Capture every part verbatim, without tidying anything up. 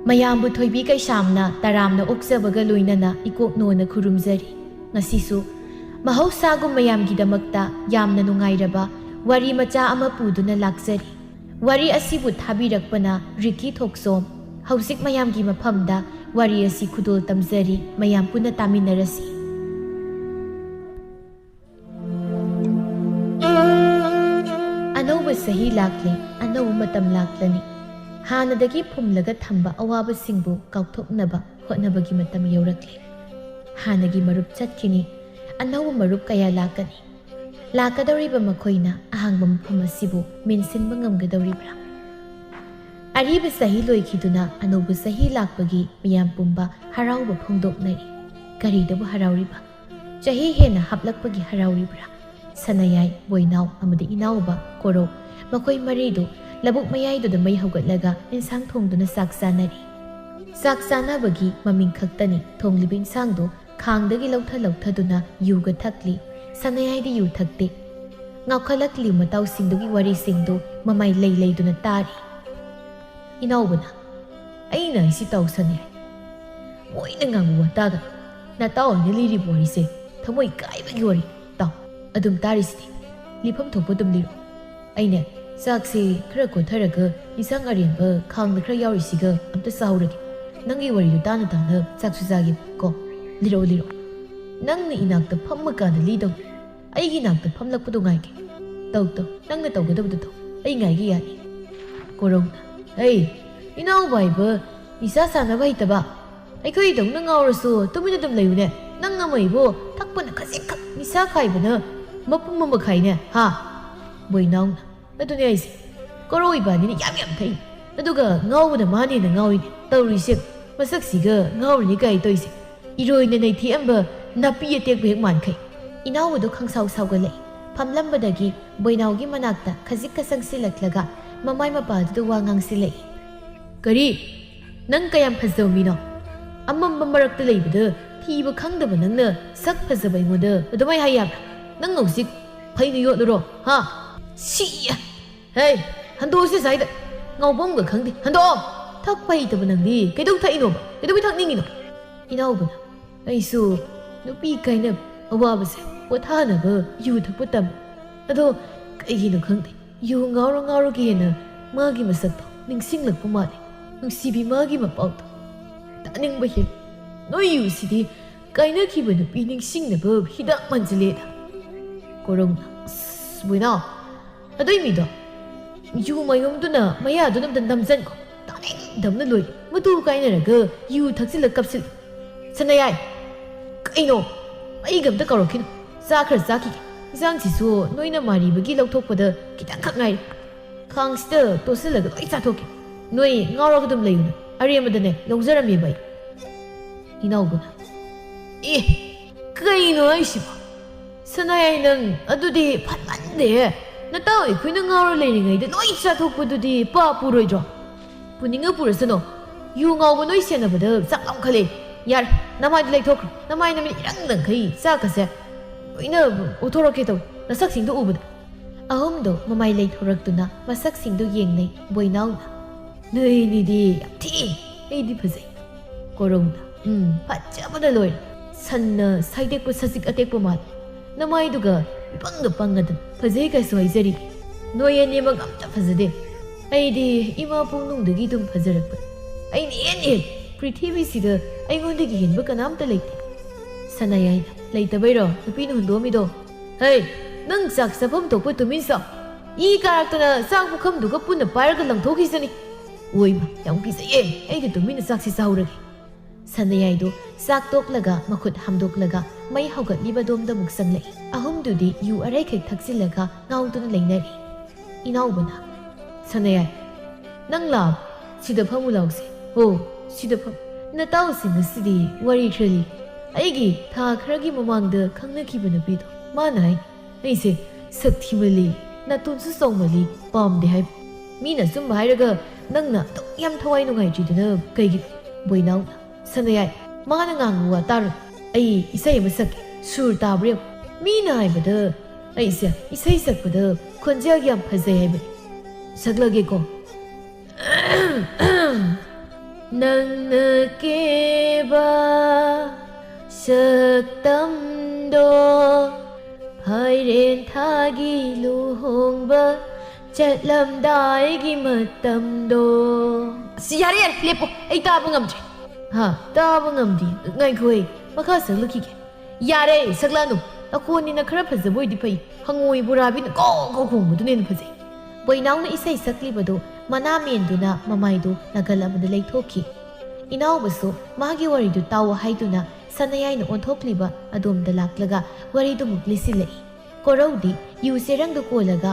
ꯃꯌꯥꯝꯕꯨ ꯊꯣꯏꯕꯤ ꯀꯩꯁꯥꯝꯅ ꯇꯔꯥꯝꯅ ꯑꯣꯛꯆꯕꯒ ꯂꯣꯏꯅꯅ ꯏꯀꯣꯛꯅꯣꯅ ꯈꯨꯔꯨꯝꯖꯔꯤ꯫ ꯉꯁꯤꯁꯨ ꯃꯍꯧꯁꯥꯒꯨꯝ ꯃꯌꯥꯝꯒꯤꯗꯃꯛꯇ ꯌꯥꯝꯅ ꯅꯨꯡꯉꯥꯏꯔꯕ ꯋꯥꯔꯤ ꯃꯆꯥ ꯑꯃ ꯄꯨꯗꯨꯅ ꯂꯥꯛꯆꯔꯤ꯫ ꯋꯥꯔꯤ ꯑꯁꯤꯕꯨ ꯊꯥꯕꯤꯔꯛꯄꯅ ꯔꯤꯀꯤ ꯊꯣꯛꯆꯣꯝ꯫ ꯍꯧꯖꯤꯛ ꯃꯌꯥꯝꯒꯤ ꯃꯐꯝꯗ ꯋꯥꯔꯤ ꯑꯁꯤ ꯈꯨꯗꯣꯜ ꯇꯝꯖꯔꯤ, ꯃꯌꯥꯝ ꯄꯨꯟꯅ ꯇꯥꯃꯤꯟꯅꯔꯁꯤ꯫ ꯑꯅꯧꯕ ꯆꯍꯤ ꯂꯥꯛꯂꯦ, ꯑꯅꯧꯕ ꯃꯇꯝ ꯂꯥꯛꯂꯅꯤ꯫ ꯍꯥꯟꯅꯗꯒꯤ ꯐꯨꯝꯂꯒ ꯊꯝꯕ ꯑꯋꯥꯕꯁꯤꯡꯕꯨ ꯀꯥꯎꯊꯣꯛꯅꯕ ꯍꯣꯠꯅꯕꯒꯤ ꯃꯇꯝ ꯌꯧꯔꯛꯂꯦ꯫ ꯍꯥꯟꯅꯒꯤ ꯃꯔꯨꯞ ꯆꯠꯈꯤꯅꯤ, ꯑꯅꯧꯕ ꯃꯔꯨꯞ ꯀꯌꯥ ꯂꯥꯛꯀꯅꯤ꯫ ꯂꯥꯛꯀꯗꯧꯔꯤꯕ ꯃꯈꯣꯏꯅ ꯑꯍꯥꯡꯕ ꯃꯐꯝ ꯑꯁꯤꯕꯨ ꯃꯦꯟꯁꯤꯟꯕ ꯉꯝꯒꯗꯧꯔꯤꯕ꯭ꯔꯥ? ꯑꯔꯤꯕ ꯆꯍꯤ ꯂꯣꯏꯈꯤꯗꯨꯅ ꯑꯅꯧꯕ ꯆꯍꯤ ꯂꯥꯛꯄꯒꯤ ꯃꯤꯌꯥꯝ ꯄꯨꯝꯕ ꯍꯔꯥꯎꯕ ꯐꯣꯡꯗꯣꯛꯅꯔꯤ꯫ ꯀꯔꯤꯗꯕꯨ ꯍꯔꯥꯎꯔꯤꯕ? ꯆꯍꯤ ꯍꯦꯟꯅ ꯍꯥꯞꯂꯛꯄꯒꯤ ꯍꯔꯥꯎꯔꯤꯕ꯭ꯔꯥ? ꯁꯅꯥꯌꯥꯏ, ꯕꯣꯏꯅꯥꯎ ꯑꯃꯗꯤ ꯏꯅꯥꯎꯕ ꯀꯣꯔꯧ, ꯃꯈꯣꯏ ꯃꯔꯤꯗꯨ ꯂꯧꯕꯨꯛ ꯃꯌꯥꯏꯗꯨꯗ ꯃꯩ ꯍꯧꯒꯠꯂꯒ ꯏꯟꯁꯥꯡ ꯊꯣꯡꯗꯨꯅ ꯆꯥꯛ ꯆꯥꯅꯔꯤ꯫ ꯆꯥꯛ ꯆꯥꯅꯕꯒꯤ ꯃꯃꯤꯡ ꯈꯛꯇꯅꯤ ꯊꯣꯡꯂꯤꯕ ꯏꯟꯁꯥꯡꯗꯨ ꯈꯥꯡꯗꯒꯤ ꯂꯧꯊ ꯂꯧꯊꯗꯨꯅ ꯌꯨꯒ ꯊꯛꯂꯤ꯫ ꯁꯅꯥꯌꯥꯏꯗꯤ ꯌꯨ ꯊꯛꯇꯦ꯫ ꯉꯥꯎꯈꯠꯂꯛꯂꯤꯕ ꯃꯇꯥꯎꯁꯤꯡꯗꯨꯒꯤ ꯋꯥꯔꯤꯁꯤꯡꯗꯨ ꯃꯃꯥꯏ ꯂꯩ ꯂꯩꯗꯨꯅ ꯇꯥꯔꯤ꯫ ꯏꯅꯥꯎꯕꯅ, "ꯑꯩꯅ ꯍꯥꯏꯁꯤ ꯇꯥꯎ ꯁꯅꯥꯌꯥꯏ꯫ ꯃꯣꯏꯅ ꯉꯥꯡꯕ ꯋꯥ ꯇꯥꯒꯅꯨ꯫ ꯅꯇꯥꯎ ꯑꯩꯅ ꯂꯤꯔꯤꯕ ꯋꯥꯔꯤꯁꯦ ꯊꯃꯣꯏ ꯀꯥꯏꯕꯒꯤ ꯋꯥꯔꯤ꯫ ꯇꯥꯎ, ꯑꯗꯨꯝ ꯇꯥꯔꯤꯁꯤꯗꯤ꯫ ꯂꯤꯐꯝ ꯊꯣꯛꯄ ꯑꯗꯨꯝ ꯂꯤꯔꯣ꯫ ꯑꯩꯅꯦ, ꯆꯥꯛꯁꯦ ꯈꯔ ꯀꯣꯊꯔꯒ ꯏꯟꯁꯥꯡ ꯑꯔꯦꯝꯕ ꯈꯥꯡꯗ ꯈꯔ ꯌꯥꯎꯔꯤꯁꯤꯒ ꯑꯝꯇ ꯆꯥꯍꯧꯔꯒꯦ꯫ ꯅꯪꯒꯤ ꯋꯥꯔꯤꯗꯨ ꯇꯥꯅ ꯇꯥꯅ ꯆꯥꯛꯁꯨ ꯆꯥꯒꯦ ꯀꯣ꯫ ꯂꯤꯔꯛꯑꯣ, ꯂꯤꯔꯛꯑꯣ꯫ ꯅꯪꯅ ꯏꯅꯥꯛꯇ ꯐꯝꯃꯀꯥꯟꯗ ꯂꯤꯗꯧꯅꯤ꯫ ꯑꯩꯒꯤ ꯏꯅꯥꯛꯇ ꯐꯝꯂꯛꯄꯗꯣ ꯉꯥꯏꯒꯦ꯫ ꯇꯧ, ꯇꯧ, ꯅꯪꯅ ꯇꯧꯒꯗꯕꯗꯨ ꯇꯧ꯫ ꯑꯩ ꯉꯥꯏꯒꯦ ꯌꯥꯅꯤ꯫" ꯀꯣꯔꯧꯅ, "ꯑꯩ, ꯏꯅꯥꯎꯕ ꯍꯥꯏꯕ ꯅꯤꯁꯥ ꯁꯥꯟꯅꯕ ꯍꯩꯇꯕ꯫ ꯑꯩꯈꯣꯏꯗꯧꯅ ꯉꯥꯎꯔꯁꯨ ꯇꯨꯃꯤꯟꯅ ꯑꯗꯨꯝ ꯂꯩꯌꯨꯅꯦ꯫ ꯅꯪ ꯑꯃ ꯏꯕꯣ, ꯊꯛꯄꯅ ꯈꯖꯤꯛꯈꯛ ꯅꯤꯁꯥ ꯈꯥꯏꯕꯅ ꯃꯄꯨꯝ ꯑꯃ ꯈꯥꯏꯅꯦ, ꯍꯥ?" ꯕꯣꯏꯅꯥꯎꯅ, "ꯑꯗꯨꯅꯦ ꯑꯩꯁꯦ꯫ ꯀꯣꯔꯧ ꯏꯕꯥꯅꯤꯅ ꯌꯥꯝ ꯌꯥꯝ ꯊꯛꯏ꯫ ꯑꯗꯨꯒ ꯉꯥꯎꯕꯅ ꯃꯥꯅ ꯍꯦꯟꯅ ꯉꯥꯎꯏꯅꯦ ꯇꯧꯔꯤꯁꯦ꯫ ꯃꯁꯛꯁꯤꯒ ꯉꯥꯎꯔꯤꯅꯤ ꯀꯥꯏ ꯇꯧꯏꯁꯦ꯫ ꯏꯔꯣꯏꯅ ꯅꯩꯊꯦꯛꯑꯝꯕ ꯅꯥꯄꯤ ꯑꯇꯦꯛꯄ ꯍꯦꯛ ꯃꯥꯟꯈꯩ꯫" ꯏꯅꯥꯎꯕꯗꯨ ꯈꯪꯁꯥꯎ ꯁꯥꯎꯒꯠꯂꯛꯏ꯫ ꯐꯝꯂꯝꯕꯗꯒꯤ ꯕꯣꯏꯅꯥꯎꯒꯤ ꯃꯅꯥꯛꯇ ꯈꯖꯤꯛꯀ ꯆꯪꯁꯤꯜꯂꯛꯂꯒ ꯃꯃꯥꯏ ꯃꯄꯥꯗꯨꯗ ꯋꯥ ꯉꯥꯡꯁꯤꯜꯂꯛꯏ꯫ "ꯀꯔꯤ? ꯅꯪ ꯀꯌꯥꯝ ꯐꯖꯕ ꯃꯤꯅꯣ? ꯑꯃꯝꯕ ꯃꯔꯛꯇ ꯂꯩꯕꯗ ꯊꯤ ꯏꯕ ꯈꯪꯗꯕ ꯅꯪꯅ ꯁꯛ ꯐꯖꯕ ꯑꯩꯉꯣꯟꯗ ꯑꯗꯨꯃꯥꯏꯅ ꯍꯥꯏ ꯌꯥꯕ꯭ꯔꯥ? ꯅꯪ ꯍꯧꯖꯤꯛ ꯐꯩꯅ ꯌꯣꯠꯂꯨꯔꯣ, ꯍꯥ? ꯁꯤ! ꯍꯦ! ꯍꯟꯗꯣꯛꯑꯁꯤ ꯁ꯭ꯋꯥꯏꯗ! ꯉꯥꯎꯐꯝꯒ ꯈꯪꯗꯦ! ꯍꯟꯗꯣꯛꯑꯣ! ꯊꯛꯄ ꯍꯩꯇꯕ ꯅꯪꯗꯤ ꯀꯩꯗꯧ ꯊꯛꯏꯅꯣꯕ? ꯀꯩꯗꯧꯕꯩ ꯊꯛꯅꯤꯡꯉꯤꯅꯣ? ꯏꯅꯥꯎꯕꯅ, ꯑꯩꯁꯨ ꯅꯨꯄꯤ ꯀꯥꯏꯅꯕ ꯑꯋꯥꯕꯁꯦ ꯄꯣꯊꯥꯅꯕ ꯌꯨ ꯊꯛꯄ ꯇꯝꯃꯤ꯫ ꯑꯗꯣ ꯀꯩꯒꯤꯅꯣ ꯈꯪꯗꯦ, ꯌꯨ ꯉꯥꯎꯔ ꯉꯥꯎꯔꯒ ꯍꯦꯟꯅ ꯃꯥꯒꯤ ꯃꯁꯛꯇꯣ ꯅꯤꯡꯁꯤꯡꯂꯛꯄ ꯃꯥꯜꯂꯦ꯫ ꯅꯨꯡꯁꯤꯕꯤ, ꯃꯥꯒꯤ ꯃꯄꯥꯎꯗꯣ ꯇꯥꯅꯤꯡꯕ ꯍꯦꯜꯂꯤ꯫ ꯅꯣꯏ ꯌꯨꯁꯤꯗꯤ ꯀꯥꯏꯅꯈꯤꯕ ꯅꯨꯄꯤ ꯅꯤꯡꯁꯤꯡꯅꯕ ꯍꯤꯗꯥꯛ ꯃꯥꯟꯁꯤꯜꯂꯦꯗ꯫ ꯀꯣꯔꯧꯅ, ꯑꯁ, ꯕꯣꯏꯅꯥꯎ, ꯑꯗꯨꯏ ꯃꯤꯗꯣ ꯌꯨ ꯃꯌꯨꯝꯗꯨꯅ ꯃꯌꯥꯗꯨꯅ ꯑꯝꯇ ꯅꯝꯖꯟꯈꯣ꯫ ꯇꯥꯅꯤꯡꯗꯕꯅ ꯂꯣꯏꯔꯦ꯫ ꯃꯇꯨ ꯀꯥꯏꯅꯔꯒ ꯌꯨ ꯊꯛꯆꯤꯜꯂ ꯀꯞꯁꯤꯜꯂꯤ꯫ ꯁꯅꯥꯌꯥꯏ, ꯀꯩꯅꯣ? ꯑꯩꯒ ꯑꯝꯇ ꯀꯧꯔꯛꯈꯤꯅꯨ꯫ ꯆꯥ ꯈꯔ ꯆꯥꯈꯤꯒꯦ꯫ ꯏꯟꯁꯥꯡꯁꯤꯁꯨ ꯅꯣꯏꯅ ꯃꯥꯔꯤꯕꯒꯤ ꯂꯧꯊꯣꯛꯄꯗ ꯈꯤꯇꯪꯈꯛ ꯉꯥꯏꯔꯦ꯫ ꯈꯥꯡꯁꯤꯗ ꯇꯣꯠꯁꯤꯜꯂꯒ ꯂꯣꯏ ꯆꯥꯊꯣꯛꯀꯦ꯫ ꯅꯣꯏ ꯉꯥꯎꯔꯒ ꯑꯗꯨꯝ ꯂꯩꯌꯨꯅ꯫ ꯑꯔꯦꯝꯕꯗꯅꯦ ꯂꯧꯖꯔꯝꯃꯦꯕ ꯑꯩ꯫ ꯏꯅꯥꯎꯕꯅ, ꯑꯦ, ꯀꯩꯅꯣ ꯍꯥꯏꯁꯤꯕꯣ? ꯁꯅꯥꯌꯥꯏ, ꯅꯪ ꯑꯗꯨꯗꯤ ꯐꯠꯃꯟꯗꯦꯍꯦ꯫ ꯅꯇꯥꯎ ꯑꯩꯈꯣꯏꯅ ꯉꯥꯎꯔ ꯂꯩꯔꯤꯉꯩꯗ ꯂꯣꯏ ꯆꯥꯊꯣꯛꯄꯗꯨꯗꯤ ꯄꯥꯞ ꯄꯨꯔꯣꯏꯗ꯭ꯔꯣ? ꯄꯨꯅꯤꯡꯉ ꯄꯨꯔꯁꯅꯣ꯫ ꯌꯨ ꯉꯥꯎꯕ ꯅꯣꯏ ꯁꯦꯟꯅꯕꯗ ꯆꯥꯛ ꯂꯥꯝꯈꯠꯂꯦ꯫ ꯌꯥꯔꯦ, ꯅꯃꯥꯏꯗꯨ ꯂꯩꯊꯣꯛꯈ꯭ꯔꯣ꯫ ꯅꯃꯥꯏ ꯅꯃꯤꯠ ꯏꯔꯪ ꯂꯪꯈꯩ ꯆꯥꯛꯀꯁꯦ ꯂꯣꯏꯅ ꯑꯣꯊꯣꯔꯛꯀꯦ ꯇꯧꯏ, ꯅꯁꯛꯁꯤꯡꯗꯨ ꯎꯕꯗ꯫ ꯑꯍꯨꯝꯗꯣ ꯃꯃꯥꯏ ꯂꯩꯊꯣꯔꯛꯇꯨꯅ ꯃꯁꯛꯁꯤꯡꯗꯨ ꯌꯦꯡꯅꯩ꯫ ꯕꯣꯏꯅꯥꯎꯅ, ꯅꯣꯏꯅꯤꯗꯤ ꯌꯥꯝ ꯊꯤ, ꯑꯩꯗꯤ ꯐꯖꯩ꯫ ꯀꯣꯔꯧꯅ, ꯎꯝ, ꯐꯖꯕꯅ ꯂꯣꯏꯔꯦ꯫ ꯁꯟꯅ ꯁꯥꯏꯗꯦꯛꯄ ꯁꯖꯤꯛ ꯑꯇꯦꯛꯄ ꯃꯥꯜꯂꯦ꯫ ꯅꯃꯥꯏꯗꯨꯒ ꯏꯄꯪꯗ ꯄꯪꯉꯗꯅ ꯐꯖꯩ ꯀꯥꯏꯁꯨ ꯍꯥꯏꯖꯔꯤ꯫ ꯅꯣꯏ ꯑꯅꯤꯃꯛ ꯑꯝꯇ ꯐꯖꯗꯦ꯫ ꯑꯩꯗꯤ ꯏꯃꯥ ꯄꯨꯡꯅꯨꯡꯗꯒꯤ ꯑꯗꯨꯝ ꯐꯖꯔꯛꯄꯅꯤ꯫ ꯑꯩꯅ ꯍꯦꯟ ꯍꯦꯜꯂꯤ꯫ ꯄ꯭ꯔꯤꯊꯤꯕꯤꯁꯤꯗ ꯑꯩꯉꯣꯟꯗꯒꯤ ꯍꯦꯟꯕ ꯀꯅꯥꯝꯇ ꯂꯩꯇꯦ꯫ ꯁꯅꯥꯌꯥꯏꯅ, ꯂꯩꯇꯕꯩꯔꯣ ꯅꯨꯄꯤꯅ ꯍꯨꯟꯗꯣꯛꯑꯝꯃꯤꯗꯣ? ꯍꯩ, ꯅꯪ ꯆꯥꯛ ꯆꯥꯐꯝ ꯊꯣꯛꯄ ꯇꯨꯃꯤꯟ ꯆꯥꯎ꯫ ꯏ ꯀꯥꯔꯛꯇꯅ ꯆꯥꯛ ꯄꯨꯈꯝꯗꯨꯒ ꯄꯨꯟꯅ ꯄꯥꯏꯔꯒ ꯂꯪꯊꯣꯛꯈꯤꯁꯅꯤ꯫ ꯑꯣꯏꯃ, ꯌꯥꯝ ꯀꯤꯖꯩꯌꯦ꯫ ꯑꯩꯗꯤ ꯇꯨꯃꯤꯟꯅ ꯆꯥꯛꯁꯤ ꯆꯥꯍꯧꯔꯒꯦ꯫ ꯁꯅꯥꯌꯥꯏꯗꯨ ꯆꯥꯛ ꯇꯣꯛꯂꯒ ꯃꯈꯨꯠ ꯍꯥꯝꯗꯣꯛꯂꯒ ꯃꯩ ꯍꯧꯒꯠꯂꯤꯕ ꯑꯗꯣꯝꯗ ꯑꯃꯨꯛ ꯆꯪꯂꯛꯏ꯫ ꯑꯍꯨꯝꯗꯨꯗꯤ ꯌꯨ ꯑꯔꯩꯈꯩ ꯊꯛꯆꯤꯜꯂꯒ ꯉꯥꯎꯗꯨꯅ ꯂꯩꯅꯔꯤ꯫ ꯏꯅꯥꯎꯕꯅ, ꯁꯅꯥꯌꯥꯏ, ꯅꯪ ꯂꯥꯛꯑꯕ? ꯁꯤꯗ ꯐꯝꯃꯨ ꯂꯥꯎꯁꯦ꯫ ꯍꯣ, ꯁꯤꯗ ꯐꯝ꯫ ꯅꯇꯥꯎꯁꯤꯡ ꯑꯁꯤꯗꯤ ꯋꯥꯔꯤ ꯈꯔ ꯂꯤ꯫ ꯑꯩꯒꯤ ꯊꯥ ꯈꯔꯒꯤ ꯃꯃꯥꯡꯗ ꯈꯪꯅꯈꯤꯕ ꯅꯨꯄꯤꯗꯣ, ꯃꯥꯅ ꯍꯥꯏ, ꯑꯩꯁꯦ ꯁꯛ ꯊꯤꯃꯜꯂꯤ, ꯅꯥꯇꯣꯟꯁꯨ ꯆꯥꯎꯃꯜꯂꯤ, ꯄꯥꯝꯗꯦ ꯍꯥꯏꯕ꯫ ꯃꯤꯅ ꯑꯆꯨꯝꯕ ꯍꯥꯏꯔꯒ ꯅꯪꯅ ꯑꯗꯨꯛ ꯌꯥꯝ ꯊꯋꯥꯏ ꯅꯨꯡꯉꯥꯏꯇ꯭ꯔꯤꯗꯨꯅ ꯀꯩꯒꯤꯅꯣ? ꯕꯣꯏꯅꯥꯎꯅ, ꯁꯅꯥꯌꯥꯏ, ꯃꯥꯅ ꯉꯥꯡꯕ ꯋꯥ ꯇꯥꯔꯨ꯫ ꯑꯩ ꯏꯁꯩ ꯑꯃ ꯁꯛꯀꯦ꯫ ꯁꯨꯔ ꯇꯥꯕ꯭ꯔꯥ ꯌꯦꯡꯉꯨ꯫ ꯃꯤꯅ ꯍꯥꯏꯕꯗ ꯑꯩꯁꯦ ꯏꯁꯩ ꯁꯛꯄꯗ ꯈꯣꯟꯖꯦꯜ ꯌꯥꯝ ꯐꯖꯩ ꯍꯥꯏꯕꯅꯤ꯫ ꯁꯛꯂꯒꯦꯀꯣ꯫ ꯅꯪꯅ ꯀꯦꯕ ꯁꯛꯇꯝꯗꯣ ꯐꯥꯏꯔꯦꯟ ꯊꯥꯒꯤ ꯂꯨꯍꯣꯡꯕ ꯆꯠꯂꯝꯗꯥꯏꯒꯤ ꯃꯇꯝꯗꯣ꯫ ꯑꯁ, ꯌꯥꯔꯦ, ꯌꯥꯔꯦ, ꯂꯦꯞꯄꯣ꯫ ꯑꯩ ꯇꯥꯕ ꯉꯝꯗ꯭ꯔꯦ꯫ ꯍꯥ, ꯇꯥꯕ ꯉꯝꯗꯦ꯫ ꯉꯥꯏꯈꯣꯍꯦ, ꯃꯈꯥ ꯁꯛꯂꯛꯈꯤꯒꯦ꯫ ꯌꯥꯔꯦ, ꯁꯛꯂꯛꯑꯅꯨ꯫ ꯅꯈꯣꯟꯅꯤꯅ ꯈꯔ ꯐꯖꯕ ꯑꯣꯏꯗꯤ ꯐꯩ꯫ ꯍꯪꯉꯣꯏ ꯕꯣꯔꯥꯕꯤꯅ ꯀꯧ ꯀꯧ ꯈꯣꯡꯕꯗꯨꯅ ꯍꯦꯟꯅ ꯐꯖꯩ꯫ ꯕꯣꯏꯅꯥꯎꯅ ꯏꯁꯩ ꯁꯛꯂꯤꯕꯗꯨ ꯃꯅꯥ ꯃꯦꯟꯗꯨꯅ ꯃꯃꯥꯏꯗꯨ ꯅꯥꯀꯜ ꯑꯃꯗ ꯂꯩꯊꯣꯛꯈꯤ꯫ ꯏꯅꯥꯎꯕꯁꯨ ꯃꯥꯒꯤ ꯋꯥꯔꯤꯗꯨ ꯇꯥꯎ ꯍꯥꯏꯗꯨꯅ ꯁꯅꯥꯌꯥꯏꯅ ꯑꯣꯟꯊꯣꯛꯂꯤꯕ ꯑꯗꯣꯝꯗ ꯂꯥꯛꯂꯒ ꯋꯥꯔꯤꯗꯨꯃꯨꯛ ꯂꯤꯁꯤꯜꯂꯛꯏ꯫ ꯀꯣꯔꯧꯗꯤ ꯌꯨ ꯆꯦꯔꯪꯗꯨ ꯀꯣꯜꯂꯒ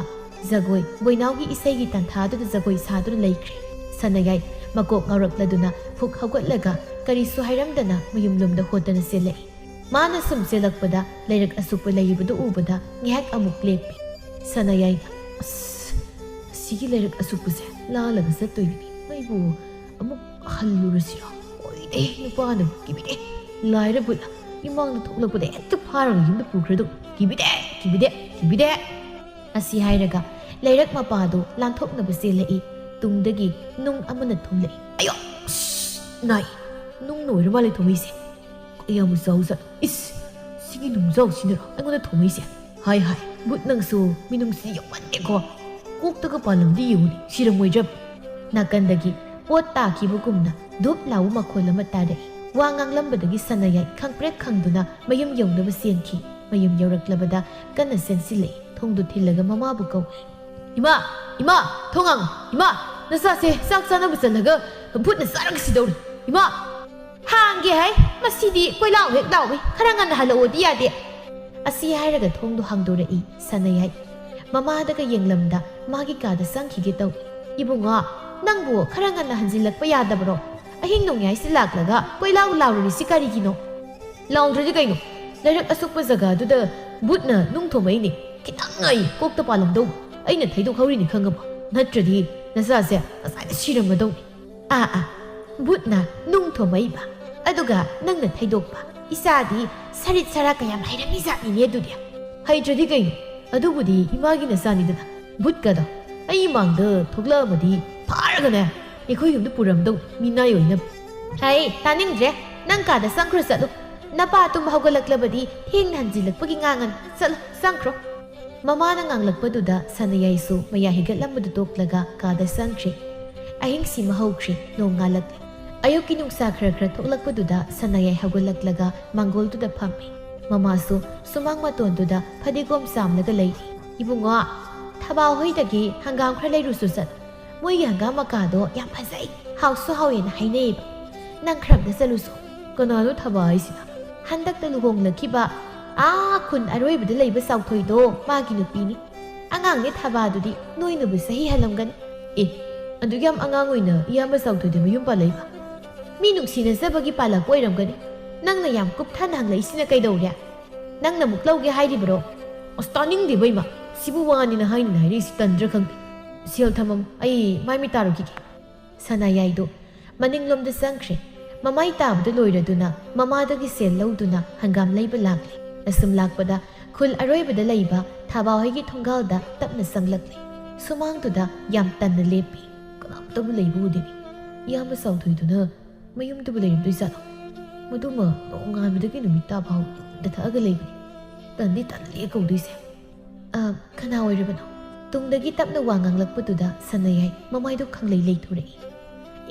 ꯖꯒꯣꯏ, ꯕꯣꯏꯅꯥꯎꯒꯤ ꯏꯁꯩꯒꯤ ꯇꯥꯟꯊꯥꯗꯨꯗ ꯖꯒꯣꯏ ꯁꯥꯗꯨꯅ ꯂꯩꯈ꯭ꯔꯦ꯫ ꯁꯅꯥꯌꯥꯏ ꯃꯀꯣꯛ ꯉꯥꯎꯔꯛꯂꯗꯨꯅ ꯐꯨꯛ ꯍꯧꯒꯠꯂꯒ ꯀꯔꯤꯁꯨ ꯍꯥꯏꯔꯝꯗꯅ ꯃꯌꯨꯝꯂꯣꯝꯗ ꯍꯣꯠꯇꯅ ꯆꯦꯜꯂꯛꯏ꯫ ꯃꯥꯅ ꯁꯨꯝ ꯆꯦꯜꯂꯛꯄꯗ ꯂꯩꯔꯛ ꯑꯁꯨꯛꯄ ꯂꯩꯔꯤꯕꯗꯨ ꯎꯕꯗ ꯉꯥꯏꯍꯥꯛ ꯑꯃꯨꯛ ꯂꯦꯞꯄꯤ꯫ ꯁꯅꯥꯌꯥꯏꯅ, "ꯑꯁ, ꯑꯁꯤꯒꯤ ꯂꯩꯔꯛ ꯑꯁꯨꯛꯄꯁꯦ ꯂꯥꯜꯂꯒ ꯆꯠꯇꯣꯏꯅꯤ꯫ ꯑꯩꯕꯨ ꯑꯃꯨꯛ ꯍꯜꯂꯨꯔꯁꯤꯔꯣ? ꯑꯣꯏꯗꯦ, ꯅꯨꯄꯥꯅ ꯀꯤꯕꯤꯗꯦ꯫ ꯂꯥꯏꯔ ꯕꯨꯠꯅ ꯏꯃꯥꯡꯗ ꯊꯣꯛꯂꯛꯄꯗ ꯍꯦꯛꯇ ꯐꯥꯔꯒ ꯌꯨꯝꯗ ꯄꯨꯈ꯭ꯔꯗꯧ꯫ ꯀꯤꯕꯤꯗꯦ, ꯀꯤꯕꯤꯗꯦ, ꯀꯤꯕꯤꯗꯦ!" ꯑꯁꯤ ꯍꯥꯏꯔꯒ ꯂꯩꯔꯛ ꯃꯄꯥꯗꯨ ꯂꯥꯟꯊꯣꯛꯅꯕ ꯆꯦꯜꯂꯛꯏ꯫ ꯇꯨꯡꯗꯒꯤ ꯅꯨꯡ ꯑꯃꯅ ꯊꯣꯝꯂꯛꯏ꯫ "ꯑꯌꯣ! ꯑꯁ! ꯅꯥꯏ! ꯅꯨꯡꯅ ꯑꯣꯏꯔ ꯃꯥꯜꯂꯦ ꯊꯣꯝꯂꯛꯏꯁꯦ꯫ ꯀꯌꯥꯝ ꯆꯥꯎꯖꯥꯠꯅꯣ? ꯏꯁ! ꯁꯤꯒꯤ ꯅꯨꯡꯖꯥꯎꯁꯤꯅꯔꯣ ꯑꯩꯉꯣꯟꯗ ꯊꯣꯝꯂꯛꯏꯁꯦ? ꯍꯥꯏ, ꯍꯥꯏ, ꯕꯨꯠ ꯅꯪꯁꯨ ꯃꯤꯅꯨꯡꯁꯤ ꯌꯥꯎꯃꯟꯗꯦꯀꯣ꯫ ꯀꯣꯛꯇꯒ ꯄꯥꯜꯂꯝꯗꯤ ꯌꯦꯡꯉꯨꯅꯦ, ꯁꯤꯔꯝꯃꯣꯏꯗ꯭ꯔꯕ?" ꯅꯥꯀꯟꯗꯒꯤ ꯄꯣꯠ ꯇꯥꯈꯤꯕꯒꯨꯝꯅ ꯙꯨꯞ ꯂꯥꯎꯕ ꯃꯈꯣꯜ ꯑꯃ ꯇꯥꯔꯛꯏ꯫ ꯋꯥ ꯉꯥꯡꯂꯝꯕꯗꯒꯤ ꯁꯅꯥꯌꯥꯏ ꯈꯪꯄ꯭ꯔꯦꯛ ꯈꯪꯗꯨꯅ ꯃꯌꯨꯝ ꯌꯧꯅꯕ ꯆꯦꯟꯈꯤ꯫ ꯃꯌꯨꯝ ꯌꯧꯔꯛꯂꯕꯗ ꯀꯟꯅ ꯆꯦꯟꯁꯤꯜꯂꯛꯏ꯫ ꯊꯣꯡꯗꯨ ꯊꯤꯜꯂꯒ ꯃꯃꯥꯕꯨ ꯀꯧꯏ꯫ "ꯏꯃꯥ! ꯏꯃꯥ! ꯊꯣꯡ ꯍꯥꯡꯉꯨ! ꯏꯃꯥ! ꯅꯆꯥꯁꯦ ꯆꯥꯛ ꯆꯥꯅꯕ ꯆꯠꯂꯒ ꯕꯨꯠꯅ ꯆꯥꯔꯒ ꯁꯤꯗꯧꯔꯦ! ꯏꯃꯥ!" "ꯍꯥꯡꯒꯦ ꯍꯥꯏ, ꯃꯁꯤꯗꯤ ꯀꯣꯏꯂꯥꯎ ꯍꯦꯛ ꯂꯥꯎꯏ, ꯈꯔ ꯉꯟꯅ ꯍꯜꯂꯛꯑꯣꯗꯤ ꯌꯥꯗꯦ?" ꯑꯁꯤ ꯍꯥꯏꯔꯒ ꯊꯣꯡꯗꯨ ꯍꯥꯡꯗꯣꯔꯛꯏ ꯁꯅꯥꯌꯥꯏ꯫ ꯃꯃꯥꯗꯒ ꯌꯦꯡꯂꯝꯗ ꯃꯥꯒꯤ ꯀꯥꯗ ꯆꯪꯈꯤꯒꯦ ꯇꯧꯏ꯫ "ꯏꯕꯨꯡꯉꯣ, ꯅꯪꯕꯨ ꯈꯔ ꯉꯟꯅ ꯍꯟꯖꯤꯜꯂꯛꯄ ꯌꯥꯗꯕꯔꯣ? ꯑꯍꯤꯡ ꯅꯣꯡꯌꯥꯏꯁꯤ ꯂꯥꯛꯂꯒ ꯀꯣꯏꯂꯥꯎ ꯂꯥꯎꯔꯨꯔꯤꯁꯤ ꯀꯔꯤꯒꯤꯅꯣ?" "ꯂꯥꯎꯗ꯭ꯔꯗꯤ ꯀꯩꯅꯣ? ꯂꯩꯔꯛ ꯑꯁꯨꯛꯄ ꯖꯒꯥꯗꯨꯗ ꯕꯨꯠꯅ ꯅꯨꯡ ꯊꯣꯝꯃꯛꯏꯅꯦ꯫ ꯈꯤꯇꯪ ꯉꯥꯏ ꯀꯣꯛꯇ ꯄꯥꯜꯂꯝꯗꯧꯕ꯫ ꯑꯩꯅ ꯊꯩꯗꯣꯛꯍꯧꯔꯤꯅꯤ ꯈꯪꯉꯕ? ꯅꯠꯇ꯭ꯔꯗꯤ ꯅꯆꯥꯁꯦ ꯉꯁꯥꯏꯅ ꯁꯤꯔꯝꯃꯗꯧꯅꯤ꯫" "ꯑꯥ, ꯑꯥ, ꯕꯨꯠꯅ ꯅꯨꯡ ꯊꯣꯝꯃꯛꯏꯕ? ꯑꯗꯨꯒ ꯅꯪꯅ ꯊꯩꯗꯣꯛꯄ꯫ ꯏꯆꯥꯗꯤ ꯁꯔꯤꯠ ꯁꯔꯥꯛꯀ ꯌꯥꯝ ꯍꯩꯔꯝꯃꯤ ꯖꯥꯠꯅꯤꯅꯦ ꯑꯗꯨꯗꯤ꯫ ꯍꯩꯇ꯭ꯔꯗꯤ ꯀꯩꯅꯣ? ꯑꯗꯨꯕꯨꯗꯤ ꯏꯃꯥꯒꯤ ꯅꯆꯥꯅꯤꯗꯅ꯫ ꯕꯨꯠꯀꯗꯣ ꯑꯩ ꯃꯥꯡꯗ ꯊꯣꯛꯂꯛꯑꯃꯗꯤ ꯐꯥꯔꯒꯅꯦ ꯑꯩꯈꯣꯏ ꯌꯨꯝꯗ ꯄꯨꯔꯝꯗꯧ ꯃꯤꯅꯥꯏ ꯑꯣꯏꯅꯕ꯫ ꯍꯩ, ꯇꯥꯅꯤꯡꯗ꯭ꯔꯦ꯫ ꯅꯪ ꯀꯥꯗ ꯆꯪꯈ꯭ꯔꯣ ꯆꯠꯂꯨ꯫ ꯅꯄꯥ ꯇꯨꯝꯕ ꯍꯧꯒꯠꯂꯛꯂꯕꯗꯤ ꯊꯦꯡꯅ ꯍꯟꯖꯤꯜꯂꯛꯄꯒꯤ ꯉꯥꯡꯉꯅꯤ꯫ ꯆꯠꯂꯣ, ꯆꯪꯈ꯭ꯔꯣ꯫ ꯃꯃꯥꯅ ꯉꯥꯡꯂꯛꯄꯗꯨꯗ ꯁꯅꯥꯌꯥꯏꯁꯨ ꯃꯌꯥ ꯍꯤꯒꯠꯂꯝꯕꯗꯨ ꯇꯣꯛꯂꯒ ꯀꯥꯗ ꯆꯪꯈ꯭ꯔꯦ꯫ ꯑꯍꯤꯡ ꯁꯤꯃ ꯍꯧꯈ꯭ꯔꯦ, ꯅꯣꯡ ꯉꯥꯜꯂꯛꯂꯦ꯫ ꯑꯌꯨꯛꯀꯤ ꯅꯨꯡꯁꯥ ꯈꯔ ꯈꯔ ꯊꯣꯛꯂꯛꯄꯗꯨꯗ ꯁꯅꯥꯌꯥꯏ ꯍꯧꯒꯠꯂꯛꯂꯒ ꯃꯥꯡꯒꯣꯜꯗꯨꯗ ꯐꯝꯃꯤ꯫ ꯃꯃꯥꯁꯨ ꯁꯨꯃꯥꯡ ꯃꯇꯣꯟꯗꯨꯗ ꯐꯗꯤꯒꯣꯝ ꯆꯥꯝꯂꯒ ꯂꯩꯔꯤ꯫ "ꯏꯕꯨꯡꯉꯣ, ꯊꯕꯥ ꯍꯣꯏꯗꯒꯤ ꯍꯪꯒꯥꯝ ꯈꯔ ꯂꯩꯔꯨꯁꯨ ꯆꯠ꯫ ꯃꯣꯏꯒꯤ ꯍꯪꯒꯥꯝ ꯃꯀꯥꯗꯣ ꯌꯥꯝ ꯐꯖꯩ, ꯍꯥꯎꯁꯨ ꯍꯥꯎꯋꯦꯅ ꯍꯥꯏꯅꯩꯌꯦꯕ꯫ ꯅꯪ ꯈꯔ ꯑꯝꯇ ꯆꯠꯂꯨꯁꯣ꯫" "ꯀꯅꯥꯅꯣ ꯊꯕꯥ ꯍꯥꯏꯁꯤꯅ?" "ꯍꯟꯗꯛꯇ ꯂꯨꯍꯣꯡꯂꯛꯈꯤꯕ ꯑꯥ ꯈꯨꯟ ꯑꯔꯣꯏꯕꯗ ꯂꯩꯕ ꯆꯥꯎꯊꯣꯏꯗꯣ, ꯃꯥꯒꯤ ꯅꯨꯄꯤꯅꯤ꯫ ꯑꯉꯥꯡꯅꯦ ꯊꯕꯥꯗꯨꯗꯤ, ꯅꯣꯏꯅꯕꯨ ꯆꯍꯤ ꯍꯜꯂꯝꯒꯅꯤ꯫" "ꯑꯦ, ꯑꯗꯨꯛ ꯌꯥꯝ ꯑꯉꯥꯡ ꯑꯣꯏꯅ ꯏꯌꯥꯝꯕ ꯆꯥꯎꯊꯣꯏꯗ ꯃꯌꯨꯝ ꯄꯥꯜꯂꯛꯏꯕ?" "ꯃꯤ ꯅꯨꯡꯁꯤꯅꯖꯕꯒꯤ ꯄꯥꯜꯂꯛꯄ ꯑꯣꯏꯔꯝꯒꯅꯤ꯫ ꯅꯪꯅ ꯌꯥꯝ ꯀꯨꯞꯊꯅ ꯍꯪꯂꯛꯏꯁꯤꯅ ꯀꯩꯗꯧꯔꯦ? ꯅꯪꯅ ꯑꯃꯨꯛ ꯂꯧꯒꯦ ꯍꯥꯏꯔꯤꯕꯔꯣ?" "ꯑꯁ, ꯇꯥꯅꯤꯡꯗꯦꯕ ꯏꯃꯥ꯫ ꯁꯤꯕꯨ ꯋꯥꯅꯤꯅ ꯍꯥꯏꯅꯤꯅ ꯍꯥꯏꯔꯛꯏꯁꯤ ꯇꯟꯗ꯭ꯔꯥ ꯈꯪꯗꯦ꯫ ꯁꯦꯜ ꯊꯝꯃꯝꯃꯨ, ꯑꯩ ꯃꯥꯏ ꯃꯤꯠ ꯇꯥꯔꯨꯈꯤꯒꯦ꯫" ꯁꯅꯥꯌꯥꯏꯗꯣ ꯃꯅꯤꯡꯂꯣꯝꯗ ꯆꯪꯈ꯭ꯔꯦ꯫ ꯃꯃꯥꯏ ꯇꯥꯕꯗ ꯂꯣꯏꯔꯗꯨꯅ ꯃꯃꯥꯗꯒꯤ ꯁꯦꯜ ꯂꯧꯗꯨꯅ ꯍꯪꯒꯥꯝ ꯂꯩꯕ ꯂꯥꯛꯂꯦ꯫ ꯑꯁꯨꯝ ꯂꯥꯛꯄꯗ ꯈꯨꯜ ꯑꯔꯣꯏꯕꯗ ꯂꯩꯕ ꯊꯥꯕꯥ ꯍꯣꯏꯒꯤ ꯊꯣꯡꯒꯥꯜꯗ ꯇꯞꯅ ꯆꯪꯂꯛꯂꯦ꯫ ꯁꯨꯃꯥꯡꯗꯨꯗ ꯌꯥꯝ ꯇꯟꯅ ꯂꯦꯞꯄꯤ꯫ ꯀꯅꯥꯝꯇꯕꯨ ꯂꯩꯕ ꯎꯗꯦꯅꯦ꯫ ꯏꯌꯥꯝꯕ ꯆꯥꯎꯊꯣꯏꯗꯨꯅ ꯃꯌꯨꯝꯗꯨꯕꯨ ꯂꯩꯔꯝꯗꯣꯏꯖꯥꯠꯂꯣ? ꯃꯗꯨꯃ ꯅꯣꯡꯉꯥꯟꯕꯗꯒꯤ ꯅꯨꯃꯤꯠ ꯇꯥ ꯐꯥꯎ ꯌꯨꯝꯗ ꯊꯛꯑꯒ ꯂꯩꯕꯅꯤ꯫ ꯇꯟꯗꯤ ꯇꯜꯂꯦ ꯀꯧꯗꯣꯏꯁꯦ꯫ "ꯑ, ꯀꯅꯥ ꯑꯣꯏꯔꯕꯅꯣ?" ꯇꯨꯡꯗꯒꯤ ꯇꯞꯅ ꯋꯥ ꯉꯥꯡꯂꯛꯄꯗꯨꯗ ꯁꯅꯥꯌꯥꯏ ꯃꯃꯥꯏꯗꯨ ꯈꯪꯂꯩ ꯂꯩꯊꯣꯔꯛꯏ꯫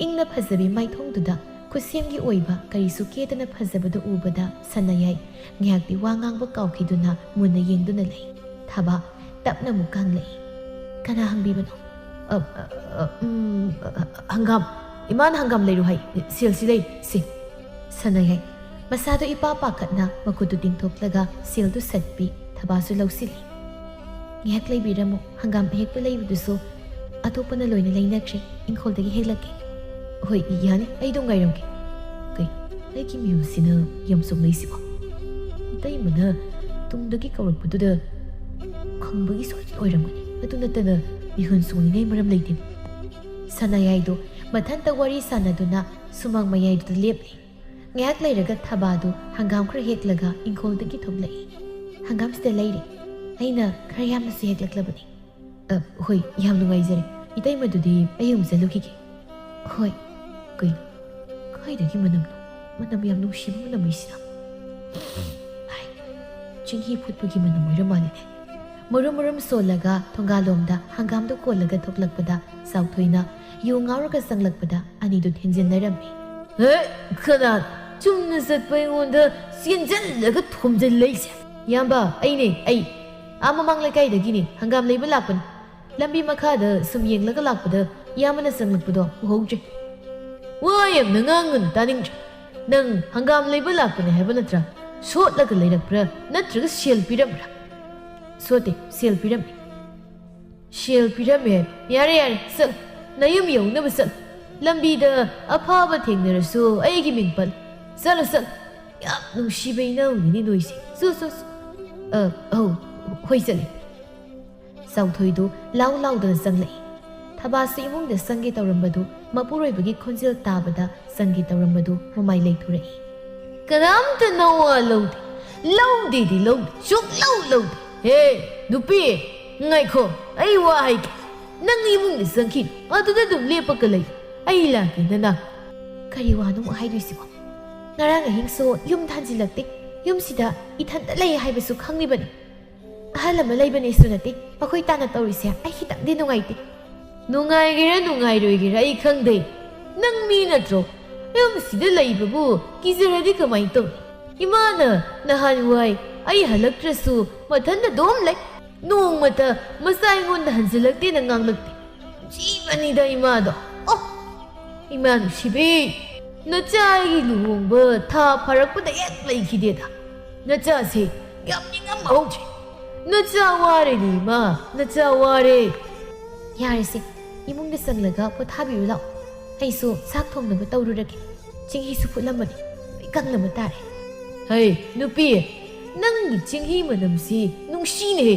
ꯏꯪꯅ ꯐꯖꯕꯤ ꯃꯥꯏꯊꯣꯡꯗꯨꯗ ꯈꯨꯠꯁꯦꯝꯒꯤ ꯑꯣꯏꯕ ꯀꯔꯤꯁꯨ ꯀꯦꯗꯅ ꯐꯖꯕꯗꯨ ꯎꯕꯗ ꯁꯅꯥꯌꯥꯏ ꯉꯥꯏꯍꯥꯛꯇꯤ ꯋꯥ ꯉꯥꯡꯕ ꯀꯥꯎꯈꯤꯗꯨꯅ ꯃꯨꯟꯅ ꯌꯦꯡꯗꯨꯅ ꯂꯩ꯫ ꯊꯥꯕ ꯇꯞꯅ ꯑꯃꯨꯛ ꯍꯪꯂꯛꯏ꯫ "ꯀꯅꯥ ꯍꯪꯕꯤꯕꯅꯣ?" "ꯑ, ꯑ, ꯑ, ꯎꯝ, ꯑ, ꯑ, ꯍꯪꯒꯥꯝ꯫ ꯏꯃꯥꯅ ꯍꯪꯒꯥꯝ ꯂꯩꯔꯨ ꯍꯥꯏ꯫ ꯁꯦꯜꯁꯤ ꯂꯩ, ꯁꯤ꯫" ꯁꯅꯥꯌꯥꯏ ꯃꯁꯥꯗꯨ ꯏꯄꯥ ꯄꯥꯈꯠꯅ ꯃꯈꯨꯠꯇꯨ ꯇꯤꯡꯊꯣꯛꯂꯒ ꯁꯦꯜꯗꯨ ꯁꯠꯄꯤ꯫ ꯊꯥꯕꯁꯨ ꯂꯧꯁꯤꯜꯂꯤ꯫ "ꯉꯥꯏꯍꯥꯛ ꯂꯩꯕꯤꯔꯝꯃꯨ, ꯍꯪꯒꯥꯝ ꯑꯍꯦꯛꯄ ꯂꯩꯕꯗꯨꯁꯨ ꯑꯇꯣꯞꯄꯅ ꯂꯣꯏꯅ ꯂꯩꯅꯈ꯭ꯔꯦ꯫ ꯏꯪꯈꯣꯜꯗꯒꯤ ꯍꯦꯛꯂꯛꯀꯦ꯫" "ꯍꯣꯏ, ꯌꯥꯅꯤ, ꯑꯩ ꯑꯗꯨꯝ ꯉꯥꯏꯔꯝꯒꯦ꯫" ꯀꯩ, ꯑꯩꯒꯤ ꯃꯤꯍꯨꯠꯁꯤꯅ ꯌꯥꯝ ꯆꯣꯡꯂꯛꯏꯁꯤꯕꯣ? ꯏꯇꯩꯃꯅ ꯇꯨꯡꯗꯒꯤ ꯀꯧꯔꯛꯄꯗꯨꯗ ꯈꯪꯕꯒꯤ ꯁꯣꯏꯗꯅ ꯑꯣꯏꯔꯝꯒꯅꯤ꯫ ꯑꯗꯨ ꯅꯠꯇꯅ ꯃꯤꯍꯨꯟ ꯆꯣꯡꯅꯤꯡꯉꯥꯏ ꯃꯔꯝ ꯂꯩꯇꯦ꯫ ꯁꯅꯥꯌꯥꯏꯗꯨ ꯃꯊꯟꯇ ꯋꯥꯔꯤ ꯁꯥꯟꯅꯗꯨꯅ ꯁꯨꯃꯥꯡ ꯃꯌꯥꯏꯗꯨꯗ ꯂꯦꯞꯂꯤ꯫ ꯉꯥꯏꯍꯥꯛ ꯂꯩꯔꯒ ꯊꯕꯥꯗꯨ ꯍꯪꯒꯥꯝ ꯈꯔ ꯍꯦꯛꯂꯒ ꯏꯪꯈꯣꯜꯗꯒꯤ ꯊꯣꯛꯂꯛꯏ꯫ "ꯍꯪꯒꯥꯝꯁꯤꯗ ꯂꯩꯔꯦ꯫ ꯑꯩꯅ ꯈꯔ ꯌꯥꯝꯅꯁꯨ ꯍꯦꯛꯂꯛꯂꯕꯅꯤ꯫" "ꯑ, ꯍꯣꯏ, ꯌꯥꯝ ꯅꯨꯡꯉꯥꯏꯖꯔꯦ꯫ ꯏꯇꯩꯃꯗꯨꯗꯤ ꯑꯩ ꯑꯃꯨꯛ ꯆꯠꯂꯨꯈꯤꯒꯦ꯫" "ꯍꯣꯏ꯫" "ꯀꯩꯅꯣ? ꯀꯥꯏꯗꯒꯤ ꯃꯅꯝꯅꯣ? ꯃꯅꯝ ꯌꯥꯝ ꯅꯨꯡꯁꯤꯕ ꯃꯅꯝ ꯑꯃ ꯁꯤꯅ꯫ ꯍꯥꯏ, ꯆꯤꯡꯍꯤ ꯐꯨꯠꯄꯒꯤ ꯃꯅꯝ ꯑꯣꯏꯔ ꯃꯥꯜꯂꯤꯅꯦ꯫" ꯃꯔꯨꯝ ꯃꯔꯨꯝ ꯁꯣꯜꯂꯒ ꯊꯣꯡꯒꯥꯜꯂꯣꯝꯗ ꯍꯪꯒꯥꯝꯗꯨ ꯀꯣꯜꯂꯒ ꯊꯣꯛꯂꯛꯄꯗ ꯆꯥꯎꯊꯣꯏꯅ ꯌꯨ ꯉꯥꯎꯔꯒ ꯆꯪꯂꯛꯄꯗ ꯑꯅꯤꯗꯨ ꯊꯦꯡꯖꯤꯟꯅꯔꯝꯃꯤ꯫ "ꯍꯦ, ꯀꯅꯥ ꯆꯨꯝꯅ ꯆꯠꯄ ꯑꯩꯉꯣꯟꯗ ꯆꯦꯟꯖꯜꯂꯒ ꯊꯣꯝꯖꯤꯜꯂꯛꯏꯁꯦ?" "ꯏꯌꯥꯝꯕ, ꯑꯩꯅꯦ, ꯑꯩ꯫ ꯑꯥ ꯃꯃꯥꯡ ꯂꯩꯀꯥꯏꯗꯒꯤꯅꯦ, ꯍꯪꯒꯥꯝ ꯂꯩꯕ ꯂꯥꯛꯄꯅꯤ꯫ ꯂꯝꯕꯤ ꯃꯈꯥꯗ ꯁꯨꯝ ꯌꯦꯡꯂꯒ ꯂꯥꯛꯄꯗ ꯏꯌꯥꯝꯕꯅ ꯆꯪꯂꯛꯄꯗꯣ ꯎꯍꯧꯗ꯭ꯔꯦ꯫" "ꯋꯥ ꯌꯥꯝꯅ ꯉꯥꯡꯒꯅꯨ, ꯇꯥꯅꯤꯡꯗ꯭ꯔꯦ꯫ ꯅꯪ ꯍꯪꯒꯥꯝ ꯂꯩꯕ ꯂꯥꯛꯄꯅꯦ ꯍꯥꯏꯕ ꯅꯠꯇ꯭ꯔꯥ? ꯁꯣꯠꯂꯒ ꯂꯩꯔꯛꯄ꯭ꯔꯥ, ꯅꯠꯇ꯭ꯔꯒ ꯁꯦꯜ ꯄꯤꯔꯝꯕ꯭ꯔꯥ?" "ꯁꯣꯠꯇꯦ, ꯁꯦꯜ ꯄꯤꯔꯝꯃꯤ꯫" "ꯁꯦꯜ ꯄꯤꯔꯝꯃꯦ꯫ ꯌꯥꯔꯦ, ꯌꯥꯔꯦ, ꯆꯠꯂꯣ꯫ ꯅꯌꯨꯝ ꯌꯧꯅꯕ ꯆꯠꯂꯣ꯫ ꯂꯝꯕꯤꯗ ꯑꯐꯕ ꯊꯦꯡꯅꯔꯁꯨ ꯑꯩꯒꯤ ꯃꯤꯡ ꯄꯜꯂꯨ꯫ ꯆꯠꯂꯣ, ꯆꯠꯂꯣ꯫ ꯌꯥꯝ ꯅꯨꯡꯁꯤꯕ ꯏꯅꯥꯎꯅꯤꯅꯦ ꯅꯣꯏꯁꯦ꯫ ꯆꯣ, ꯆꯣ, ꯆꯣ꯫" "ꯑ, ꯑꯧ, ꯍꯣꯏ, ꯆꯠꯂꯦ꯫" ꯆꯥꯎꯊꯣꯏꯗꯨ ꯂꯥꯎ ꯂꯥꯎꯗꯅ ꯆꯪꯂꯛꯏ꯫ ꯊꯕꯥꯁꯨ ꯏꯃꯨꯡꯗ ꯆꯪꯒꯦ ꯇꯧꯔꯝꯕꯗꯨ ꯃꯄꯨꯔꯣꯏꯕꯒꯤ ꯈꯣꯟꯖꯦꯜ ꯇꯥꯕꯗ ꯆꯪꯒꯦ ꯇꯧꯔꯝꯕꯗꯨ ꯃꯃꯥꯏ ꯂꯩꯊꯣꯔꯛꯏ꯫ "ꯀꯅꯥꯝꯇ ꯅꯋꯥ ꯂꯧꯗꯦ꯫ ꯂꯧꯗꯦꯗꯤ ꯂꯧꯗꯦ꯫ ꯁꯨꯛꯂꯧ ꯂꯧꯗꯦ꯫ ꯍꯦ, ꯅꯨꯄꯤ, ꯉꯥꯏꯈꯣ, ꯑꯩ ꯋꯥ ꯍꯥꯏꯒꯦ꯫ ꯅꯪ ꯏꯃꯨꯡꯗ ꯆꯪꯈꯤꯅꯨ꯫ ꯑꯗꯨꯗ ꯑꯗꯨꯝ ꯂꯦꯞꯄꯒ ꯂꯩ꯫ ꯑꯩ ꯂꯥꯛꯀꯦ ꯅꯅꯥꯛ꯫" "ꯀꯔꯤ ꯋꯥꯅꯣ ꯑꯃꯨꯛ ꯍꯥꯏꯗꯣꯏꯁꯤꯕꯣ? ꯉꯔꯥꯡ ꯑꯍꯤꯡꯁꯨ ꯌꯨꯝꯗ ꯍꯟꯖꯤꯜꯂꯛꯇꯦ꯫ ꯌꯨꯝꯁꯤꯗ ꯏꯊꯟꯇ ꯂꯩ ꯍꯥꯏꯕꯁꯨ ꯈꯪꯂꯤꯕꯅꯤ꯫ ꯑꯍꯜ ꯑꯃ ꯂꯩꯕꯅꯦꯁꯨ ꯅꯠꯇꯦ꯫ ꯃꯈꯣꯏ ꯇꯥꯅ ꯇꯧꯔꯤꯁꯦ ꯑꯩ ꯈꯤꯇꯪꯗꯤ ꯅꯨꯡꯉꯥꯏꯇꯦ꯫" "ꯅꯨꯡꯉꯥꯏꯒꯦꯔꯥ ꯅꯨꯡꯉꯥꯏꯔꯣꯏꯒꯦꯔꯥ ꯑꯩ ꯈꯪꯗꯦ꯫ ꯅꯪ ꯃꯤ ꯅꯠꯇ꯭ꯔꯣ? ꯌꯨꯝꯁꯤꯗ ꯂꯩꯕꯕꯨ ꯀꯤꯖꯔꯗꯤ ꯀꯃꯥꯏꯅ ꯇꯧꯅꯤ? ꯏꯃꯥꯅ ꯅꯍꯥꯟꯋꯥꯏ ꯑꯩ ꯍꯜꯂꯛꯇ꯭ꯔꯁꯨ ꯃꯊꯟꯇ ꯑꯗꯨꯝ ꯂꯩ꯫ ꯅꯣꯡꯃꯇ ꯃꯆꯥ ꯑꯩꯉꯣꯟꯗ ꯍꯟꯖꯤꯜꯂꯛꯇꯦꯅ ꯉꯥꯡꯂꯛꯇꯦ꯫ ꯖꯤꯕꯅꯤꯗ ꯏꯃꯥꯗꯣ꯫ ꯑꯣ! ꯏꯃꯥ ꯅꯨꯡꯁꯤꯕꯤ, ꯅꯆꯥ ꯑꯩꯒꯤ ꯂꯨꯍꯣꯡꯕ ꯊꯥ ꯐꯥꯔꯛꯄꯗ ꯍꯦꯛ ꯂꯩꯈꯤꯗꯦꯗ꯫ ꯅꯆꯥꯁꯦ ꯌꯥꯝ ꯅꯤꯡꯉꯝꯍꯧꯗ꯭ꯔꯦ꯫ ꯅꯆꯥ ꯋꯥꯔꯦꯅꯦ ꯏꯃꯥ, ꯅꯆꯥ ꯋꯥꯔꯦ꯫" "ꯌꯥꯔꯦꯁꯦ, ꯏꯃꯨꯡꯗ ꯆꯪꯂꯒ ꯄꯣꯊꯥꯕꯤꯔꯨ ꯂꯥꯛꯑꯣ꯫ ꯑꯩꯁꯨ ꯆꯥꯛ ꯊꯣꯡꯅꯕ ꯇꯧꯔꯨꯔꯒꯦ꯫ ꯆꯦꯡꯍꯤꯁꯨ ꯐꯨꯠꯂꯝꯕꯅꯤ, ꯂꯣꯏ ꯀꯪꯂꯝꯕ ꯇꯥꯔꯦ꯫" "ꯍꯩ, ꯅꯨꯄꯤ, ꯅꯪꯒꯤ ꯆꯦꯡꯍꯤ ꯃꯅꯝꯁꯤ ꯅꯨꯡꯁꯤꯅꯦꯍꯦ꯫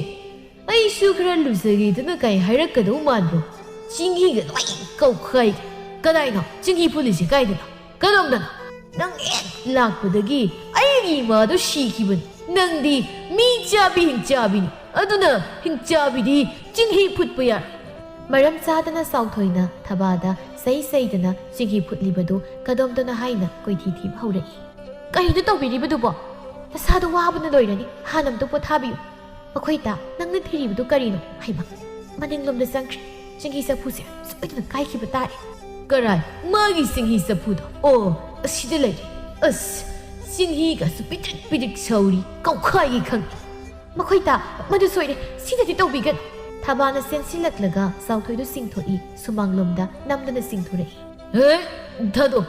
ꯑꯩꯁꯨ ꯈꯔ ꯂꯨꯖꯒꯦꯗꯅ ꯀꯥꯏ ꯍꯥꯏꯔꯛꯀꯗꯧ ꯃꯥꯟꯕ꯭ꯔꯣ? ꯆꯦꯡꯍꯤꯒ ꯂꯣꯏ ꯀꯧꯈꯥꯏꯒꯦ꯫ ꯀꯗꯥꯏꯅꯣ ꯆꯦꯡꯍꯤ ꯐꯨꯠꯂꯤꯁꯦ? ꯀꯥꯏꯗꯅꯣ? ꯀꯗꯣꯝꯗꯅꯣ? ꯅꯪ ꯍꯦꯛ ꯂꯥꯛꯄꯗꯒꯤ ꯑꯩꯒꯤ ꯏꯃꯥꯗꯣ ꯁꯤꯈꯤꯕꯅꯤ꯫ ꯅꯪꯗꯤ ꯃꯤ ꯆꯥꯕꯤ ꯍꯤꯡꯆꯥꯕꯤꯅꯤ꯫ ꯑꯗꯨꯅ ꯍꯤꯡꯆꯥꯕꯤꯗꯤ ꯆꯤꯡꯍꯤ ꯐꯨꯠꯄ ꯌꯥꯏ꯫ ꯃꯔꯝ ꯆꯥꯗꯅ ꯁꯥꯎꯊꯣꯏꯅ ꯊꯕꯥꯗ ꯆꯩ ꯆꯩꯗꯅ ꯆꯤꯡꯍꯤ ꯐꯨꯠꯂꯤꯕꯗꯨ ꯀꯗꯣꯝꯗꯅꯣ ꯍꯥꯏꯅ ꯀꯣꯏꯊꯤ ꯊꯤꯕ ꯍꯧꯔꯛꯏ꯫ "ꯀꯔꯤꯅꯣ ꯇꯧꯕꯤꯔꯤꯕꯗꯨꯕꯣ? ꯅꯁꯥꯗꯣ ꯋꯥꯕꯅ ꯂꯣꯏꯔꯅꯤ꯫ ꯍꯥꯟꯅ ꯑꯝꯇ ꯄꯣꯊꯥꯕꯤꯌꯨ꯫" "ꯃꯈꯣꯏ ꯇꯥ, ꯅꯪꯅ ꯊꯤꯔꯤꯕꯗꯨ ꯀꯔꯤꯅꯣ?" ꯍꯩꯃ, ꯃꯅꯤꯡꯂꯣꯝꯗ ꯆꯪꯈ꯭ꯔꯦ꯫ ꯆꯤꯡꯍꯤ ꯆꯐꯨꯁꯦ ꯁꯣꯏꯗꯅ ꯀꯥꯏꯈꯤꯕ ꯇꯥꯔꯦ꯫ "ꯀꯔꯥꯏ? ꯃꯥꯒꯤ ꯆꯤꯡꯍꯤ ꯆꯐꯨꯗꯣ? ꯑꯣ, ꯑꯁꯤꯗ ꯂꯩꯔꯦ꯫ ꯑꯁ, ꯆꯤꯡꯍꯤꯒꯁꯨ ꯄꯤꯗ꯭ꯔꯤꯛ ꯄꯤꯗ꯭ꯔꯤꯛ ꯁꯧꯔꯤ꯫ ꯀꯧꯈꯥꯏꯒꯦ ꯈꯪꯉꯤ꯫" "ꯃꯈꯣꯏ ꯇꯥ, ꯃꯗꯨ ꯁꯣꯏꯔꯦ꯫ ꯁꯤꯗꯗꯤ ꯇꯧꯕꯤꯒꯅꯨ꯫" ꯊꯕꯥꯅ ꯆꯦꯟꯁꯤꯜꯂꯛꯂꯒ ꯆꯥꯎꯊꯣꯏꯗꯨ ꯆꯤꯡꯊꯣꯛꯏ꯫ ꯁꯨꯃꯥꯡꯂꯣꯝꯗ ꯅꯝꯗꯨꯅ ꯆꯤꯡꯊꯣꯔꯛꯏ꯫ "ꯍꯦ, ꯊꯥꯗꯣ,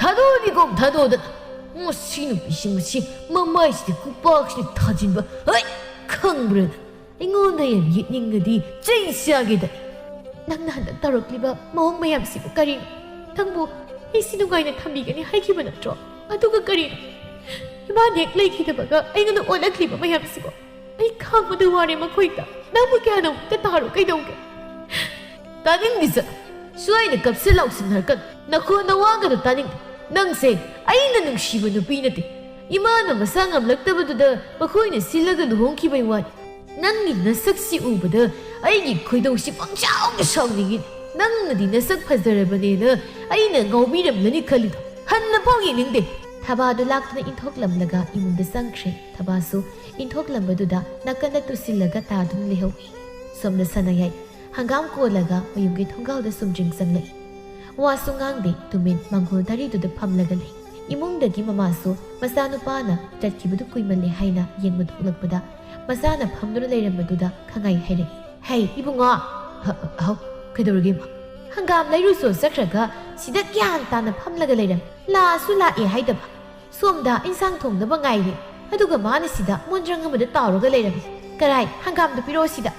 ꯊꯥꯗꯣꯛꯑꯅꯤꯀꯣ, ꯊꯥꯗꯣꯛꯑꯗꯅ꯫ ꯃꯁꯤ ꯅꯨꯄꯤꯁꯤ, ꯃꯁꯤ ꯃꯃꯥꯏꯁꯤꯗ ꯈꯨꯄꯥꯛꯁꯤꯗ ꯊꯥꯖꯤꯟꯕ꯫ ꯍꯩ, ꯈꯪꯕ꯭ꯔꯥ ꯅꯪ? ꯑꯩꯉꯣꯟꯗ ꯌꯥꯝ ꯌꯦꯠꯅꯤꯡꯉꯗꯤ ꯆꯩ ꯆꯥꯒꯦꯗ꯫" "ꯅꯪꯅ ꯍꯟꯗꯛ ꯇꯧꯔꯛꯂꯤꯕ ꯃꯑꯣꯡ ꯃꯌꯥꯝꯁꯤꯕꯨ ꯀꯔꯤꯅꯣ? ꯅꯪꯕꯨ ꯑꯩꯁꯤ ꯅꯨꯡꯉꯥꯏꯅ ꯊꯝꯕꯤꯒꯅꯤ ꯍꯥꯏꯈꯤꯕ ꯅꯠꯇ꯭ꯔꯣ? ꯑꯗꯨꯒ ꯀꯔꯤꯅꯣ? ꯏꯃꯥꯅ ꯍꯦꯛ ꯂꯩꯈꯤꯗꯕꯒ ꯑꯩꯉꯣꯟꯗ ꯑꯣꯜꯂꯛꯂꯤꯕ ꯃꯌꯥꯝꯁꯤꯕꯣ? ꯑꯩ ꯈꯥꯡꯕꯗ ꯋꯥꯔꯦ ꯃꯈꯣꯏꯗ꯫ ꯅꯪꯕꯨ ꯀꯌꯥꯅꯣ ꯑꯃꯨꯛꯇ ꯇꯥꯔꯣ ꯀꯩꯗꯧꯒꯦ?" "ꯇꯥꯅꯤꯡꯗꯦ ꯆꯠꯂꯣ꯫ ꯁ꯭ꯋꯥꯏꯗ ꯀꯞꯁꯤꯟ ꯂꯥꯎꯁꯤꯟꯅꯔꯛꯀꯅꯨ꯫ ꯅꯈꯣꯟ ꯅꯋꯥꯒꯗꯣ ꯇꯥꯅꯤꯡꯗꯦ꯫ ꯅꯪꯁꯦ ꯑꯩꯅ ꯅꯨꯡꯁꯤꯕ ꯅꯨꯄꯤ ꯅꯠꯇꯦ꯫ ꯏꯃꯥꯅ ꯃꯁꯥ ꯉꯝꯂꯛꯇꯕꯗꯨꯗ ꯃꯈꯣꯏꯅ ꯁꯤꯜꯂꯒ ꯂꯨꯍꯣꯡꯈꯤꯕꯩ ꯋꯥꯅꯤ꯫ ꯅꯪꯒꯤ ꯅꯁꯛꯁꯤ ꯎꯕꯗ ꯑꯩꯒꯤ ꯈꯣꯏꯗꯧꯁꯤ ꯄꯪꯁꯥꯎꯗ ꯁꯥꯎꯅꯤꯡꯉꯤ꯫ ꯅꯪꯅꯗꯤ ꯅꯁꯛ ꯐꯖꯔꯕꯅꯦꯅ ꯑꯩꯅ ꯉꯥꯎꯕꯤꯔꯝꯂꯅꯤ ꯈꯜꯂꯤꯗꯣ ꯍꯟꯅ ꯐꯥꯎ ꯌꯦꯡꯅꯤꯡꯗꯦ꯫" ꯊꯕꯥꯗꯨ ꯂꯥꯛꯇꯨꯅ ꯏꯟꯊꯣꯛꯂꯝꯂꯒ ꯏꯃꯨꯡꯗ ꯆꯪꯈ꯭ꯔꯦ꯫ ꯊꯕꯥꯁꯨ ꯏꯟꯊꯣꯛꯂꯝꯕꯗꯨꯗ ꯅꯥꯀꯟꯗ ꯇꯨꯁꯤꯜꯂꯒ ꯇꯥꯗꯨꯅ ꯂꯩꯍꯧꯏ꯫ ꯁꯣꯝꯗ ꯁꯅꯥꯌꯥꯏ ꯍꯪꯒꯥꯝ ꯀꯣꯜꯂꯒ ꯃꯌꯨꯝꯒꯤ ꯊꯣꯡꯒꯥꯜꯗ ꯁꯨꯝ ꯆꯪꯂꯛꯏ꯫ ꯋꯥꯁꯨ ꯉꯥꯡꯗꯦ, ꯇꯨꯃꯤꯟ ꯃꯥꯡꯒꯣꯜ ꯗꯥꯔꯤꯗꯨꯗ ꯐꯝꯂꯒ ꯂꯩ꯫ ꯏꯃꯨꯡꯗꯒꯤ ꯃꯃꯥꯁꯨ ꯃꯆꯥꯅꯨꯄꯥꯅ ꯆꯠꯈꯤꯕꯗꯨ ꯀꯨꯏꯃꯜꯂꯦ ꯍꯥꯏꯅ ꯌꯦꯡꯕ ꯊꯣꯛꯂꯛꯄꯗ ꯃꯆꯥꯅ ꯐꯝꯗꯨꯅ ꯂꯩꯔꯝꯕꯗꯨꯗ ꯈꯪꯉꯥꯏ ꯍꯥꯏꯔꯛꯏ꯫ "ꯍꯩ, ꯏꯕꯨꯡꯉꯣ!" "ꯍ-, ꯍ-, ꯍꯥꯎ, ꯀꯩꯗꯧꯔꯒꯦ, ꯏꯃꯥ?" "ꯍꯪꯒꯥꯝ ꯂꯩꯔꯨꯆꯣ ꯆꯠꯈ꯭ꯔꯒ ꯁꯤꯗ ꯒ꯭ꯌꯥꯟ ꯇꯥꯅ ꯐꯝꯂꯒ ꯂꯩꯔꯝꯃꯤ꯫ ꯂꯥꯛꯑꯁꯨ ꯂꯥꯛꯑꯦ ꯍꯥꯏꯗꯕ꯫ ꯁꯣꯝꯗ ꯏꯟꯁꯥꯡ ꯊꯣꯡꯅꯕ ꯉꯥꯏꯔꯦ꯫ ꯑꯗꯨꯒ ꯃꯥꯅ ꯁꯤꯗ ꯃꯣꯟꯗ꯭ꯔꯪ ꯑꯃꯗ ꯇꯥꯎꯔꯒ ꯂꯩꯔꯝꯃꯤ꯫ ꯀꯔꯥꯏ, ꯍꯪꯒꯥꯝꯗꯨ ꯄꯤꯔꯛꯑꯣ ꯁꯤꯗ꯫"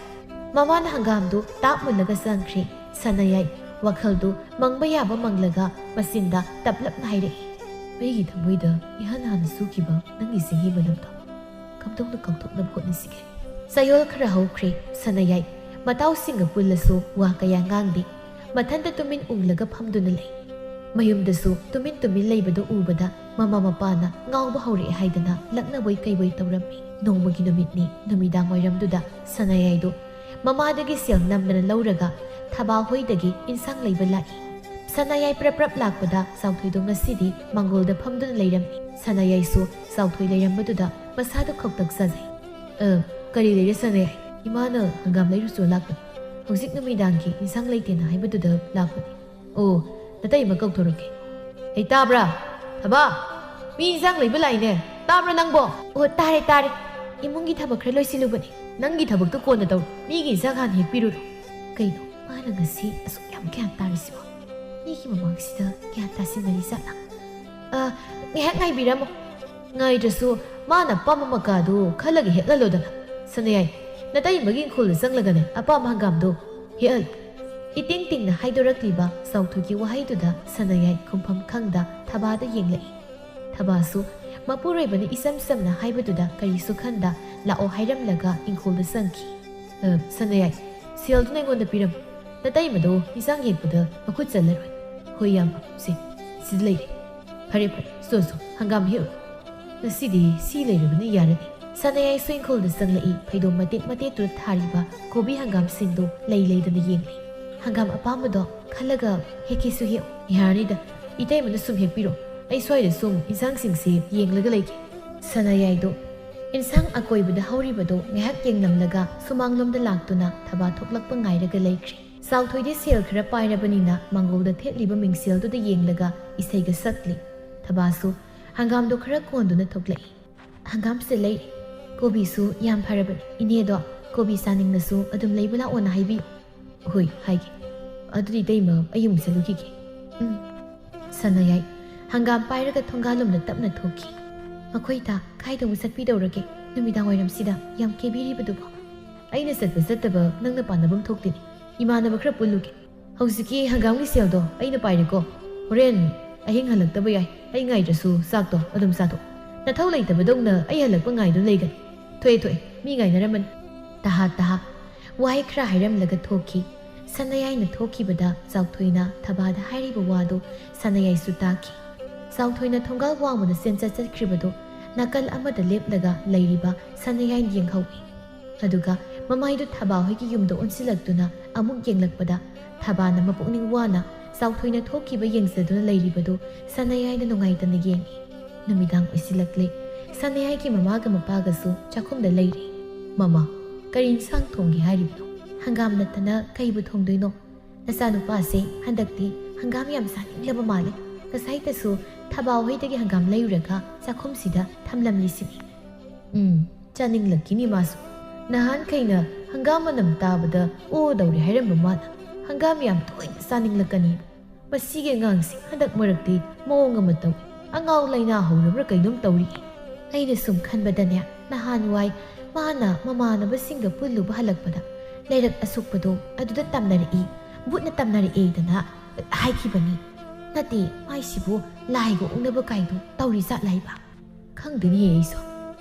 ꯃꯃꯥꯅ ꯍꯪꯒꯥꯝꯗꯨ ꯇꯥꯞ ꯃꯨꯜꯂꯒ ꯆꯪꯈ꯭ꯔꯦ꯫ ꯁꯅꯥꯌꯥꯏ ꯋꯥꯈꯜꯗꯨ ꯃꯪꯕ ꯌꯥꯕ ꯃꯪꯂꯒ ꯃꯆꯤꯟꯗ ꯇꯞꯂꯞꯅ ꯍꯥꯏꯔꯛꯏ꯫ "ꯑꯩꯒꯤ ꯊꯃꯣꯏꯗ ꯏꯍꯥꯟ ꯍꯥꯟꯅ ꯆꯨꯈꯤꯕ ꯅꯪꯒꯤ ꯆꯍꯤ ꯃꯅꯝꯗꯣ ꯀꯝꯗꯧꯅ ꯀꯥꯎꯊꯣꯛꯅꯕ ꯍꯣꯠꯅꯁꯤꯒꯦ?" ꯆꯌꯣꯜ ꯈꯔ ꯍꯧꯈ꯭ꯔꯦ꯫ ꯁꯅꯥꯌꯥꯏ ꯃꯇꯥꯎꯁꯤꯡꯒ ꯄꯨꯜꯂꯁꯨ ꯋꯥ ꯀꯌꯥ ꯉꯥꯡꯗꯦ꯫ ꯃꯊꯟꯇ ꯇꯨꯃꯤꯟ ꯎꯪꯂꯒ ꯐꯝꯗꯨꯅ ꯂꯩ꯫ ꯃꯌꯨꯝꯗꯁꯨ ꯇꯨꯃꯤꯟ ꯇꯨꯃꯤꯟ ꯂꯩꯕꯗꯨ ꯎꯕꯗ ꯃꯃꯥ ꯃꯄꯥꯅ ꯉꯥꯎꯕ ꯍꯧꯔꯛꯑꯦ ꯍꯥꯏꯗꯅ ꯂꯛꯅꯕꯣꯏ ꯀꯩꯕꯣꯏ ꯇꯧꯔꯝꯃꯤ꯫ ꯅꯣꯡꯃꯒꯤ ꯅꯨꯃꯤꯠꯅꯤ, ꯅꯨꯃꯤꯗꯥꯡ ꯋꯥꯏꯔꯝꯗꯨꯗ ꯁꯅꯥꯌꯥꯏꯗꯨ ꯃꯃꯥꯗꯒꯤ ꯁꯦꯜ ꯅꯝꯗꯅ ꯂꯧꯔꯒ ꯊꯕꯥ ꯍꯣꯏꯗꯒꯤ ꯏꯟꯁꯥꯡ ꯂꯩꯕ ꯂꯥꯛꯏ꯫ ꯁꯅꯥꯌꯥꯏ ꯄ꯭ꯔꯞ ꯄ꯭ꯔꯞ ꯂꯥꯛꯄꯗ ꯆꯥꯎꯊꯣꯏꯗꯣ ꯉꯁꯤꯗꯤ ꯃꯥꯡꯒꯣꯜꯗ ꯐꯝꯗꯨꯅ ꯂꯩꯔꯝꯃꯤ꯫ ꯁꯅꯥꯌꯥꯏꯁꯨ ꯆꯥꯎꯊꯣꯏ ꯂꯩꯔꯝꯕꯗꯨꯗ ꯃꯁꯥꯗꯨ ꯈꯧꯇꯛ ꯆꯥꯖꯩ꯫ "ꯑ, ꯀꯔꯤ ꯂꯩꯔꯦ ꯁꯅꯥꯌꯥꯏ? ꯏꯃꯥꯅ ꯍꯪꯒꯥꯝ ꯂꯩꯔꯨꯆꯣ ꯂꯥꯛꯄꯅꯤ꯫ ꯍꯧꯖꯤꯛ ꯅꯨꯃꯤꯗꯥꯡꯒꯤ ꯏꯟꯁꯥꯡ ꯂꯩꯇꯦꯅ ꯍꯥꯏꯕꯗꯨꯗ ꯂꯥꯛꯄꯅꯤ꯫ ꯑꯣ, ꯅꯇꯩꯃ ꯀꯧꯊꯣꯔꯛꯀꯦ꯫ ꯑꯩ ꯇꯥꯕ꯭ꯔꯥ? ꯊꯕꯥ, ꯃꯤ ꯏꯟꯁꯥꯡ ꯂꯩꯕ ꯂꯥꯛꯏꯅꯦ꯫ ꯇꯥꯕ꯭ꯔꯥ ꯅꯪꯕꯣ?" "ꯑꯣ, ꯇꯥꯔꯦ, ꯇꯥꯔꯦ꯫ ꯏꯃꯨꯡꯒꯤ ꯊꯕꯛ ꯈꯔ ꯂꯣꯏꯁꯤꯜꯂꯨꯕꯅꯦ꯫" "ꯅꯪꯒꯤ ꯊꯕꯛꯇꯨ ꯀꯣꯟꯅ ꯇꯧꯔꯣ꯫ ꯃꯤꯒꯤ ꯏꯟꯁꯥꯡ ꯍꯥꯟꯅ ꯍꯦꯛ ꯄꯤꯔꯨꯔꯣ꯫" ꯀꯩꯅꯣ ꯃꯥꯅ ꯉꯁꯤ ꯑꯁꯨꯛ ꯌꯥꯝ ꯒ꯭ꯌꯥꯟ ꯇꯥꯔꯤꯁꯤꯕꯣ? ꯃꯤꯒꯤ ꯃꯃꯥꯡꯁꯤꯗ ꯒ꯭ꯌꯥꯟ ꯇꯥꯁꯤꯟꯅꯔꯤ ꯖꯥꯠꯂꯥ? "ꯑ, ꯉꯥꯏꯍꯥꯛ ꯉꯥꯏꯕꯤꯔꯝꯃꯣ꯫" ꯉꯥꯏꯗ꯭ꯔꯁꯨ ꯃꯥꯅ ꯑꯄꯥꯝꯕ ꯃꯀꯥꯗꯨ ꯈꯜꯂꯒ ꯍꯦꯛꯍꯜꯂꯣꯗꯅ꯫ "ꯁꯅꯥꯌꯥꯏ, ꯅꯇꯩꯃꯒꯤ ꯏꯪꯈꯣꯜꯗ ꯆꯪꯂꯒꯅꯦ ꯑꯄꯥꯝꯕ ꯍꯪꯒꯥꯝꯗꯣ ꯍꯦꯛꯍꯜꯂꯨ꯫" ꯏꯇꯤꯡ ꯇꯤꯡꯅ ꯍꯥꯏꯗꯣꯔꯛꯂꯤꯕ ꯆꯥꯎꯊꯣꯏꯒꯤ ꯋꯥꯍꯩꯗꯨꯗ ꯁꯅꯥꯌꯥꯏ ꯈꯨꯝꯐꯝ ꯈꯪꯗ ꯊꯕꯥꯗ ꯌꯦꯡꯂꯛꯏ꯫ ꯊꯕꯥꯁꯨ ꯃꯄꯨꯔꯣꯏꯕꯅ ꯏꯆꯝ ꯆꯝꯅ ꯍꯥꯏꯕꯗꯨꯗ ꯀꯔꯤꯁꯨ ꯈꯟꯗ ꯂꯥꯛꯑꯣ ꯍꯥꯏꯔꯝꯂꯒ ꯏꯪꯈꯣꯜꯗ ꯆꯪꯈꯤ꯫ "ꯑ, ꯁꯅꯥꯌꯥꯏ, ꯁꯦꯜꯗꯨꯅ ꯑꯩꯉꯣꯟꯗ ꯄꯤꯔꯝꯃꯨ꯫ ꯅꯇꯩꯃꯗꯣ ꯏꯟꯁꯥꯡ ꯍꯦꯛꯄꯗ ꯃꯈꯨꯠ ꯆꯠꯂꯔꯣꯏ꯫" "ꯍꯣꯏ ꯏꯌꯥꯝꯕ, ꯁꯦ, ꯁꯤꯗ ꯂꯩꯔꯦ꯫ ꯐꯔꯦ ꯐꯔꯦ, ꯆꯣ ꯆꯣ, ꯍꯪꯒꯥꯝ ꯍꯦꯛꯎ꯫ ꯉꯁꯤꯗꯤ ꯁꯤ ꯂꯩꯔꯕꯅ ꯌꯥꯔꯅꯤ꯫" ꯁꯅꯥꯌꯥꯏꯁꯨ ꯏꯪꯈꯣꯜꯗ ꯆꯪꯂꯛꯏ꯫ ꯐꯩꯗꯣꯝ ꯃꯇꯦꯛ ꯃꯇꯦꯛꯇꯨꯗ ꯊꯥꯔꯤꯕ ꯀꯣꯕꯤ ꯍꯪꯒꯥꯝꯁꯤꯡꯗꯨ ꯂꯩ ꯂꯩꯗꯅ ꯌꯦꯡꯂꯤ꯫ "ꯍꯪꯒꯥꯝ ꯑꯄꯥꯝꯕꯗꯣ ꯈꯜꯂꯒ ꯍꯦꯛꯀꯦꯁꯨ ꯍꯦꯛꯎ꯫" "ꯌꯥꯔꯅꯤꯗ, ꯏꯇꯩꯃꯅ ꯁꯨꯝ ꯍꯦꯛꯄꯤꯔꯣ꯫ ꯑꯩ ꯁ꯭ꯋꯥꯏꯗ ꯁꯨꯝ ꯏꯟꯁꯥꯡꯁꯤꯡꯁꯦ ꯌꯦꯡꯂꯒ ꯂꯩꯒꯦ꯫" ꯁꯅꯥꯌꯥꯏꯗꯣ ꯏꯟꯁꯥꯡ ꯑꯀꯣꯏꯕꯗ ꯍꯧꯔꯤꯕꯗꯣ ꯉꯥꯏꯍꯥꯛ ꯌꯦꯡꯂꯝꯂꯒ ꯁꯨꯃꯥꯡꯂꯣꯝꯗ ꯂꯥꯛꯇꯨꯅ ꯊꯕꯥ ꯊꯣꯛꯂꯛꯄ ꯉꯥꯏꯔꯒ ꯂꯩꯈ꯭ꯔꯦ꯫ ꯆꯥꯎꯊꯣꯏꯗꯤ ꯁꯦꯜ ꯈꯔ ꯄꯥꯏꯔꯕꯅꯤꯅ ꯃꯥꯡꯒꯣꯜꯗ ꯊꯦꯠꯂꯤꯕ ꯃꯤꯡꯁꯦꯜꯗꯨꯗ ꯌꯦꯡꯂꯒ ꯏꯁꯩꯒ ꯁꯛꯂꯤ꯫ ꯊꯕꯥꯁꯨ ꯍꯪꯒꯥꯝꯗꯣ ꯈꯔ ꯀꯣꯟꯗꯨꯅ ꯊꯣꯛꯂꯛꯏ꯫ "ꯍꯪꯒꯥꯝꯁꯦ ꯂꯩꯔꯦ꯫ ꯀꯣꯕꯤꯁꯨ ꯌꯥꯝ ꯐꯔꯕꯅꯤ꯫ ꯏꯅꯦꯗꯣ ꯀꯣꯕꯤ ꯆꯥꯅꯤꯡꯂꯁꯨ ꯑꯗꯨꯝ ꯂꯩꯕ ꯂꯥꯛꯑꯣꯅ ꯍꯥꯏꯕꯤꯌꯨ꯫" "ꯍꯣꯏ, ꯍꯥꯏꯒꯦ꯫ ꯑꯗꯨꯗꯤ ꯏꯇꯩꯃ, ꯑꯩ ꯑꯃꯨꯛ ꯆꯠꯂꯨꯈꯤꯒꯦ꯫" "ꯎꯝ꯫" ꯁꯅꯥꯌꯥꯏ ꯍꯪꯒꯥꯝ ꯄꯥꯏꯔꯒ ꯊꯣꯡꯒꯥꯜꯂꯣꯝꯗ ꯇꯞꯅ ꯊꯣꯛꯈꯤ꯫ "ꯃꯈꯣꯏ ꯇꯥ ꯀꯥꯏꯗ ꯑꯃꯨꯛ ꯆꯠꯄꯤꯗꯧꯔꯒꯦ ꯅꯨꯃꯤꯗꯥꯡ ꯋꯥꯏꯔꯝꯁꯤꯗ ꯌꯥꯝ ꯀꯦꯕꯤꯔꯤꯕꯗꯨꯕꯣ?" "ꯑꯩꯅ ꯆꯠꯄ ꯆꯠꯇꯕ ꯅꯪꯅ ꯄꯥꯟꯅꯐꯝ ꯊꯣꯛꯇꯦꯅꯦ꯫ ꯏꯃꯥꯟꯅꯕ ꯈꯔ ꯄꯨꯜꯂꯨꯒꯦ꯫ ꯍꯧꯖꯤꯛꯀꯤ ꯍꯪꯒꯥꯝꯒꯤ ꯁꯦꯜꯗꯣ ꯑꯩꯅ ꯄꯥꯏꯔꯦꯀꯣ꯫ ꯍꯣꯔꯦꯟ ꯑꯍꯤꯡ ꯍꯜꯂꯛꯇꯕ ꯌꯥꯏ꯫ ꯑꯩ ꯉꯥꯏꯗ꯭ꯔꯁꯨ ꯆꯥꯛꯇꯣ ꯑꯗꯨꯝ ꯆꯥꯊꯣꯛ꯫ ꯅꯊꯧ ꯂꯩꯇꯕꯗꯧꯅ ꯑꯩ ꯍꯜꯂꯛꯄ ꯉꯥꯏꯗꯨꯅ ꯂꯩꯒꯅꯨ꯫ ꯊꯣꯛꯑꯦ, ꯊꯣꯛꯑꯦ꯫ ꯃꯤ ꯉꯥꯏꯅꯔꯝꯃꯅꯤ꯫" ꯇꯍꯥ ꯇꯍꯥ ꯋꯥꯍꯩ ꯈꯔ ꯍꯥꯏꯔꯝꯂꯒ ꯊꯣꯛꯈꯤ꯫ ꯁꯅꯥꯌꯥꯏꯅ ꯊꯣꯛꯈꯤꯕꯗ ꯆꯥꯎꯊꯣꯏꯅ ꯊꯕꯥꯗ ꯍꯥꯏꯔꯤꯕ ꯋꯥꯗꯨ ꯁꯅꯥꯌꯥꯏꯁꯨ ꯇꯥꯈꯤ꯫ ꯆꯥꯎꯊꯣꯏꯅ ꯊꯣꯡꯒꯥꯜ ꯋꯥꯡꯃꯗ ꯆꯦꯟꯆꯠ ꯆꯠꯈ꯭ꯔꯤꯕꯗꯨ ꯅꯥꯀꯜ ꯑꯃꯗ ꯂꯦꯞꯂꯒ ꯂꯩꯔꯤꯕ ꯁꯅꯥꯌꯥꯏꯅ ꯌꯦꯡꯍꯧꯏ꯫ ꯑꯗꯨꯒ ꯃꯃꯥꯏꯗꯨ ꯊꯕꯥ ꯍꯣꯏꯒꯤ ꯌꯨꯝꯗ ꯑꯣꯟꯁꯤꯜꯂꯛꯇꯨꯅ ꯑꯃꯨꯛ ꯌꯦꯡꯂꯛꯄꯗ ꯊꯕꯥꯅ ꯃꯄꯨꯛꯅꯤꯡ ꯋꯥꯅ ꯆꯥꯎꯊꯣꯏꯅ ꯊꯣꯛꯈꯤꯕ ꯌꯦꯡꯖꯗꯨꯅ ꯂꯩꯔꯤꯕꯗꯨ ꯁꯅꯥꯌꯥꯏꯅ ꯅꯨꯡꯉꯥꯏꯇꯅ ꯌꯦꯡꯏ꯫ ꯅꯨꯃꯤꯗꯥꯡ ꯑꯣꯏꯁꯤꯜꯂꯛꯂꯦ꯫ ꯁꯅꯥꯌꯥꯏꯒꯤ ꯃꯃꯥꯒ ꯃꯄꯥꯒꯁꯨ ꯆꯥꯛꯈꯨꯝꯗ ꯂꯩꯔꯤ꯫ "ꯃꯃꯥ, ꯀꯔꯤ ꯏꯟꯁꯥꯡ ꯊꯣꯡꯒꯦ ꯍꯥꯏꯔꯤꯕꯅꯣ? ꯍꯪꯒꯥꯝ ꯅꯠꯇꯅ ꯀꯩꯕꯨ ꯊꯣꯡꯗꯣꯏꯅꯣ? ꯅꯆꯥꯅꯨꯄꯥꯁꯦ ꯍꯟꯗꯛꯇꯤ ꯍꯪꯒꯥꯝ ꯌꯥꯝ ꯆꯥꯅꯤꯡꯂꯕ ꯃꯥꯜꯂꯦ꯫ ꯉꯁꯥꯏꯇꯁꯨ ꯊꯕꯥ ꯍꯣꯏꯗꯒꯤ ꯍꯪꯒꯥꯝ ꯂꯩꯔꯨꯔꯒ ꯆꯥꯛꯈꯨꯝꯁꯤꯗ ꯊꯝꯂꯝꯂꯤꯁꯤꯅꯤ꯫" "ꯎꯝ, ꯆꯥꯅꯤꯡꯂꯛꯈꯤꯅꯤ ꯃꯥꯁꯨ꯫ ꯅꯍꯥꯟꯈꯩꯅ ꯍꯪꯒꯥꯝ ꯃꯅꯝ ꯇꯥꯕꯗ ꯑꯣ ꯇꯧꯔꯦ ꯍꯥꯏꯔꯝꯕ ꯃꯥꯅ ꯍꯪꯒꯥꯝ ꯌꯥꯝ ꯇꯣꯏꯅ ꯆꯥꯅꯤꯡꯂꯛꯀꯅꯤ꯫ ꯃꯁꯤꯒꯤ ꯑꯉꯥꯡꯁꯤ ꯍꯟꯗꯛ ꯃꯔꯛꯇꯤ ꯃꯑꯣꯡ ꯑꯃ ꯇꯧꯏ꯫ ꯑꯉꯥꯎ ꯂꯥꯏꯅꯥ ꯍꯧꯔꯕ꯭ꯔꯥ ꯀꯩꯅꯣꯝ ꯇꯧꯔꯤ꯫" ꯑꯩꯅ ꯁꯨꯝ ꯈꯟꯕꯗꯅꯦ, ꯅꯍꯥꯟꯋꯥꯏ ꯃꯥꯅ ꯃꯃꯥꯟꯅꯕꯁꯤꯡꯒ ꯄꯨꯜꯂꯨꯕ ꯍꯜꯂꯛꯄꯗ ꯂꯩꯔꯛ ꯑꯁꯨꯛꯄꯗꯣ ꯑꯗꯨꯗ ꯇꯝꯅꯔꯛꯏ, ꯚꯨꯠꯅ ꯇꯝꯅꯔꯛꯑꯦꯗꯅ ꯍꯥꯏꯈꯤꯕꯅꯤ꯫ ꯅꯠꯇꯦ, ꯃꯥꯏꯁꯤꯕꯨ ꯂꯥꯏꯒ ꯑꯣꯛꯅꯕ ꯀꯥꯏꯗꯣ ꯇꯧꯔꯤ ꯖꯥꯠꯂ ꯍꯥꯏꯕ? ꯈꯪꯗꯦꯅꯦ ꯑꯩꯁꯨ꯫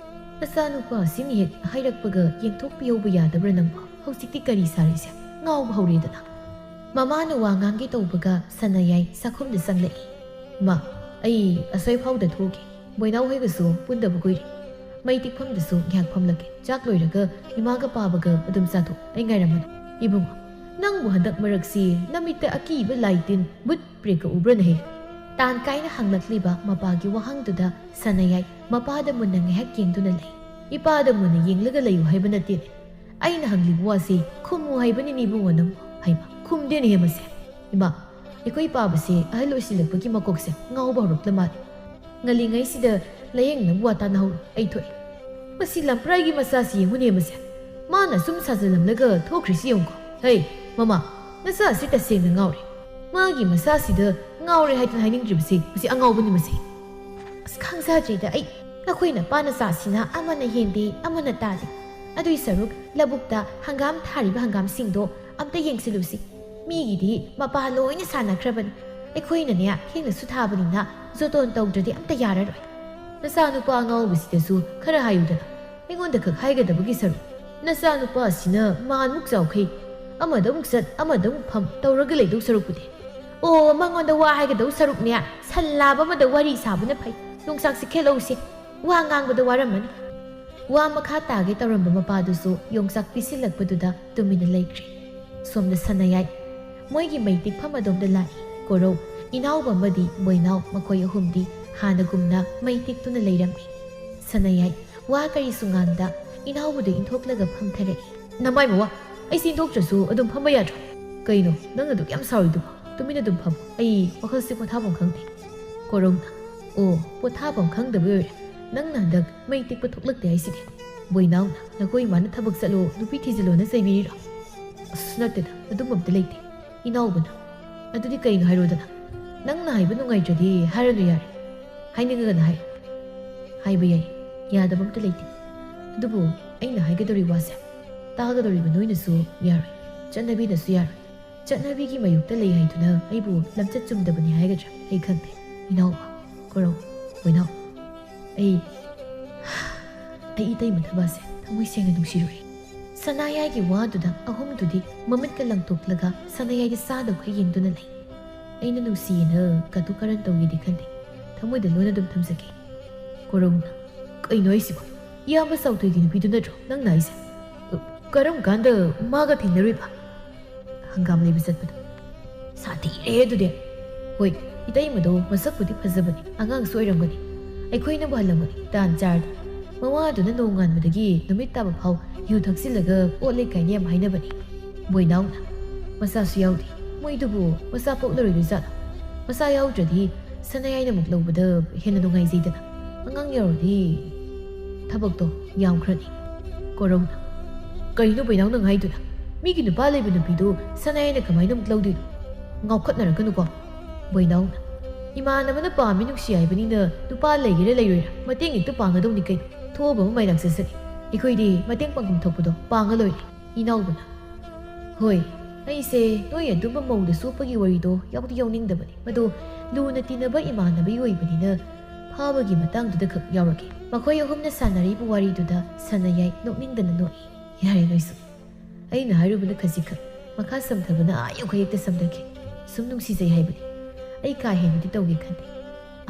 ꯅꯆꯥꯅꯨꯄꯥꯁꯤꯅ ꯍꯦꯛ ꯍꯥꯏꯔꯛꯄꯒ ꯌꯦꯡꯊꯣꯛꯄꯤꯍꯧꯕ ꯌꯥꯗꯕ꯭ꯔꯥ ꯅꯪꯕꯣ? ꯍꯧꯖꯤꯛꯇꯤ ꯀꯔꯤ ꯁꯥꯔꯤꯁꯦ? ꯉꯥꯎꯕ ꯍꯧꯔꯦꯗꯅ꯫ ꯃꯃꯥꯅ ꯋꯥ ꯉꯥꯡꯒꯦ ꯇꯧꯕꯒ ꯁꯅꯥꯌꯥꯏ ꯆꯥꯛꯈꯨꯝꯗ ꯆꯪꯂꯛꯏ꯫ "ꯏꯃꯥ, ꯑꯩ ꯑꯁꯣꯏꯐꯥꯎꯗ ꯊꯣꯛꯎꯒꯦ꯫ ꯕꯣꯏꯅꯥꯎ ꯍꯣꯏꯒꯁꯨ ꯄꯨꯟꯗꯕ ꯀꯨꯏꯔꯦ꯫ ꯃꯩ ꯇꯤꯛꯐꯝꯗꯁꯨ ꯉꯥꯏꯍꯥꯛ ꯐꯝꯂꯒꯦ꯫ ꯆꯥꯛ ꯂꯣꯏꯔꯒ ꯏꯃꯥꯒ ꯄꯥꯕꯒ ꯑꯗꯨꯝ ꯆꯥꯊꯣꯛ꯫ ꯑꯩ ꯉꯥꯏꯔꯝꯃꯗꯣ꯫" "ꯏꯕꯨꯡꯉꯣ, ꯅꯪꯕꯨ ꯍꯟꯗꯛ ꯃꯔꯛꯁꯤ ꯅꯃꯤꯠꯇ ꯑꯀꯤꯕ ꯂꯥꯏ ꯇꯤꯟ, ꯚꯨꯠ ꯄ꯭ꯔꯦꯠꯀ ꯎꯕ꯭ꯔꯅꯦꯍꯦ?" ꯇꯥꯟ ꯀꯥꯏꯅ ꯍꯪꯂꯛꯂꯤꯕ ꯃꯄꯥꯒꯤ ꯋꯥꯍꯪꯗꯨꯗ ꯁꯅꯥꯌꯥꯏ ꯃꯄꯥꯗ ꯃꯨꯟꯅ ꯉꯥꯏꯍꯥꯛ ꯌꯦꯡꯗꯨꯅ ꯂꯩ꯫ "ꯏꯄꯥꯗ ꯃꯨꯟꯅ ꯌꯦꯡꯂꯒ ꯂꯩꯌꯨ ꯍꯥꯏꯕ ꯅꯠꯇꯦꯅꯦ꯫ ꯑꯩꯅ ꯍꯪꯂꯤꯕ ꯋꯥꯁꯤ ꯈꯨꯝꯃꯨ ꯍꯥꯏꯕꯅꯤꯅꯦ ꯏꯕꯨꯡꯉꯣ ꯅꯪꯕꯨ꯫" ꯍꯩꯃꯥ, ꯈꯨꯝꯗꯦꯅꯦꯍꯦ ꯃꯁꯦ꯫ "ꯏꯃꯥ, ꯑꯩꯈꯣꯏ ꯄꯥꯕꯁꯦ ꯑꯍꯜ ꯑꯣꯏꯁꯤꯜꯂꯛꯄꯒꯤ ꯃꯀꯣꯛꯁꯦ ꯉꯥꯎꯕ ꯍꯧꯔꯛꯂ ꯃꯥꯜꯂꯦ꯫ ꯉꯜꯂꯤꯉꯩꯁꯤꯗ ꯂꯥꯌꯦꯡꯅꯕ ꯋꯥ ꯇꯥꯅꯍꯧꯔꯣ, ꯑꯩ ꯊꯣꯛꯑꯦ꯫ ꯃꯁꯤ ꯂꯝꯄ꯭ꯔꯥꯏꯒꯤ ꯃꯆꯥꯁꯤ ꯌꯦꯡꯉꯨꯅꯦ ꯃꯁꯦ꯫ ꯃꯥꯅ ꯁꯨꯝ ꯁꯥꯖꯜꯂꯝꯂꯒ ꯊꯣꯛꯈ꯭ꯔꯤꯁꯤ ꯌꯦꯡꯉꯨꯀꯣ꯫ ꯍꯩ, ꯃꯃꯥ, ꯅꯆꯥꯁꯤ ꯇꯁꯦꯡꯅ ꯉꯥꯎꯔꯦ꯫ ꯃꯥꯒꯤ ꯃꯆꯥꯁꯤꯗ ꯉꯥꯎꯔꯦ ꯍꯥꯏꯗꯅ ꯍꯥꯏꯅꯤꯡꯗ꯭ꯔꯤꯕꯁꯤ ꯃꯁꯤ ꯑꯉꯥꯎꯕꯅꯤ ꯃꯁꯤ꯫" "ꯑꯁ, ꯈꯪꯖꯗ꯭ꯔꯦꯗ ꯑꯩ꯫ ꯅꯈꯣꯏ ꯅꯄꯥ ꯅꯆꯥꯁꯤꯅ ꯑꯃꯅ ꯍꯦꯟꯗꯦ, ꯑꯃꯅ ꯇꯥꯗꯦ꯫ ꯑꯗꯨꯏ ꯁꯔꯨꯛ ꯂꯧꯕꯨꯛꯇ ꯍꯪꯒꯥꯝ ꯊꯥꯔꯤꯕ ꯍꯪꯒꯥꯝꯁꯤꯡꯗꯣ ꯑꯝꯇ ꯌꯦꯡꯁꯤꯜꯂꯨꯁꯤ꯫ ꯃꯤꯒꯤꯗꯤ ꯃꯄꯥ ꯂꯣꯏꯅ ꯁꯥꯟꯅꯈ꯭ꯔꯕꯅꯤ꯫ ꯑꯩꯈꯣꯏꯅꯅꯦ ꯊꯦꯡꯅꯁꯨ ꯊꯥꯕꯅꯤꯅ ꯖꯣꯇꯣꯟ ꯇꯧꯗ꯭ꯔꯗꯤ ꯑꯝꯇ ꯌꯥꯔꯔꯣꯏ꯫" "ꯅꯆꯥꯅꯨꯄꯥ ꯑꯉꯥꯎꯕꯁꯤꯗꯁꯨ ꯈꯔ ꯍꯥꯏꯌꯨꯗꯅ꯫ ꯑꯩꯉꯣꯟꯗ ꯈꯛ ꯍꯥꯏꯒꯗꯕꯒꯤ ꯁꯔꯨꯛ꯫ ꯅꯆꯥꯅꯨꯄꯥꯁꯤꯅ ꯃꯥꯟꯃꯨꯛ ꯆꯥꯎꯈꯩ꯫ ꯑꯃꯗ ꯑꯃꯨꯛ ꯆꯠ, ꯑꯃꯗ ꯑꯃꯨꯛ ꯐꯝ ꯇꯧꯔꯒ ꯂꯩꯗꯧ ꯁꯔꯨꯛꯄꯨꯗꯤ꯫ ꯑꯣ, ꯃꯉꯣꯟꯗ ꯋꯥ ꯍꯥꯏꯒꯗꯧ ꯁꯔꯨꯛꯅꯦ, ꯁꯟ ꯂꯥꯕ ꯑꯃꯗ ꯋꯥꯔꯤ ꯁꯥꯕꯅ ꯐꯩ꯫ ꯌꯣꯡꯆꯥꯛꯁꯦ ꯈꯦꯠꯂꯧꯁꯦ, ꯋꯥ ꯉꯥꯡꯕꯗ ꯋꯥꯔꯝꯃꯅꯤ꯫ ꯋꯥ ꯃꯈꯥ ꯇꯥꯒꯦ ꯇꯧꯔꯝꯕ ꯃꯄꯥꯗꯨꯁꯨ ꯌꯣꯡꯆꯥꯛ ꯄꯤꯁꯤꯜꯂꯛꯄꯗꯨꯗ ꯇꯨꯃꯤꯟꯅ ꯂꯩꯈ꯭ꯔꯦ꯫ ꯁꯣꯝꯗ ꯁꯅꯥꯌꯥꯏ ꯃꯣꯏꯒꯤ ꯃꯩ ꯇꯤꯛꯐꯝ ꯑꯗꯣꯝꯗ ꯂꯥꯛꯏ꯫ ꯀꯣꯔꯧ, ꯏꯅꯥꯎꯕ ꯑꯃꯗꯤ ꯕꯣꯏꯅꯥꯎ, ꯃꯈꯣꯏ ꯑꯍꯨꯝꯗꯤ ꯍꯥꯟꯅꯒꯨꯝꯅ ꯃꯩ ꯇꯤꯛꯇꯨꯅ ꯂꯩꯔꯝꯃꯤ꯫ ꯁꯅꯥꯌꯥꯏ ꯋꯥ ꯀꯔꯤꯁꯨ ꯉꯥꯡꯗ ꯏꯅꯥꯎꯕꯗꯨ ꯏꯟꯊꯣꯛꯂꯒ ꯐꯝꯊꯔꯛꯏ꯫ ꯅꯃꯥꯏ ꯃꯋꯥ, ꯑꯩꯁꯤ ꯏꯟꯊꯣꯛꯇ꯭ꯔꯁꯨ ꯑꯗꯨꯝ ꯐꯝꯕ ꯌꯥꯗ꯭ꯔꯣ? ꯀꯩꯅꯣ ꯅꯪ ꯑꯗꯨꯛ ꯌꯥꯝ ꯁꯥꯎꯔꯤꯗꯨꯕꯣ? ꯇꯨꯃꯤꯟꯅ ꯑꯗꯨꯝ ꯐꯝꯃꯨ, ꯑꯩ ꯋꯥꯈꯜꯁꯦ ꯄꯣꯊꯥꯐꯝ ꯈꯪꯗꯦ꯫ ꯀꯣꯔꯧꯅ, ꯑꯣ, ꯄꯣꯊꯥꯐꯝ ꯈꯪꯗꯕꯩ ꯑꯣꯏꯔꯦ꯫ ꯅꯪꯅ ꯍꯟꯗꯛ ꯃꯩ ꯇꯤꯛꯄ ꯊꯣꯛꯂꯛꯇꯦ ꯍꯥꯏꯁꯤꯗꯤ꯫ ꯕꯣꯏꯅꯥꯎꯅ, ꯅꯈꯣꯏ ꯏꯃꯥꯅ ꯊꯕꯛ ꯆꯠꯂꯣ, ꯅꯨꯄꯤ ꯊꯤꯖꯤꯜꯂꯣꯅ ꯆꯩꯕꯤꯔꯤꯔꯣ? ꯑꯁ, ꯅꯠꯇꯦꯗ, ꯑꯗꯨꯝꯕ ꯑꯝꯇ ꯂꯩꯇꯦ꯫ ꯏꯅꯥꯎꯕꯅ, ꯑꯗꯨꯗꯤ ꯀꯩꯅꯣ ꯍꯥꯏꯔꯣꯗꯅ? ꯅꯪꯅ ꯍꯥꯏꯕ ꯅꯨꯡꯉꯥꯏꯇ꯭ꯔꯗꯤ ꯍꯥꯏꯔꯅꯨ ꯌꯥꯔꯦ꯫ ꯍꯥꯏꯅꯤꯡꯉꯒꯅ ꯍꯥꯏ꯫ ꯍꯥꯏꯕ ꯌꯥꯏ, ꯌꯥꯗꯕ ꯑꯝꯇ ꯂꯩꯇꯦ꯫ ꯑꯗꯨꯕꯨ ꯑꯩꯅ ꯍꯥꯏꯒꯗꯧꯔꯤ ꯋꯥꯁꯦ ꯇꯥꯒꯗꯧꯔꯤꯕ ꯅꯣꯏꯅꯁꯨ ꯌꯥꯔꯣꯏ, ꯆꯠꯅꯕꯤꯅꯁꯨ ꯌꯥꯔꯣꯏ꯫ ꯆꯠꯅꯕꯤꯒꯤ ꯃꯥꯌꯣꯛꯇ ꯂꯩ ꯍꯥꯏꯗꯨꯅ ꯑꯩꯕꯨ ꯂꯝꯆꯠ ꯆꯨꯝꯗꯕꯅꯤ ꯍꯥꯏꯒꯗ꯭ꯔꯥ? ꯑꯩ ꯈꯪꯗꯦ꯫ ꯏꯅꯥꯎꯕ, ꯀꯣꯔꯧ, ꯕꯣꯏꯅꯥꯎ, ꯑꯩ, ꯑꯩ ꯏꯇꯩꯃ ꯊꯕꯥꯁꯦ ꯊꯃꯣꯏ ꯁꯦꯡꯅ ꯅꯨꯡꯁꯤꯔꯨꯔꯦ꯫ ꯁꯅꯥꯌꯥꯏꯒꯤ ꯋꯥꯗꯨꯗ ꯑꯍꯨꯝꯗꯨꯗꯤ ꯃꯃꯤꯠꯀ ꯂꯪꯊꯣꯛꯂꯒ ꯁꯅꯥꯌꯥꯏꯗ ꯆꯥꯗꯧꯈꯩ ꯌꯦꯡꯗꯨꯅ ꯂꯩ꯫ ꯑꯩꯅ ꯅꯨꯡꯁꯤꯌꯦꯅ ꯀꯇꯨ ꯀꯔꯟ ꯇꯧꯒꯦꯗꯤ ꯈꯟꯗꯦ꯫ ꯊꯃꯣꯏꯗ ꯂꯣꯟꯅ ꯑꯗꯨꯝ ꯊꯝꯖꯒꯦ꯫ ꯀꯣꯔꯧꯅ, ꯀꯩꯅꯣ ꯍꯥꯏꯁꯤꯕꯣ? ꯏꯌꯥꯝꯕ ꯆꯥꯎꯊꯣꯏꯒꯤ ꯅꯨꯄꯤꯗꯨ ꯅꯠꯇ꯭ꯔꯣ ꯅꯪꯅ ꯍꯥꯏꯁꯦ? ꯀꯔꯝ ꯀꯥꯟꯗ ꯃꯥꯒ ꯊꯦꯡꯅꯔꯨꯏꯕ? ꯍꯪꯒꯥꯝ ꯂꯩꯕ ꯆꯠꯄꯗ꯫ ꯁꯥꯊꯤꯔꯦ ꯑꯗꯨꯗꯤ꯫ ꯍꯣꯏ, ꯏꯇꯩꯃꯗꯣ ꯃꯁꯛꯄꯨꯗꯤ ꯐꯖꯕꯅꯤ, ꯑꯉꯥꯡꯁꯨ ꯑꯣꯏꯔꯝꯒꯅꯤ꯫ ꯑꯩꯈꯣꯏꯅꯕꯨ ꯍꯜꯂꯝꯒꯅꯤ, ꯇꯥꯟ ꯆꯥꯔꯗꯤ꯫ ꯃꯋꯥꯗꯨꯅ ꯅꯣꯡꯉꯥꯟꯕꯗꯒꯤ ꯅꯨꯃꯤꯠ ꯇꯥꯕ ꯐꯥꯎ ꯌꯨ ꯊꯛꯆꯤꯜꯂꯒ ꯑꯣꯠꯂꯦ ꯀꯥꯏꯅ ꯌꯥꯝ ꯍꯥꯏꯅꯕꯅꯤ꯫ ꯕꯣꯏꯅꯥꯎꯅ, ꯃꯆꯥꯁꯨ ꯌꯥꯎꯗꯦ, ꯃꯣꯏꯗꯨꯕꯨ ꯃꯆꯥ ꯄꯣꯛꯂꯔꯣꯏꯗꯣꯏꯖꯥꯠꯂꯣ? ꯃꯆꯥ ꯌꯥꯎꯗ꯭ꯔꯗꯤ ꯁꯅꯥꯌꯥꯏꯅ ꯑꯃꯨꯛ ꯂꯧꯕꯗ ꯍꯦꯟꯅ ꯅꯨꯡꯉꯥꯏꯖꯩꯗꯅ꯫ ꯑꯉꯥꯡ ꯌꯥꯎꯔꯗꯤ ꯊꯕꯛꯇꯣ ꯌꯥꯝꯈ꯭ꯔꯅꯤ꯫ ꯀꯣꯔꯧꯅ, ꯀꯩꯅꯣ ꯕꯣꯏꯅꯥꯎ ꯅꯪ ꯍꯥꯏꯗꯨꯅ? ꯃꯤꯒꯤ ꯅꯨꯄꯥ ꯂꯩꯕ ꯅꯨꯄꯤꯗꯨ ꯁꯅꯥꯌꯥꯏꯅ ꯀꯃꯥꯏꯅ ꯑꯃꯨꯛ ꯂꯧꯗꯣꯏꯅꯣ? ꯉꯥꯎꯈꯠꯅꯔꯛꯀꯅꯨꯀꯣ꯫ ꯕꯣꯏꯅꯥꯎꯅ, ꯏꯃꯥꯟꯅꯕꯅ ꯄꯥꯝꯃꯤ ꯅꯨꯡꯁꯤ ꯍꯥꯏꯕꯅꯤꯅ ꯅꯨꯄꯥ ꯂꯩꯒꯦꯔꯥ ꯂꯩꯔꯣꯏꯔꯥ ꯃꯇꯦꯡ ꯍꯦꯛꯇ ꯄꯥꯡꯒꯗꯧꯅꯤ ꯀꯩꯅꯣ꯫ ꯊꯣꯛꯑꯕ ꯑꯃ ꯃꯥꯏ ꯂꯥꯛꯆꯁꯅꯤ꯫ ꯑꯩꯈꯣꯏꯗꯤ ꯃꯇꯦꯡ ꯄꯥꯡꯐꯝ ꯊꯣꯛꯄꯗꯣ ꯄꯥꯡꯉ ꯂꯣꯏꯔꯦ꯫ ꯏꯅꯥꯎꯕꯅ, ꯍꯣꯏ, ꯑꯩꯁꯦ ꯅꯣꯏ ꯑꯗꯨꯝꯕ ꯃꯧꯗ ꯆꯣꯞꯄꯒꯤ ꯋꯥꯔꯤꯗꯣ ꯌꯥꯎꯗꯤ ꯌꯥꯎꯅꯤꯡꯗꯕꯅꯤ꯫ ꯃꯗꯨ ꯂꯨꯅ ꯇꯤꯟꯅꯕ ꯏꯃꯥꯟꯅꯕꯤ ꯑꯣꯏꯕꯅꯤꯅ ꯐꯥꯕꯒꯤ ꯃꯇꯥꯡꯗꯨꯗ ꯈꯛ ꯌꯥꯎꯔꯒꯦ꯫ ꯃꯈꯣꯏ ꯑꯍꯨꯝꯅ ꯁꯥꯟꯅꯔꯤꯕ ꯋꯥꯔꯤꯗꯨꯗ ꯁꯅꯥꯌꯥꯏ ꯅꯣꯛꯅꯤꯡꯗꯅ ꯅꯣꯛꯏ꯫ ꯌꯥꯔꯦ ꯅꯣꯏꯁꯨ꯫ ꯑꯩꯅ ꯍꯥꯏꯔꯨꯕꯅ ꯈꯖꯤꯛꯈꯛ, ꯃꯈꯥ ꯁꯝꯊꯕꯅ ꯑꯥ ꯌꯧꯈꯩ ꯍꯦꯛꯇ ꯁꯝꯊꯈꯤ꯫ ꯁꯨꯝ ꯅꯨꯡꯁꯤꯖꯩ ꯍꯥꯏꯕꯅꯤ꯫ ꯑꯩ ꯀꯥ ꯍꯦꯟꯅꯗꯤ ꯇꯧꯒꯦ ꯈꯟꯗꯦ꯫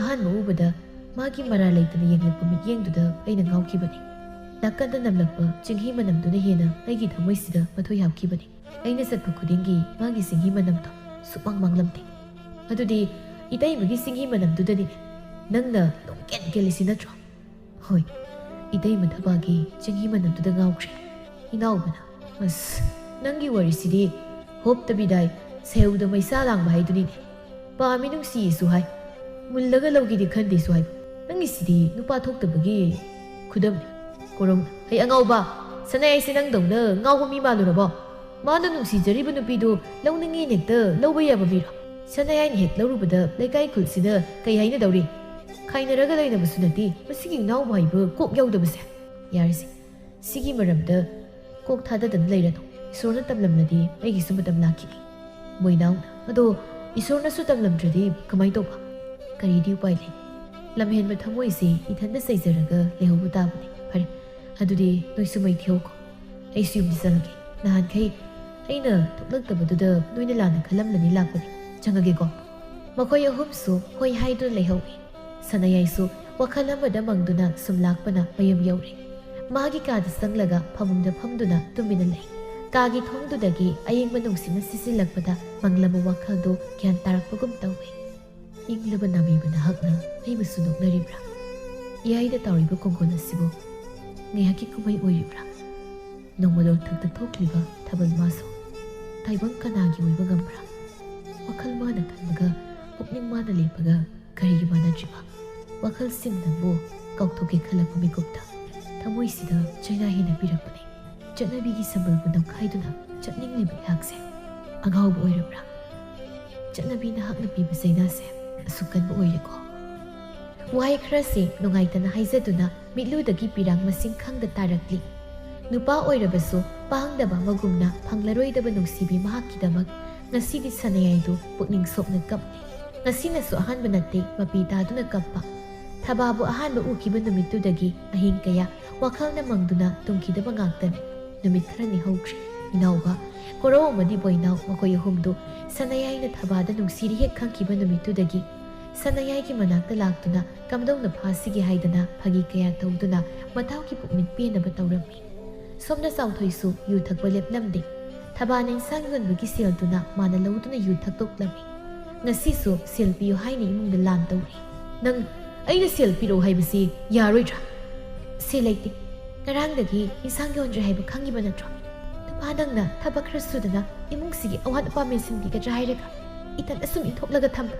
ꯑꯍꯥꯟꯕ ꯎꯕꯗ ꯃꯥꯒꯤ ꯃꯔꯥꯜ ꯂꯩꯇꯅ ꯌꯦꯡꯂꯛꯄ ꯃꯤꯠꯌꯦꯡꯗꯨꯗ ꯑꯩꯅ ꯉꯥꯎꯈꯤꯕꯅꯤ꯫ ꯅꯥꯀꯟꯗ ꯅꯝꯂꯛꯄ ꯆꯤꯡꯍꯤ ꯃꯅꯝꯗꯨꯅ ꯍꯦꯟꯅ ꯑꯩꯒꯤ ꯊꯃꯣꯏꯁꯤꯗ ꯃꯊꯣꯏ ꯍꯥꯞꯈꯤꯕꯅꯤ꯫ ꯑꯩꯅ ꯆꯠꯄ ꯈꯨꯗꯤꯡꯒꯤ ꯃꯥꯒꯤ ꯆꯤꯡꯍꯤ ꯃꯅꯝꯗꯣ ꯁꯨꯛꯃꯥꯡ ꯃꯥꯡꯂꯝꯗꯦ꯫ ꯑꯗꯨꯗꯤ ꯏꯇꯩꯃꯒꯤ ꯆꯤꯡꯍꯤ ꯃꯅꯝꯗꯨꯗꯅꯤꯅꯦ ꯅꯪꯅ ꯅꯣꯡ ꯀꯦꯟ ꯀꯦꯜꯂꯤꯁꯤ ꯅꯠꯇ꯭ꯔꯣ? ꯍꯣꯏ, ꯏꯇꯩꯃ ꯊꯕꯥꯒꯤ ꯆꯤꯡꯍꯤ ꯃꯅꯝꯗꯨꯗ ꯉꯥꯎꯈ꯭ꯔꯦ꯫ ꯏꯅꯥꯎꯕꯅ, "ꯑꯁ, ꯅꯪꯒꯤ ꯋꯥꯔꯤꯁꯤꯗꯤ ꯍꯣꯞꯇꯕꯤꯗꯥꯏ, ꯁꯦꯎꯗ ꯃꯩꯁꯥ ꯂꯥꯡꯕ ꯍꯥꯏꯗꯨꯅꯤꯅꯦ꯫ ꯄꯥꯝꯃꯤ ꯅꯨꯡꯁꯤꯌꯦꯁꯨ ꯍꯥꯏ, ꯃꯨꯜꯂꯒ ꯂꯧꯒꯦꯗꯤ ꯈꯟꯗꯦꯁꯨ ꯍꯥꯏ꯫ ꯅꯪꯒꯤꯁꯤꯗꯤ ꯅꯨꯄꯥ ꯊꯣꯛꯇꯕꯒꯤ ꯈꯨꯗꯝꯅꯤ꯫ ꯀꯣꯔꯧꯅ, ꯍꯩ ꯑꯉꯥꯎꯕ, ꯁꯅꯥꯌꯥꯏꯁꯦ ꯅꯪꯗꯧꯅ ꯉꯥꯎꯕ ꯃꯤ ꯃꯥꯜꯂꯨꯔꯕꯣ? ꯃꯥꯅ ꯅꯨꯡꯁꯤꯖꯔꯤꯕ ꯅꯨꯄꯤꯗꯨ ꯂꯧꯅꯤꯡꯉꯦꯅ ꯍꯦꯛꯇ ꯂꯧꯕ ꯌꯥꯕ ꯃꯤꯔꯣ? ꯁꯅꯥꯌꯥꯏꯅ ꯍꯦꯛ ꯂꯧꯔꯨꯕꯗ ꯂꯩꯀꯥꯏ ꯈꯨꯜꯁꯤꯅ ꯀꯩ ꯍꯥꯏꯅꯗꯧꯔꯤ? ꯈꯥꯏꯅꯔꯒ ꯂꯩꯅꯕꯁꯨ ꯅꯠꯇꯦ ꯃꯁꯤꯒꯤ ꯏꯅꯥꯎꯕ ꯍꯥꯏꯕ ꯀꯣꯛ ꯌꯥꯎꯗꯕꯁꯦ꯫ ꯌꯥꯔꯦꯁꯦ, ꯁꯤꯒꯤ ꯃꯔꯝꯗ ꯀꯣꯛ ꯊꯥꯗꯗꯅ ꯂꯩꯔꯅꯨ꯫ ꯏꯁꯣꯔꯅ ꯇꯝꯂꯝꯂꯗꯤ ꯑꯩꯒꯤꯁꯨ ꯃꯇꯝ ꯂꯥꯛꯈꯤꯅꯤ꯫ ꯃꯣꯏꯅꯥꯎꯅ, ꯑꯗꯣ ꯏꯁꯣꯔꯅꯁꯨ ꯇꯝꯂꯝꯗ꯭ꯔꯗꯤ ꯀꯃꯥꯏ ꯇꯧꯕ? ꯀꯔꯤꯗꯤ ꯎꯄꯥꯏ ꯂꯩ? ꯂꯝꯍꯦꯟꯕ ꯊꯃꯣꯏꯁꯦ ꯏꯊꯟꯗ ꯆꯩꯖꯔꯒ ꯂꯩꯍꯧꯕ ꯇꯥꯕꯅꯤ꯫ ꯐꯔꯦ, ꯑꯗꯨꯗꯤ ꯅꯣꯏꯁꯨ ꯃꯩ ꯊꯤꯍꯧꯀꯣ꯫ ꯑꯩꯁꯨ ꯌꯨꯝꯗ ꯆꯪꯉꯒꯦ꯫ ꯅꯍꯥꯟꯈꯩ ꯑꯩꯅ ꯊꯣꯛꯂꯛꯇꯕꯗꯨꯗ ꯅꯣꯏꯅ ꯂꯥꯟꯅ ꯈꯜꯂꯝꯂꯅꯤ ꯂꯥꯛꯄꯅꯤ꯫ ꯆꯪꯉꯒꯦꯀꯣ꯫ ꯃꯈꯣꯏ ꯑꯍꯨꯝꯁꯨ ꯍꯣꯏ ꯍꯥꯏꯗꯨꯅ ꯂꯩꯍꯧꯏ꯫ ꯁꯅꯥꯌꯥꯏꯁꯨ ꯋꯥꯈꯜ ꯑꯃꯗ ꯃꯪꯗꯨꯅ ꯁꯨꯝ ꯂꯥꯛꯄꯅ ꯃꯌꯨꯝ ꯌꯧꯔꯦ꯫ ꯃꯥꯒꯤ ꯀꯥꯗ ꯆꯪꯂꯒ ꯐꯃꯨꯡꯗ ꯐꯝꯗꯨꯅ ꯇꯨꯃꯤꯟꯅ ꯂꯩ꯫ ꯀꯥꯒꯤ ꯊꯣꯡꯗꯨꯗꯒꯤ ꯑꯌꯤꯡꯕ ꯅꯨꯡꯁꯤꯠꯅ ꯁꯤꯠꯆꯤꯜꯂꯛꯄꯗ ꯃꯪꯂꯕ ꯋꯥꯈꯜꯗꯨ ꯒ꯭ꯌꯥꯟ ꯇꯥꯔꯛꯄꯒꯨꯝ ꯇꯧꯏ꯫ ꯏꯪꯂꯕ ꯅꯥꯃꯤꯕ ꯅꯍꯥꯛꯅ ꯑꯩꯕꯨꯁꯨ ꯅꯣꯛꯅꯔꯤꯕ꯭ꯔꯥ? ꯏꯌꯥꯏꯗ ꯇꯥꯎꯔꯤꯕ ꯀꯣꯡꯒꯣꯜ ꯑꯁꯤꯕꯨ ꯉꯥꯏꯍꯥꯛꯀꯤ ꯀꯨꯝꯍꯩ ꯑꯣꯏꯔꯤꯕ꯭ꯔꯥ? ꯅꯣꯡꯃꯗꯣ ꯊꯛꯇ ꯊꯣꯛꯂꯤꯕ ꯊꯥꯕꯜ ꯃꯥꯁꯨ ꯇꯥꯏꯕꯪ ꯀꯅꯥꯒꯤ ꯑꯣꯏꯕ ꯉꯝꯕ꯭ꯔꯥ? ꯋꯥꯈꯜ ꯃꯥꯅ ꯈꯟꯕꯒ ꯄꯨꯛꯅꯤꯡ ꯃꯥꯅ ꯂꯦꯞꯄꯒ ꯀꯔꯤꯒꯤ ꯃꯥꯟꯅꯗ꯭ꯔꯤꯕ? ꯋꯥꯈꯜꯁꯤꯡꯅꯕꯨ ꯀꯥꯎꯊꯣꯛꯀꯦ ꯈꯜꯂꯛꯄ ꯃꯤꯀꯨꯞꯇ ꯊꯃꯣꯏꯁꯤꯗ ꯆꯩꯅꯥ ꯍꯦꯟꯅ ꯄꯤꯔꯛꯄꯅꯤ꯫ ꯆꯠꯅꯕꯤꯒꯤ ꯁꯝꯕꯜꯕꯨ ꯅꯝꯈꯥꯏꯗꯨꯅ ꯆꯠꯅꯤꯡꯂꯤꯕ ꯑꯩꯍꯥꯛꯁꯦ ꯑꯉꯥꯎꯕ ꯑꯣꯏꯔꯕ꯭ꯔꯥ? ꯆꯠꯅꯕꯤ ꯅꯍꯥꯛꯅ ꯄꯤꯕ ꯆꯩꯅꯥꯁꯦ ꯑꯁꯨꯛ ꯀꯟꯕ ꯑꯣꯏꯔꯦꯀꯣ꯫ ꯋꯥꯍꯩ ꯈꯔꯁꯤ ꯅꯨꯡꯉꯥꯏꯇꯅ ꯍꯥꯏꯖꯗꯨꯅ ꯃꯤꯠꯂꯨꯗꯒꯤ ꯄꯤꯔꯥꯡ ꯃꯁꯤꯡ ꯈꯪꯗ ꯇꯥꯔꯛꯂꯤ꯫ ꯅꯨꯄꯥ ꯑꯣꯏꯔꯕꯁꯨ ꯄꯥꯡꯗꯕ ꯑꯃꯒꯨꯝꯅ ꯐꯪꯂꯔꯣꯏꯗꯕ ꯅꯨꯡꯁꯤꯕꯤ ꯃꯍꯥꯛꯀꯤꯗꯃꯛ ꯉꯁꯤꯗꯤ ꯁꯅꯥꯌꯥꯏꯗꯨ ꯄꯨꯛꯅꯤꯡ ꯁꯣꯛꯅ ꯀꯞꯂꯤ꯫ ꯉꯁꯤꯅꯁꯨ ꯑꯍꯥꯟꯕ ꯅꯠꯇꯦ ꯃꯄꯤ ꯇꯥꯗꯨꯅ ꯀꯞꯄ꯫ ꯊꯕꯥꯕꯨ ꯑꯍꯥꯟꯕ ꯎꯈꯤꯕ ꯅꯨꯃꯤꯠꯇꯨꯗꯒꯤ ꯑꯍꯤꯡ ꯀꯌꯥ ꯋꯥꯈꯜꯅ ꯃꯪꯗꯨꯅ ꯇꯨꯝꯈꯤꯗꯕ ꯉꯥꯛꯇꯅꯤ꯫ ꯅꯨꯃꯤꯠ ꯈꯔꯅꯤ ꯍꯧꯈ꯭ꯔꯦ꯫ ꯏꯅꯥꯎꯕ, ꯀꯣꯔꯧ ꯑꯃꯗꯤ ꯕꯣꯏꯅꯥꯎ ꯃꯈꯣꯏ ꯑꯍꯨꯝꯗꯨ ꯁꯅꯥꯌꯥꯏꯅ ꯊꯕꯥꯗ ꯅꯨꯡꯁꯤꯔꯤ ꯍꯦꯛ ꯈꯪꯈꯤꯕ ꯅꯨꯃꯤꯠꯇꯨꯗꯒꯤ ꯁꯅꯥꯌꯥꯏꯒꯤ ꯃꯅꯥꯛꯇ ꯂꯥꯛꯇꯨꯅ ꯀꯝꯗꯧꯅ ꯐꯥꯁꯤꯒꯦ ꯍꯥꯏꯗꯅ ꯐꯥꯒꯤ ꯀꯌꯥ ꯇꯧꯗꯨꯅ ꯃꯇꯥꯎꯒꯤ ꯄꯨꯛꯅꯤꯡ ꯄꯦꯟꯅꯕ ꯇꯧꯔꯝꯃꯤ꯫ ꯁꯣꯝꯗ ꯆꯥꯎꯊꯣꯏꯁꯨ ꯌꯨ ꯊꯛꯄ ꯂꯦꯞꯂꯝꯗꯦ꯫ ꯊꯕꯥꯅ ꯏꯟꯁꯥꯡ ꯌꯣꯟꯕꯒꯤ ꯁꯦꯜꯗꯨꯅ ꯃꯥꯅ ꯂꯧꯗꯨꯅ ꯌꯨ ꯊꯛꯇꯣꯛꯂꯝꯃꯤ꯫ ꯉꯁꯤꯁꯨ ꯁꯦꯜ ꯄꯤꯌꯨ ꯍꯥꯏꯅ ꯏꯃꯨꯡꯗ ꯂꯥꯟ ꯇꯧꯔꯤ꯫ "ꯅꯪ ꯑꯩꯅ ꯁꯦꯜ ꯄꯤꯔꯛꯎ ꯍꯥꯏꯕꯁꯤ ꯌꯥꯔꯣꯏꯗ꯭ꯔꯥ?" "ꯁꯦꯜ ꯂꯩꯇꯦ꯫ ꯉꯔꯥꯡꯗꯒꯤ ꯏꯟꯁꯥꯡ ꯌꯣꯟꯗ꯭ꯔꯦ ꯍꯥꯏꯕ ꯈꯪꯉꯤꯕ ꯅꯠꯇ꯭ꯔꯣ? ꯅꯨꯄꯥ ꯅꯪꯅ ꯊꯕꯛ ꯈꯔ ꯁꯨꯗꯅ ꯏꯃꯨꯡꯁꯤꯒꯤ ꯑꯋꯥꯠ ꯑꯄꯥ ꯃꯦꯟꯁꯤꯟꯕꯤꯒꯗ꯭ꯔꯥ ꯍꯥꯏꯔꯒ ꯏꯊꯟꯇ ꯁꯨꯝ ꯏꯟꯊꯣꯛꯂꯒ ꯊꯝꯕ?"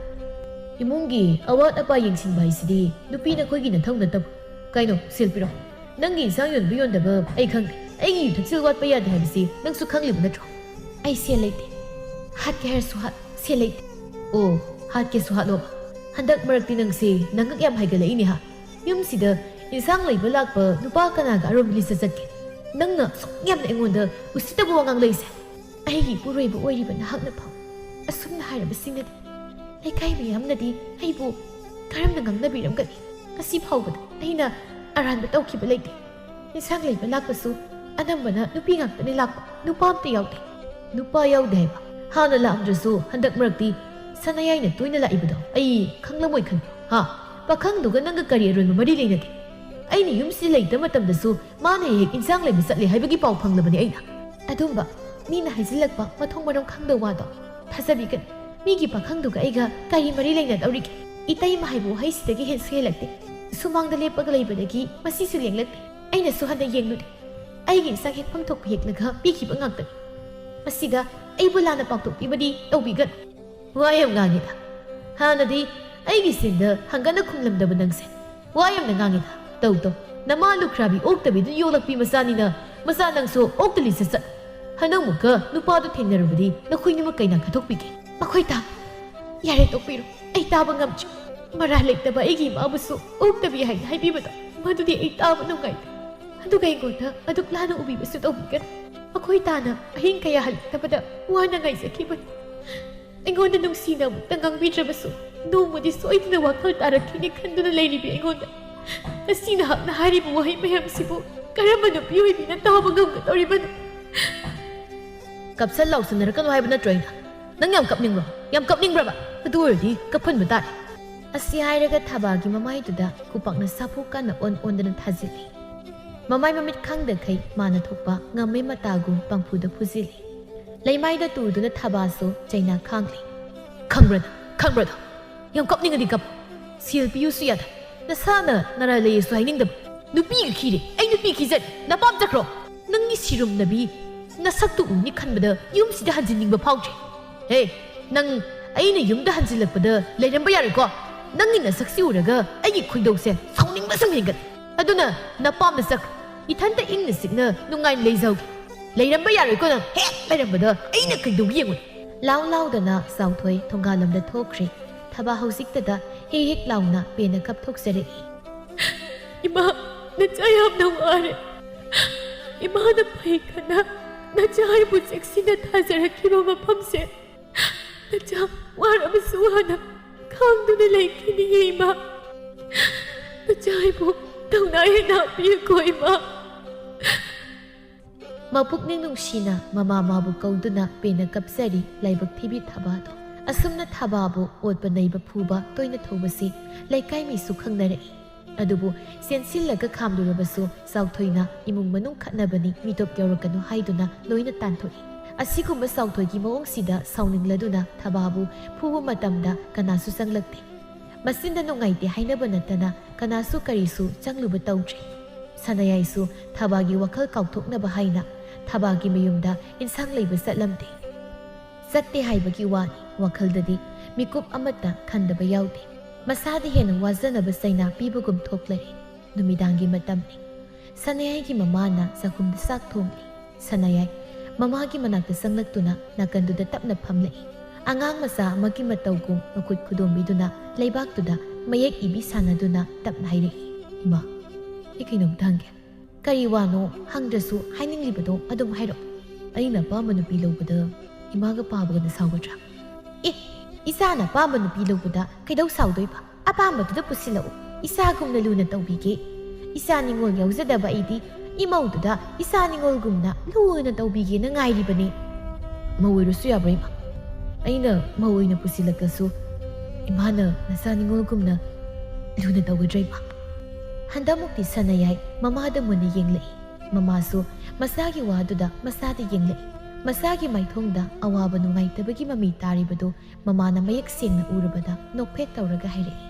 "ꯏꯃꯨꯡꯒꯤ ꯑꯋꯥꯠ ꯑꯄꯥ ꯌꯦꯡꯁꯤꯟꯕ ꯍꯥꯏꯁꯤꯗꯤ ꯅꯨꯄꯤ ꯅꯈꯣꯏꯒꯤ ꯅꯊꯧ ꯅꯠꯇꯕ? ꯀꯩꯅꯣ, ꯁꯦꯜ ꯄꯤꯔꯛꯑꯣ꯫ ꯅꯪꯒꯤ ꯏꯟꯁꯥꯡ ꯌꯣꯟꯕ ꯌꯣꯟꯗꯕ ꯑꯩ ꯈꯪꯗꯦ꯫ ꯑꯩꯒꯤ ꯌꯨ ꯊꯛꯆꯤꯜ ꯋꯥꯠꯄ ꯌꯥꯗꯦ ꯍꯥꯏꯕꯁꯤ ꯅꯪꯁꯨ ꯈꯪꯂꯤꯕ ꯅꯠꯇ꯭ꯔꯣ?" "ꯑꯩ ꯁꯦꯜ ꯂꯩꯇꯦ꯫ ꯍꯥꯠꯀꯦ ꯍꯥꯏꯔꯁꯨ ꯍꯥꯠ, ꯁꯦꯜ ꯂꯩꯇꯦ꯫" "ꯑꯣ, ꯍꯥꯠꯀꯦꯁꯨ ꯍꯥꯠꯂꯣ꯫ ꯍꯟꯗꯛ ꯃꯔꯛꯇꯤ ꯅꯪꯁꯦ ꯅꯉꯛ ꯌꯥꯝ ꯍꯥꯏꯒꯠꯂꯛꯏꯅꯦ ꯍꯥ? ꯌꯨꯝꯁꯤꯗ ꯏꯟꯁꯥꯡ ꯂꯩꯕ ꯂꯥꯛꯄ ꯅꯨꯄꯥ ꯀꯅꯥꯒ ꯑꯔꯣꯝꯕ ꯂꯤꯆꯠ ꯆꯠꯀꯦ? ꯅꯪꯅ ꯑꯁꯨꯛ ꯌꯥꯝꯅ ꯑꯩꯉꯣꯟꯗ ꯎꯁꯤꯠꯇꯕ ꯋꯥ ꯉꯥꯡꯂꯛꯏꯁꯦ?" "ꯑꯩꯒꯤ ꯏꯄꯨꯔꯣꯏꯕ ꯑꯣꯏꯔꯤꯕ ꯅꯍꯥꯛꯅ ꯐꯥꯎ ꯑꯁꯨꯝꯅ ꯍꯥꯏꯔꯕꯁꯤꯅꯗꯤ ꯂꯩꯀꯥꯏ ꯃꯌꯥꯝꯅꯗꯤ ꯑꯩꯕꯨ ꯀꯔꯝꯅ ꯉꯥꯡꯅꯕꯤꯔꯝꯒꯅꯤ? ꯉꯁꯤ ꯐꯥꯎꯕꯗ ꯑꯩꯅ ꯑꯔꯥꯟꯕ ꯇꯧꯈꯤꯕ ꯂꯩꯇꯦ꯫ ꯏꯟꯁꯥꯡ ꯂꯩꯕ ꯂꯥꯛꯄꯁꯨ ꯑꯅꯝꯕꯅ ꯅꯨꯄꯤ ꯉꯥꯛꯇꯅꯤ ꯂꯥꯛꯄ, ꯅꯨꯄꯥ ꯑꯝꯇ ꯌꯥꯎꯗꯦ꯫" "ꯅꯨꯄꯥ ꯌꯥꯎꯗꯦ ꯍꯥꯏꯕ? ꯍꯥꯟꯅ ꯂꯥꯛꯑꯝꯗ꯭ꯔꯁꯨ ꯍꯟꯗꯛ ꯃꯔꯛꯇꯤ ꯁꯅꯥꯌꯥꯏꯅ ꯇꯣꯏꯅ ꯂꯥꯛꯏꯕꯗꯣ ꯑꯩ ꯈꯪꯂꯝꯃꯣꯏ ꯈꯟꯕ꯭ꯔꯣ? ꯍꯥ? ꯄꯥꯈꯪꯗꯨꯒ ꯅꯪꯒ ꯀꯔꯤ ꯑꯔꯣꯟꯕ ꯃꯔꯤ ꯂꯩꯅꯒꯦ? ꯑꯩꯅ ꯌꯨꯝꯁꯤꯗ ꯂꯩꯇꯕ ꯃꯇꯝꯗꯁꯨ ꯃꯥꯅ ꯍꯦꯛ ꯍꯦꯛ ꯏꯟꯁꯥꯡ ꯂꯩꯕ ꯆꯠꯂꯦ ꯍꯥꯏꯕꯒꯤ ꯄꯥꯎ ꯐꯪꯂꯕꯅꯤ ꯑꯩꯅ꯫ ꯑꯗꯨꯝꯕ ꯃꯤꯅ ꯍꯥꯏꯖꯤꯜꯂꯛꯄ ꯃꯊꯣꯡ ꯃꯔꯝ ꯈꯪꯗꯕ ꯋꯥꯗꯣ ꯊꯥꯖꯕꯤꯒꯅꯨ꯫ ꯃꯤꯒꯤ ꯄꯥꯈꯪꯗꯨꯒ ꯑꯩꯒ ꯀꯔꯤ ꯃꯔꯤ ꯂꯩꯅꯗꯧꯔꯤꯒꯦ? ꯏꯇꯩꯃ ꯍꯥꯏꯕ ꯋꯥꯍꯩꯁꯤꯗꯒꯤ ꯍꯦꯟꯁꯨ ꯍꯦꯜꯂꯛꯇꯦ꯫ ꯁꯨꯃꯥꯡꯗ ꯂꯦꯞꯄꯒ ꯂꯩꯕꯗꯒꯤ ꯃꯁꯤꯁꯨ ꯂꯦꯡꯂꯛꯇꯦ꯫ ꯑꯩꯅꯁꯨ ꯍꯟꯅ ꯌꯦꯡꯂꯨꯗꯦ꯫ ꯑꯩꯒꯤ ꯏꯟꯁꯥꯡ ꯍꯦꯛꯐꯝ ꯊꯣꯛꯄ ꯍꯦꯛꯂꯒ ꯄꯤꯈꯤꯕ ꯉꯥꯛꯇꯅꯤ꯫ ꯃꯁꯤꯗ ꯑꯩꯕꯨ ꯂꯥꯟꯅ ꯄꯥꯎꯊꯣꯛꯄꯤꯕꯗꯤ ꯇꯧꯕꯤꯒꯅꯨ꯫" "ꯋꯥ ꯌꯥꯝ ꯉꯥꯡꯉꯤꯗ꯫ ꯍꯥꯟꯅꯗꯤ ꯑꯩꯒꯤ ꯁꯦꯟꯗ ꯍꯪꯒꯠꯅ ꯈꯨꯝꯂꯝꯗꯕ ꯅꯪꯁꯦ ꯋꯥ ꯌꯥꯝꯅ ꯉꯥꯡꯉꯤꯗ꯫ ꯇꯧ ꯇꯧ, ꯅꯃꯥ ꯂꯨꯈ꯭ꯔꯥꯕꯤ ꯑꯣꯛꯇꯕꯤꯗꯨꯅ ꯌꯣꯛꯂꯛꯄꯤ ꯃꯆꯥꯅꯤꯅ, ꯃꯆꯥ ꯅꯪꯁꯨ ꯑꯣꯛꯇ ꯂꯤꯆꯠ ꯆꯠ꯫ ꯍꯟꯗꯛꯃꯨꯛꯀ ꯅꯨꯄꯥꯗꯨ ꯊꯦꯡꯅꯔꯕꯗꯤ ꯅꯈꯣꯏꯅꯤꯃꯛ ꯀꯩꯅꯥ ꯀꯠꯊꯣꯛꯄꯤꯒꯦ꯫" "ꯑꯩꯈꯣꯏ ꯇꯥ, ꯌꯥꯔꯦ, ꯇꯣꯛꯄꯤꯔꯣ꯫ ꯑꯩ ꯇꯥꯕ ꯉꯝꯗ꯭ꯔꯦ꯫ ꯃꯔꯥꯜ ꯂꯩꯇꯕ ꯑꯩꯒꯤ ꯏꯃꯥꯕꯨꯁꯨ ꯑꯣꯛꯇꯕꯤ ꯍꯥꯏꯅ ꯍꯥꯏꯕꯤꯕꯗꯣ, ꯃꯗꯨꯗꯤ ꯑꯩ ꯇꯥꯕ ꯅꯨꯡꯉꯥꯏꯇꯦ꯫ ꯑꯗꯨꯒ ꯑꯩꯉꯣꯟꯗ ꯑꯗꯨꯛ ꯂꯥꯟꯅ ꯎꯕꯤꯕꯁꯨ ꯇꯧꯕꯤꯒꯅꯨ꯫ ꯑꯩꯈꯣꯏ ꯇꯥꯅ ꯑꯍꯤꯡ ꯀꯌꯥ ꯍꯜꯂꯛꯇꯕꯗ ꯋꯥꯅ ꯉꯥꯏꯖꯈꯤꯕꯅꯤ꯫ ꯑꯩꯉꯣꯟꯗ ꯅꯨꯡꯁꯤꯅ ꯑꯃꯨꯛꯇ ꯉꯥꯡꯕꯤꯗ꯭ꯔꯕꯁꯨ, ꯅꯣꯡꯃꯗꯤ ꯁꯣꯏꯗꯅ ꯋꯥꯈꯜ ꯇꯥꯔꯛꯈꯤꯅꯤ ꯈꯟꯗꯨꯅ ꯂꯩꯔꯤꯕꯤ ꯑꯩꯉꯣꯟꯗ ꯉꯁꯤ ꯅꯍꯥꯛꯅ ꯍꯥꯏꯔꯤꯕ ꯋꯥꯍꯩ ꯃꯌꯥꯝꯁꯤꯕꯨ ꯀꯔꯝꯕ ꯅꯨꯄꯤ ꯑꯣꯏꯕꯤꯅ ꯇꯥꯕ ꯉꯝꯒꯗꯧꯔꯤꯕꯅꯣ?" ꯀꯞꯁꯟ ꯂꯥꯎꯁꯟꯅꯔꯛꯀꯅꯨ ꯍꯥꯏꯕ ꯅꯠꯇ꯭ꯔꯣ ꯑꯩꯅ? ꯅꯪ ꯌꯥꯝ ꯀꯞꯅꯤꯡꯕ꯭ꯔꯣ? ꯌꯥꯝ ꯀꯞꯅꯤꯡꯕ꯭ꯔꯕ? ꯑꯗꯨ ꯑꯣꯏꯔꯗꯤ ꯀꯞꯍꯟꯕ ꯇꯥꯔꯦ꯫ ꯑꯁꯤ ꯍꯥꯏꯔꯒ ꯊꯕꯥꯒꯤ ꯃꯃꯥꯏꯗꯨꯗ ꯈꯨꯄꯥꯛꯅ ꯁꯥꯐꯨ ꯀꯟꯅ ꯑꯣꯟ ꯑꯣꯟꯗꯅ ꯊꯥꯖꯤꯜꯂꯤ꯫ ꯃꯃꯥꯏ ꯃꯃꯤꯠ ꯈꯪꯗꯈꯩ ꯃꯥꯅ ꯊꯣꯛꯄ ꯉꯝꯃꯦ ꯃꯇꯥꯒꯨꯝ ꯄꯪꯐꯨꯗ ꯐꯨꯖꯤꯜꯂꯤ꯫ ꯂꯩꯃꯥꯏꯗ ꯇꯨꯗꯨꯅ ꯊꯕꯥꯁꯨ ꯆꯩꯅꯥ ꯈꯥꯡꯂꯤ꯫ "ꯈꯪꯕ꯭ꯔꯥ ꯅꯪ? ꯈꯪꯕ꯭ꯔꯥ ꯅꯪ? ꯌꯥꯝ ꯀꯞꯅꯤꯡꯉꯗꯤ ꯀꯞ꯫ ꯁꯦꯜ ꯄꯤꯌꯨꯁꯨ ꯌꯥꯗ꯫ ꯅꯁꯥꯅ ꯅꯔꯥꯏ ꯂꯩꯌꯦꯁꯨ ꯍꯥꯏꯅꯤꯡꯗꯕ꯫ ꯅꯨꯄꯤꯒ ꯈꯤꯔꯦ꯫ ꯑꯩ ꯅꯨꯄꯤ ꯈꯤꯖꯔꯦ꯫ ꯅꯄꯥꯝ ꯆꯠꯈ꯭ꯔꯣ꯫ ꯅꯪꯒꯤ ꯁꯤꯔꯨꯝꯅꯕꯤ ꯅꯁꯛꯇꯨ ꯎꯅꯤ ꯈꯟꯕꯗ ꯌꯨꯝꯁꯤꯗ ꯍꯟꯖꯤꯟꯅꯤꯡꯕ ꯐꯥꯎꯗ꯭ꯔꯦ꯫ ꯍꯦ, ꯅꯪ ꯑꯩꯅ ꯌꯨꯝꯗ ꯍꯟꯖꯤꯜꯂꯛꯄꯗ ꯂꯩꯔꯝꯕ ꯌꯥꯔꯣꯏꯀꯣ꯫ ꯅꯪꯒꯤ ꯅꯁꯛꯁꯤ ꯎꯔꯒ ꯑꯩꯒꯤ ꯈꯣꯏꯗꯧꯁꯦ ꯁꯥꯎꯅꯤꯡꯕ ꯁꯨꯝ ꯍꯦꯟꯒꯠꯂꯦ꯫ ꯑꯗꯨꯅ ꯅꯄꯥꯝꯗ ꯆꯠꯈ꯭ꯔꯣ꯫ ꯏꯊꯟꯇ ꯏꯪꯅ ꯆꯤꯛꯅ ꯅꯨꯡꯉꯥꯏꯅ ꯂꯩꯖꯍꯧꯒꯦ꯫ ꯂꯩꯔꯝꯕ ꯌꯥꯔꯣꯏꯀꯣ ꯅꯪ꯫ ꯍꯦꯛ ꯂꯩꯔꯝꯕꯗ ꯑꯩꯅ ꯀꯩꯗꯧꯒꯦ ꯌꯦꯡꯉꯨ꯫" ꯂꯥꯎ ꯂꯥꯎꯗꯅ ꯆꯥꯎꯊꯣꯏ ꯊꯣꯡꯒꯥꯜꯂꯣꯝꯗ ꯊꯣꯛꯈ꯭ꯔꯦ꯫ ꯊꯕꯥ ꯍꯧꯖꯤꯛꯇꯗ ꯍꯦꯛ ꯍꯦꯛ ꯂꯥꯎꯅ ꯄꯦꯟꯅ ꯀꯞꯊꯣꯛꯆꯔꯛꯏ꯫ "ꯏꯃꯥ, ꯅꯆꯥ ꯌꯥꯝꯅ ꯋꯥꯔꯦ꯫ ꯏꯃꯥꯅ ꯐꯩ ꯈꯟꯅ ꯅꯆꯥ ꯑꯩꯕꯨ ꯆꯦꯛꯁꯤꯟꯅ ꯊꯥꯖꯔꯛꯈꯤꯕ ꯃꯐꯝꯁꯦ ꯅꯆꯥ ꯋꯥꯔꯕꯁꯨ ꯋꯥꯅ ꯈꯥꯡꯗꯨꯅ ꯂꯩꯈꯤꯅꯤꯌꯦ ꯏꯃꯥ꯫ ꯅꯆꯥ ꯑꯩꯕꯨ ꯊꯧꯅꯥ ꯍꯦꯟꯅ ꯍꯥꯞꯄꯤꯌꯨꯀꯣ ꯏꯃꯥ꯫" ꯃꯄꯨꯛꯅꯤꯡ ꯅꯨꯡꯁꯤꯅ ꯃꯃꯥ ꯃꯥꯕꯨ ꯀꯧꯗꯨꯅ ꯄꯦꯟꯅ ꯀꯞꯆꯔꯤ ꯂꯥꯏꯕꯛ ꯊꯤꯕꯤ ꯊꯕꯥꯗꯣ꯫ ꯑꯁꯨꯝꯅ ꯊꯕꯥꯕꯨ ꯑꯣꯠꯄ ꯅꯩꯕ ꯐꯨꯕ ꯇꯣꯏꯅ ꯊꯧꯕꯁꯤ ꯂꯩꯀꯥꯏ ꯃꯤꯁꯨ ꯈꯪꯅꯔꯛꯏ꯫ ꯑꯗꯨꯕꯨ ꯆꯦꯟꯁꯤꯜꯂꯒ ꯈꯥꯝꯂꯨꯔꯕꯁꯨ ꯆꯥꯎꯊꯣꯏꯅ ꯏꯃꯨꯡ ꯃꯅꯨꯡ ꯈꯠꯅꯕꯅꯤ, ꯃꯤꯇꯣꯞ ꯌꯧꯔꯛꯀꯅꯨ ꯍꯥꯏꯗꯨꯅ ꯂꯣꯏꯅ ꯇꯥꯟꯊꯣꯛꯏ꯫ ꯑꯁꯤꯒꯨꯝꯕ ꯆꯥꯎꯊꯣꯏꯒꯤ ꯃꯑꯣꯡꯁꯤꯗ ꯁꯥꯎꯅꯤꯡꯂꯗꯨꯅ ꯊꯕꯥꯕꯨ ꯐꯨꯕ ꯃꯇꯝꯗ ꯀꯅꯥꯁꯨ ꯆꯪꯂꯛꯇꯦ꯫ ꯃꯆꯤꯟꯗ ꯅꯨꯡꯉꯥꯏꯇꯦ ꯍꯥꯏꯅꯕ ꯅꯠꯇꯅ ꯀꯅꯥꯁꯨ ꯀꯔꯤꯁꯨ ꯆꯪꯂꯨꯕ ꯇꯧꯗ꯭ꯔꯤ꯫ ꯁꯅꯥꯌꯥꯏꯁꯨ ꯊꯕꯥꯒꯤ ꯋꯥꯈꯜ ꯀꯥꯎꯊꯣꯛꯅꯕ ꯍꯥꯏꯅ ꯊꯕꯥꯒꯤ ꯃꯌꯨꯝꯗ ꯏꯟꯁꯥꯡ ꯂꯩꯕ ꯆꯠꯂꯝꯗꯦ꯫ ꯆꯠꯇꯦ ꯍꯥꯏꯕꯒꯤ ꯋꯥꯅꯤ, ꯋꯥꯈꯜꯗꯗꯤ ꯃꯤꯀꯨꯞ ꯑꯃꯠꯇ ꯈꯟꯗꯕ ꯌꯥꯎꯗꯦ꯫ ꯃꯁꯥꯗ ꯍꯦꯟꯅ ꯋꯥꯖꯅꯕ ꯆꯩꯅꯥ ꯄꯤꯕꯒꯨꯝ ꯊꯣꯛꯂꯔꯦ꯫ ꯅꯨꯃꯤꯗꯥꯡꯒꯤ ꯃꯇꯝꯅꯤ꯫ ꯁꯅꯥꯌꯥꯏꯒꯤ ꯃꯃꯥꯅ ꯆꯥꯛꯈꯨꯝꯗ ꯆꯥꯛ ꯊꯣꯡꯂꯤ꯫ ꯁꯅꯥꯌꯥꯏ ꯃꯃꯥꯒꯤ ꯃꯅꯥꯛꯇ ꯆꯪꯂꯛꯇꯨꯅ ꯅꯥꯀꯟꯗꯨꯗ ꯇꯞꯅ ꯐꯝꯂꯛꯏ꯫ ꯑꯉꯥꯡ ꯃꯆꯥ ꯑꯃꯒꯤ ꯃꯇꯧꯒꯨꯝ ꯃꯈꯨꯠ ꯈꯨꯗꯣꯝꯕꯤꯗꯨꯅ ꯂꯩꯕꯥꯛꯇꯨꯗ ꯃꯌꯦꯛ ꯏꯕꯤ ꯁꯥꯟꯅꯗꯨꯅ ꯇꯞꯅ ꯍꯥꯏꯔꯛꯏ, "ꯏꯃꯥ, ꯑꯩ ꯀꯩꯅꯣꯝꯇ ꯍꯪꯒꯦ꯫" "ꯀꯔꯤ ꯋꯥꯅꯣ? ꯍꯪꯗ꯭ꯔꯁꯨ ꯍꯥꯏꯅꯤꯡꯂꯤꯕꯗꯣ ꯑꯗꯨꯝ ꯍꯥꯏꯔꯛꯑꯣ꯫" "ꯑꯩꯅ ꯑꯄꯥꯝꯕ ꯅꯨꯄꯤ ꯂꯧꯕꯗ ꯏꯃꯥꯒ ꯄꯥꯕꯒꯅ ꯁꯥꯎꯒꯗ꯭ꯔꯥ?" "ꯑꯦ, ꯏꯆꯥꯅ ꯑꯄꯥꯝꯕ ꯅꯨꯄꯤ ꯂꯧꯕꯗ ꯀꯩꯗꯧ ꯁꯥꯎꯗꯣꯏꯕ? ꯑꯄꯥꯝꯕꯗꯨꯗ ꯄꯨꯁꯤꯜꯂꯛꯎ꯫ ꯏꯆꯥꯒꯨꯝꯅ ꯂꯨꯅ ꯇꯧꯕꯤꯒꯦ꯫ ꯏꯆꯥ ꯅꯤꯉꯣꯜ ꯌꯥꯎꯖꯗꯕ ꯑꯩꯗꯤ ꯏꯃꯧꯗꯨꯗ ꯏꯆꯥ ꯅꯤꯉꯣꯜꯒꯨꯝꯅ ꯂꯨꯅ ꯇꯧꯕꯤꯒꯦꯅ ꯉꯥꯏꯔꯤꯕꯅꯤ꯫" "ꯃꯧ ꯑꯣꯏꯔꯁꯨ ꯌꯥꯕ꯭ꯔꯥ, ꯏꯃꯥ? ꯑꯩꯅ ꯃꯧ ꯑꯣꯏꯅ ꯄꯨꯁꯤꯜꯂꯛꯂꯁꯨ ꯏꯃꯥꯅ ꯅꯆꯥ ꯅꯤꯉꯣꯜꯒꯨꯝꯅ ꯂꯨꯅ ꯇꯧꯒꯗ꯭ꯔꯥ, ꯏꯃꯥ?" ꯍꯟꯗꯛꯃꯨꯛꯇꯤ ꯁꯅꯥꯌꯥꯏ ꯃꯃꯥꯗ ꯃꯨꯟꯅ ꯌꯦꯡꯂꯛꯏ꯫ ꯃꯃꯥꯁꯨ ꯃꯆꯥꯒꯤ ꯋꯥꯗꯨꯗ ꯃꯆꯥꯗ ꯌꯦꯡꯂꯛꯏ꯫ ꯃꯆꯥꯒꯤ ꯃꯥꯏꯊꯣꯡꯗ ꯑꯋꯥꯕ ꯅꯨꯡꯉꯥꯏꯇꯕꯒꯤ ꯃꯃꯤ ꯇꯥꯔꯤꯕꯗꯨ ꯃꯃꯥꯅ ꯃꯌꯦꯛ ꯁꯦꯡꯅ ꯎꯔꯕꯗ ꯅꯣꯛꯐꯦꯠ ꯇꯧꯔꯒ ꯍꯥꯏꯔꯛꯏ,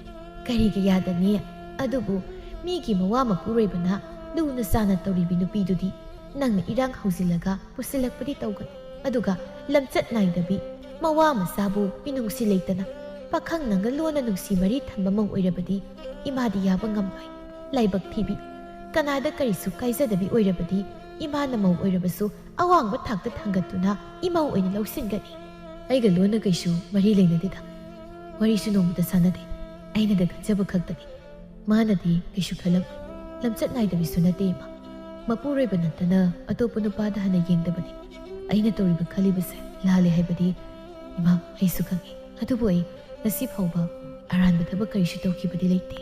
"ꯀꯔꯤꯒꯤ ꯌꯥꯗꯅꯤ? ꯑꯗꯨꯕꯨ ꯃꯤꯒꯤ ꯃꯋꯥ ꯃꯄꯨꯔꯣꯏꯕꯅ ꯂꯨꯅ ꯆꯥꯅ ꯇꯧꯔꯤꯕꯤ ꯅꯨꯄꯤꯗꯨꯗꯤ ꯅꯪꯅ ꯏꯔꯥꯡ ꯍꯧꯖꯤꯜꯂꯒ ꯄꯨꯁꯤꯜꯂꯛꯄꯗꯤ ꯇꯧꯒꯅꯨ꯫ ꯑꯗꯨꯒ ꯂꯝꯆꯠ ꯅꯥꯏꯗꯕꯤ, ꯃꯋꯥ ꯃꯆꯥꯕꯨ ꯃꯤꯅꯨꯡꯁꯤ ꯂꯩꯇꯅ ꯄꯥꯈꯪ ꯅꯪꯒ ꯂꯣꯟꯅ ꯅꯨꯡꯁꯤ ꯃꯔꯤ ꯊꯝꯕ ꯃꯧ ꯑꯣꯏꯔꯕꯗꯤ ꯏꯃꯥꯗꯤ ꯌꯥꯕ ꯉꯝꯂꯣꯏ꯫ ꯂꯥꯏꯕꯛ ꯊꯤꯕꯤ, ꯀꯅꯥꯗ ꯀꯔꯤꯁꯨ ꯀꯥꯏꯖꯗꯕꯤ ꯑꯣꯏꯔꯕꯗꯤ ꯏꯃꯥꯅ ꯃꯧ ꯑꯣꯏꯔꯕꯁꯨ ꯑꯋꯥꯡꯕ ꯊꯥꯛꯇ ꯊꯥꯡꯒꯠꯇꯨꯅ ꯏꯃꯧ ꯑꯣꯏꯅ ꯂꯧꯁꯤꯟꯒꯅꯤ꯫ ꯑꯩꯒ ꯂꯣꯟꯅ ꯀꯩꯁꯨ ꯃꯔꯤ ꯂꯩꯅꯗꯦꯗ꯫ ꯋꯥꯔꯤꯁꯨ ꯅꯣꯡꯃꯇ ꯁꯥꯟꯅꯗꯦ꯫ ꯑꯩꯅꯗ ꯈꯟꯖꯕ ꯈꯛꯇꯅꯤ꯫ ꯃꯥꯅꯗꯤ ꯀꯩꯁꯨ ꯈꯜꯂꯝ꯫ ꯂꯝꯆꯠ ꯅꯥꯏꯗꯕꯤꯁꯨ ꯅꯠꯇꯦ, ꯏꯃꯥ꯫ ꯃꯄꯨꯔꯣꯏꯕ ꯅꯠꯇꯅ ꯑꯇꯣꯞꯄ ꯅꯨꯄꯥꯗ ꯍꯥꯟꯅ ꯌꯦꯡꯗꯕꯅꯤ꯫ ꯑꯩꯅ ꯇꯧꯔꯤꯕ ꯈꯜꯂꯤꯕꯁꯦ ꯂꯥꯜꯂꯦ ꯍꯥꯏꯕꯗꯤ, ꯏꯃꯥ, ꯑꯩꯁꯨ ꯈꯪꯏ꯫ ꯑꯗꯨꯕꯨ ꯑꯩ ꯉꯁꯤ ꯐꯥꯎꯕ ꯑꯔꯥꯟꯕ ꯊꯕꯛ ꯀꯔꯤꯁꯨ ꯇꯧꯈꯤꯕꯗꯤ ꯂꯩꯇꯦ꯫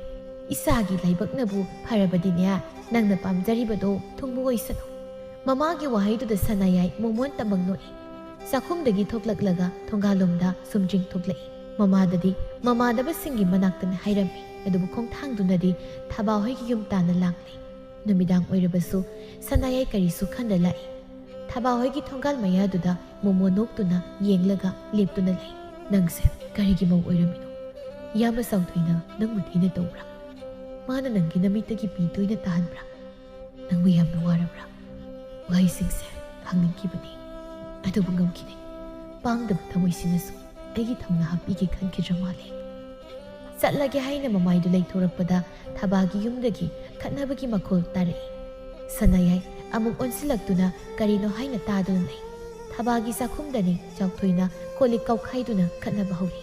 ꯏꯆꯥꯒꯤ ꯂꯥꯏꯕꯛꯅꯕꯨ ꯐꯔꯕꯗꯤꯅꯦ, ꯅꯪꯅ ꯄꯥꯝꯖꯔꯤꯕꯗꯣ ꯊꯨꯡꯕ ꯑꯣꯏꯁꯅꯨ꯫ ꯃꯃꯥꯒꯤ ꯋꯥꯍꯩꯗꯨꯗ ꯁꯅꯥꯌꯥꯏ ꯃꯣꯃꯣꯟ ꯇꯝꯕꯪ ꯅꯣꯛꯏ꯫ ꯆꯥꯛꯈꯨꯝꯗꯒꯤ ꯊꯣꯛꯂꯛꯂꯒ ꯊꯣꯡꯒꯥꯜꯂꯣꯝꯗ ꯁꯨꯝ ꯆꯤꯡꯊꯣꯛꯂꯛꯏ꯫ ꯃꯃꯥꯗꯗꯤ ꯃꯃꯥꯟꯅꯕꯁꯤꯡꯒꯤ ꯃꯅꯥꯛꯇꯅ ꯍꯥꯏꯔꯝꯃꯤ, ꯑꯗꯨꯕꯨ ꯈꯣꯡꯊꯥꯡꯗꯨꯅꯗꯤ ꯊꯕꯥ ꯍꯣꯏꯒꯤ ꯌꯨꯝ ꯇꯥꯟꯅ ꯂꯥꯛꯂꯤ꯫ ꯅꯨꯃꯤꯗꯥꯡ ꯑꯣꯏꯔꯕꯁꯨ ꯁꯅꯥꯌꯥꯏ ꯀꯔꯤꯁꯨ ꯈꯟꯗ ꯂꯥꯛꯏ꯫ ꯊꯕꯥ ꯍꯣꯏꯒꯤ ꯊꯣꯡꯒꯥꯜ ꯃꯌꯥꯗꯨꯗ ꯃꯣꯃꯣ ꯅꯣꯛꯇꯨꯅ ꯌꯦꯡꯂꯒ ꯂꯦꯞꯇꯨꯅ ꯂꯩ꯫ "ꯅꯪꯁꯦ ꯀꯔꯤꯒꯤ ꯃꯧ ꯑꯣꯏꯔꯝꯃꯤꯅꯣ? ꯏꯌꯥꯝꯕ ꯆꯥꯎꯊꯣꯏꯅ ꯅꯪꯕꯨ ꯊꯤꯅ ꯇꯧꯕ꯭ꯔꯥ? ꯃꯥꯅ ꯅꯪꯒꯤ ꯅꯃꯤꯠꯇꯒꯤ ꯄꯤ ꯇꯣꯏꯅ ꯇꯥꯍꯟꯕ꯭ꯔꯥ?" "ꯅꯪꯕꯨ ꯌꯥꯝꯅ ꯋꯥꯔꯕ꯭ꯔꯥ?" ꯋꯥꯍꯩꯁꯤꯡꯁꯦ ꯍꯪꯅꯤꯡꯈꯤꯕꯅꯤ, ꯑꯗꯨꯕꯨ ꯉꯝꯈꯤꯗꯦ꯫ ꯄꯥꯡꯗꯕ ꯊꯃꯣꯏꯁꯤꯅꯁꯨ ꯑꯩꯒꯤ ꯊꯧꯅꯥ ꯍꯥꯞꯄꯤꯒꯦ ꯈꯟꯈꯤꯗ꯭ꯔ ꯃꯥꯜꯂꯦ꯫ ꯆꯠꯂꯒꯦ ꯍꯥꯏꯅ ꯃꯃꯥꯏꯗꯨ ꯂꯩꯊꯣꯔꯛꯄꯗ ꯊꯕꯥꯒꯤ ꯌꯨꯝꯗꯒꯤ ꯈꯠꯅꯕꯒꯤ ꯃꯈꯣꯜ ꯇꯥꯔꯛꯏ꯫ ꯁꯅꯥꯌꯥꯏ ꯑꯃꯨꯛ ꯑꯣꯟꯁꯤꯜꯂꯛꯇꯨꯅ ꯀꯔꯤꯅꯣ ꯍꯥꯏꯅ ꯇꯥꯗꯨꯅ ꯂꯩ꯫ ꯊꯕꯥꯒꯤ ꯆꯥꯛꯈꯨꯝꯗꯅꯤ ꯆꯥꯎꯊꯣꯏꯅ ꯀꯣꯜꯂꯤꯛ ꯀꯥꯎꯈꯥꯏꯗꯨꯅ ꯈꯠꯅꯕ ꯍꯧꯔꯤ꯫